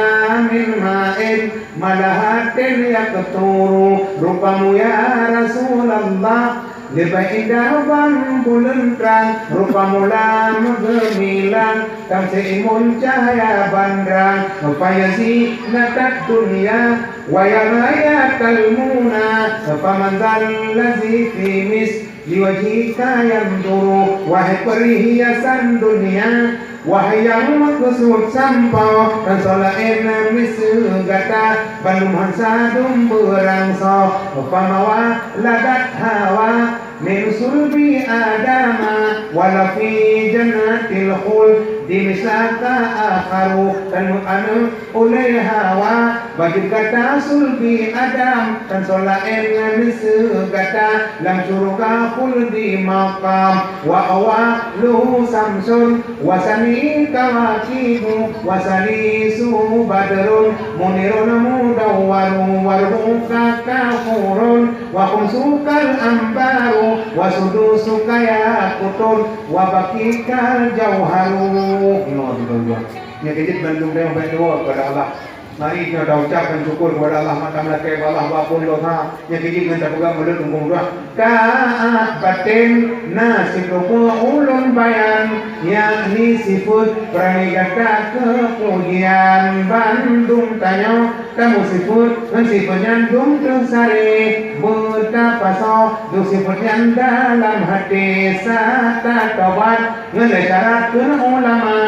min ma'in malahatin yaqturu. Rupamu ya Rasulullah, leubeh indah ban buleuen trang, rupamu lam geumilang, tam seuimeun cahya ban drang, fa ya zinatat dunya, wa ya ghayatal muna, faman dzal ladzi fi mis Liwajhika yanzuru, wahai perhiasan dunia, wahai nyang meukeusut sampoe, tan soe laén miseue gata, bandum hansa dum beurangsoe. Fama waladat Hawa min sulbi Adama, wala fi jannatil khuldi misaka akharu, tan meu aneuk Ulée Hawa, bacut gata sulbi Adam, tan soe laén ngon miseue gata, lam syeuruga khuldi maqam. Wa awwaluhu syamsun, wa sani kawakibu, wa salisuhu badrun, munirun mudawwarun, wa rubu'uka kafurun, wa khumsukal anbaru, wa sudusuka yaqutun, wa baqiyukal jauharu. Nyoe di dua. Nyang keujeuet bandum lewat bak dua kepada Allah. Mari kita ucapkan syukur kepada Allah, maka melakée Allah walaupun dosa. Nyang keujeuet ngon tapeugah mulut lungkung dua. Taat batin na siplôh ulôn bayan, yakni sifeuet peurani gata keupujian. Bandum tanyoe tameuseufeuet ngon sifeuet nyan dum teuh saré. Beutapasoe dum sifeuet nyan dalam haté, sata tobat ngon lé syarat keu ulama.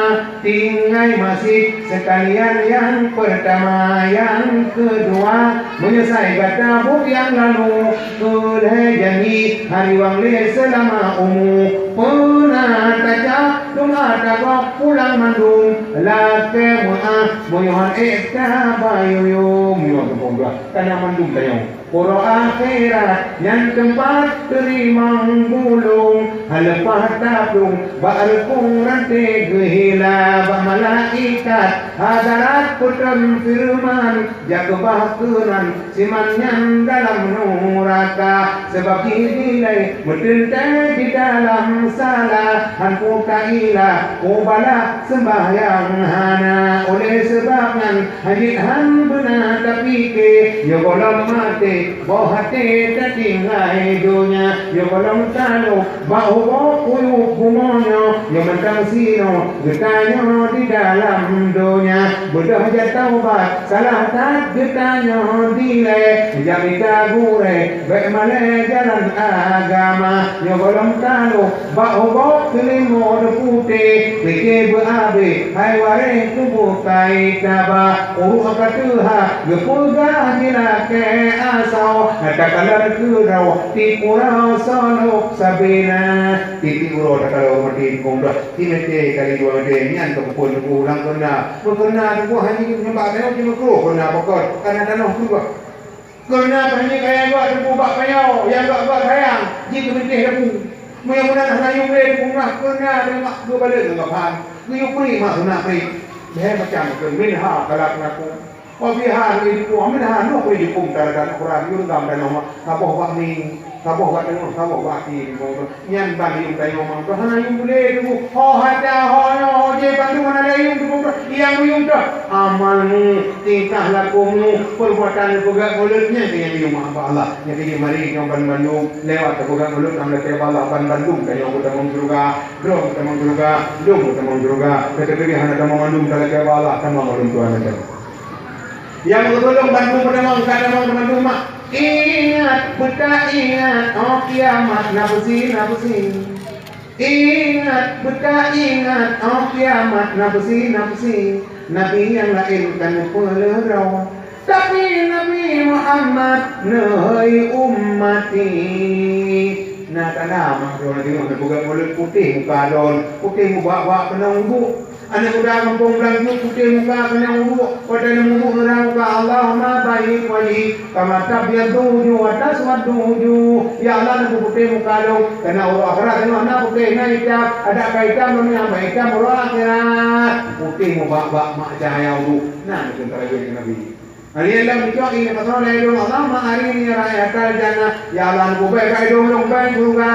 Tinggai masjid seukalian nyang peurtama, nyang keudua, meunyoe sai gata buet nyang lalu, keu lhée janji hariwang lé seulama umu. Peuna tacak dum ata gob pulang mandum, lakée meuáh meunyoe han ék tabayuyu. Meunyoe teupeu dua kana mandum tanyoe. Uroe akhirat nyan teumpat teurimong bulong, haleupah taplueng bak reupông ranté geuhila bak malaikat hadarat peuton feureuman, jak keubah keunan siman nyan dalam nuraka, sabab jih dilée meuteuntée di dalam sala, han peue taila, peue bala seumbahyang hana. Olée sabab nyan, Hana jeuet han beuna tapike, nyoe gohlom maté, boh até tatinggai donya, nyoe gohlom talo bak uboh kuyup bumoe nyoe, nyoe mantong sinoe geutanyoe di dalam donya. Beudôh jak taubat, salah that geutanyoe dilée, jak mita gurée, bék malée jalan agama, nyoe gohlom talo Bak uboh seulimut putéh, pike beuabéh, hai waréh kubu kai taba. Uruek ka teuha, geupeugah jilakée asoe, takalon keudroe, tiep uroe solok sabé na. Tiep-tiep uroe takalon maté kong dah, si maté kali dua maté, nyan keupeue teungku ulang keuna. Meukeuna teungku hana jeuet nibak tanoh, jimeukruh keuna bukon, kana tanoh keudua. Keureuna tanyoe kaya geuh teupeu bak payau nyang gak-gak sayang jih keumintéh teupeu. Meunyoe meunan hana yum lé teupeu, keuna teurimong geubalek ngon gaphan. Geuyue pri mak sunat pri. Lhée macam keu minha khalaqnakum wa fiha nu'idukum wa minha nukhrijukum taratan ukhra, yue reugam tanoh mak saboh bak mi. Saboh bak teungoh, saboh bak akhé, nyan ban yuem tanyoe mantong. Hana yuem bulèe teungku. Ho hata, ho nyoe, ho jih, bandum hana lé yuem teungku. Nyang yuem teuh amal mu, tingkah laku mu, perbuatan peugah mulut nyan keuh nyang yuem bak Allah. Nyan keuh mari nyoe ban bandum lewat tapeugah mulut lam lakèe bak Allah ban bandum tanyoe beutamong syeuruga. Droe beutamong syeuruga, lôn beutamong syeuruga. Teukeudi hana tamong mandum talakèe bak Allah, tamong lôn tuan aja. Nyang beutulông bantu peutamong, ka tamong bantu mak. Ingat, beutaingat, oh kiamat na peusi, na peusi. Ingat, beutaingat, oh kiamat na peusi, na peusi. Nabi nyang laén ka neupeuleuroe. Tapi Nabi Muhammad neuhôi ummati. Na tanda mak droe na tengok neupeugah mulut putéh muka droe, putéh mubak-bak keunong ubuk. Aneuk muda gampông Blang Jeuet putéh muka keunong ubuk, watèe neumubuk neurang muka, Allahumma bayyid wajhi kama tabyaddu wujuh wa taswaddu wujuh. Ya Allah, neupeuputéh muka lôn, kareuna uroe akhirat nyoe na putéh na itam, adak ka itam donya, ban itam uroe akhirat. Putéh mubak-bak mak cahya ubuk. Na neukheun taraweeh keu Nabi. Nyan lom dicok ié pasoe lam idông, Allahumma arini raihatal jannah. Ya Allah, neubri bèe bak idông lôn bèe syeuruga.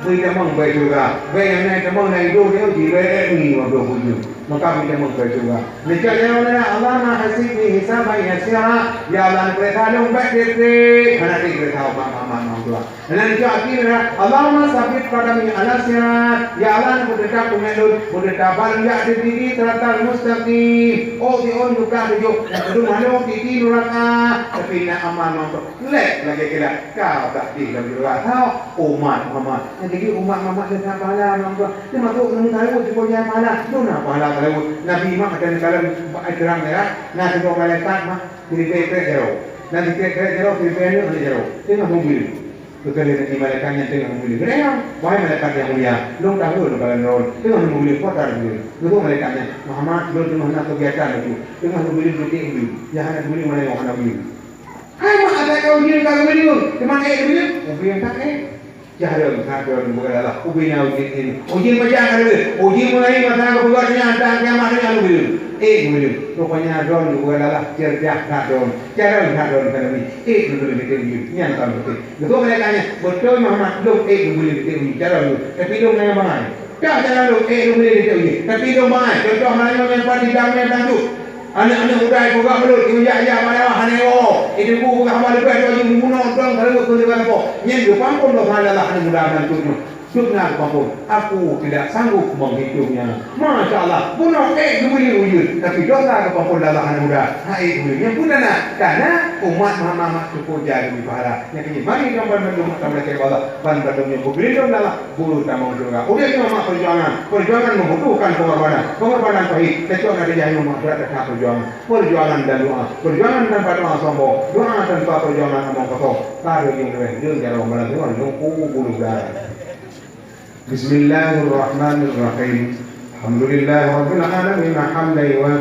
Bri tamong bèe syeuruga. Bèe nyang na tamong lam idông nyoe jibèe mi dua ploh bujur. Maka bri tamong bèe syeuruga. Neujak jaroe nyan, Allahumma hasibni hisaban yasira. Ya Allah, neupeuriksa lôn bèe trép-trép. Hana trép peuriksa umat Muhammad, Muhammad. Nyan cok até nyan, Allahumma tsabbit qadami 'alas sirat. Ya Allah, neupeuteutap teumèe lôn, peuteutap bak lôn jak di siratal mustaqim. Oh, siôn luka tujoh, nyang keudua hana titi nuraka. Tapi na amal mantong. Lhèe lagèe kilat, ka takdir lagèe rasa umat Muhammad. Nyang keuji umat Muhammad lheueh that pahala mantong. Teumasuk ureueng taleuet sigoe pahala, dum na pahala taleuet. Nabi mak masa neukalon bak Isra Mi'raj, na sidroe malaikat mak, siribèe trép jaroe. Na siribèe trép jaroe, siribèe aneuk hana jaroe. Teungoh meubileung. Geukheun lé Nabi malaikat nyan teungoh meubileung. Geutanyong, "Wahai malaikat nyang mulia, lôn tahu lôn kalon droe, teungoh meubileung, peue keuadaan bileung?" Geukheun malaikat nyan, "Muhammad, lôn teungoh na keugiatan laju, teungoh meubileung tiep-tiep ujeuen. Nyang hana meubileung, mana nyang hana ujeuen?" Hai mak, asai ka ujeuen ka meubileung, teuma ék meubileung? Ujeuen that ék. Jareueng that droe meubileung, ubé na ujeuen nyan. Ujeuen pajan ka lheueh? Ujeuen mulai masa geupeugah nyan, dan kiamat nyan meubileung. Ék meubileung. Rupanya droe meubileung, cerdas that droe. Jareueng that droe ka lheueh. Ék meubileung tiep ujeuen. Nyan ka meubileung. Geukheun malaikat nyan, "Beutôi Muhammad, lôn ék meubileung tiep ujeuen, cara lôn, tapi lôn hana bangai. Ka cara lôn ék meubileung tiep ujeuen, tapi lôn bangai. Contoh meunyoe nyan pat di dam nyan tantu. Aneuk-aneuk muda jipeugah mulut, jijak-jak bak dakwah hana iwoe. Itu ku peugah haba leubeh droe jimeubunoe droe ka lheueh keu leubeh lampôh. Nyan geupampôn dosa lé Allah aneuk muda tantu nyoe. Jeuet na geupampôn. Aku tidak sanggup menghitungnya." Masya Allah, bunoe ék meubileung ujeuen, tapi dosa geupampôn lé Allah aneuk muda. Hana ék meubileung. Nyan peue na? Karena umat Muhammad mak cukup jai geubi pahala. Nyan keuh mari ban bandum mak tamong lakèe bak Allah, ban bandum nyoe beugeulindong lé Allah, beutamong syeuruga. Udép nyoe mak peujuangan. Peujuangan membutuhkan pengorbanan. Pengorbanan pahit. Tacok na dijak nyoe mak brat that peujuangan. Peujuangan dan doa. Peujuangan tanpa doa sombong. Doa tanpa peujuangan omong kosong. Ka lheueh nyang leubeh, lheueh jaroe malam nyoe, nyoe ku bulu darah. Bismillahirrahmanirrahim. Alhamdulillahirabbil alamin, hamdan yuwafi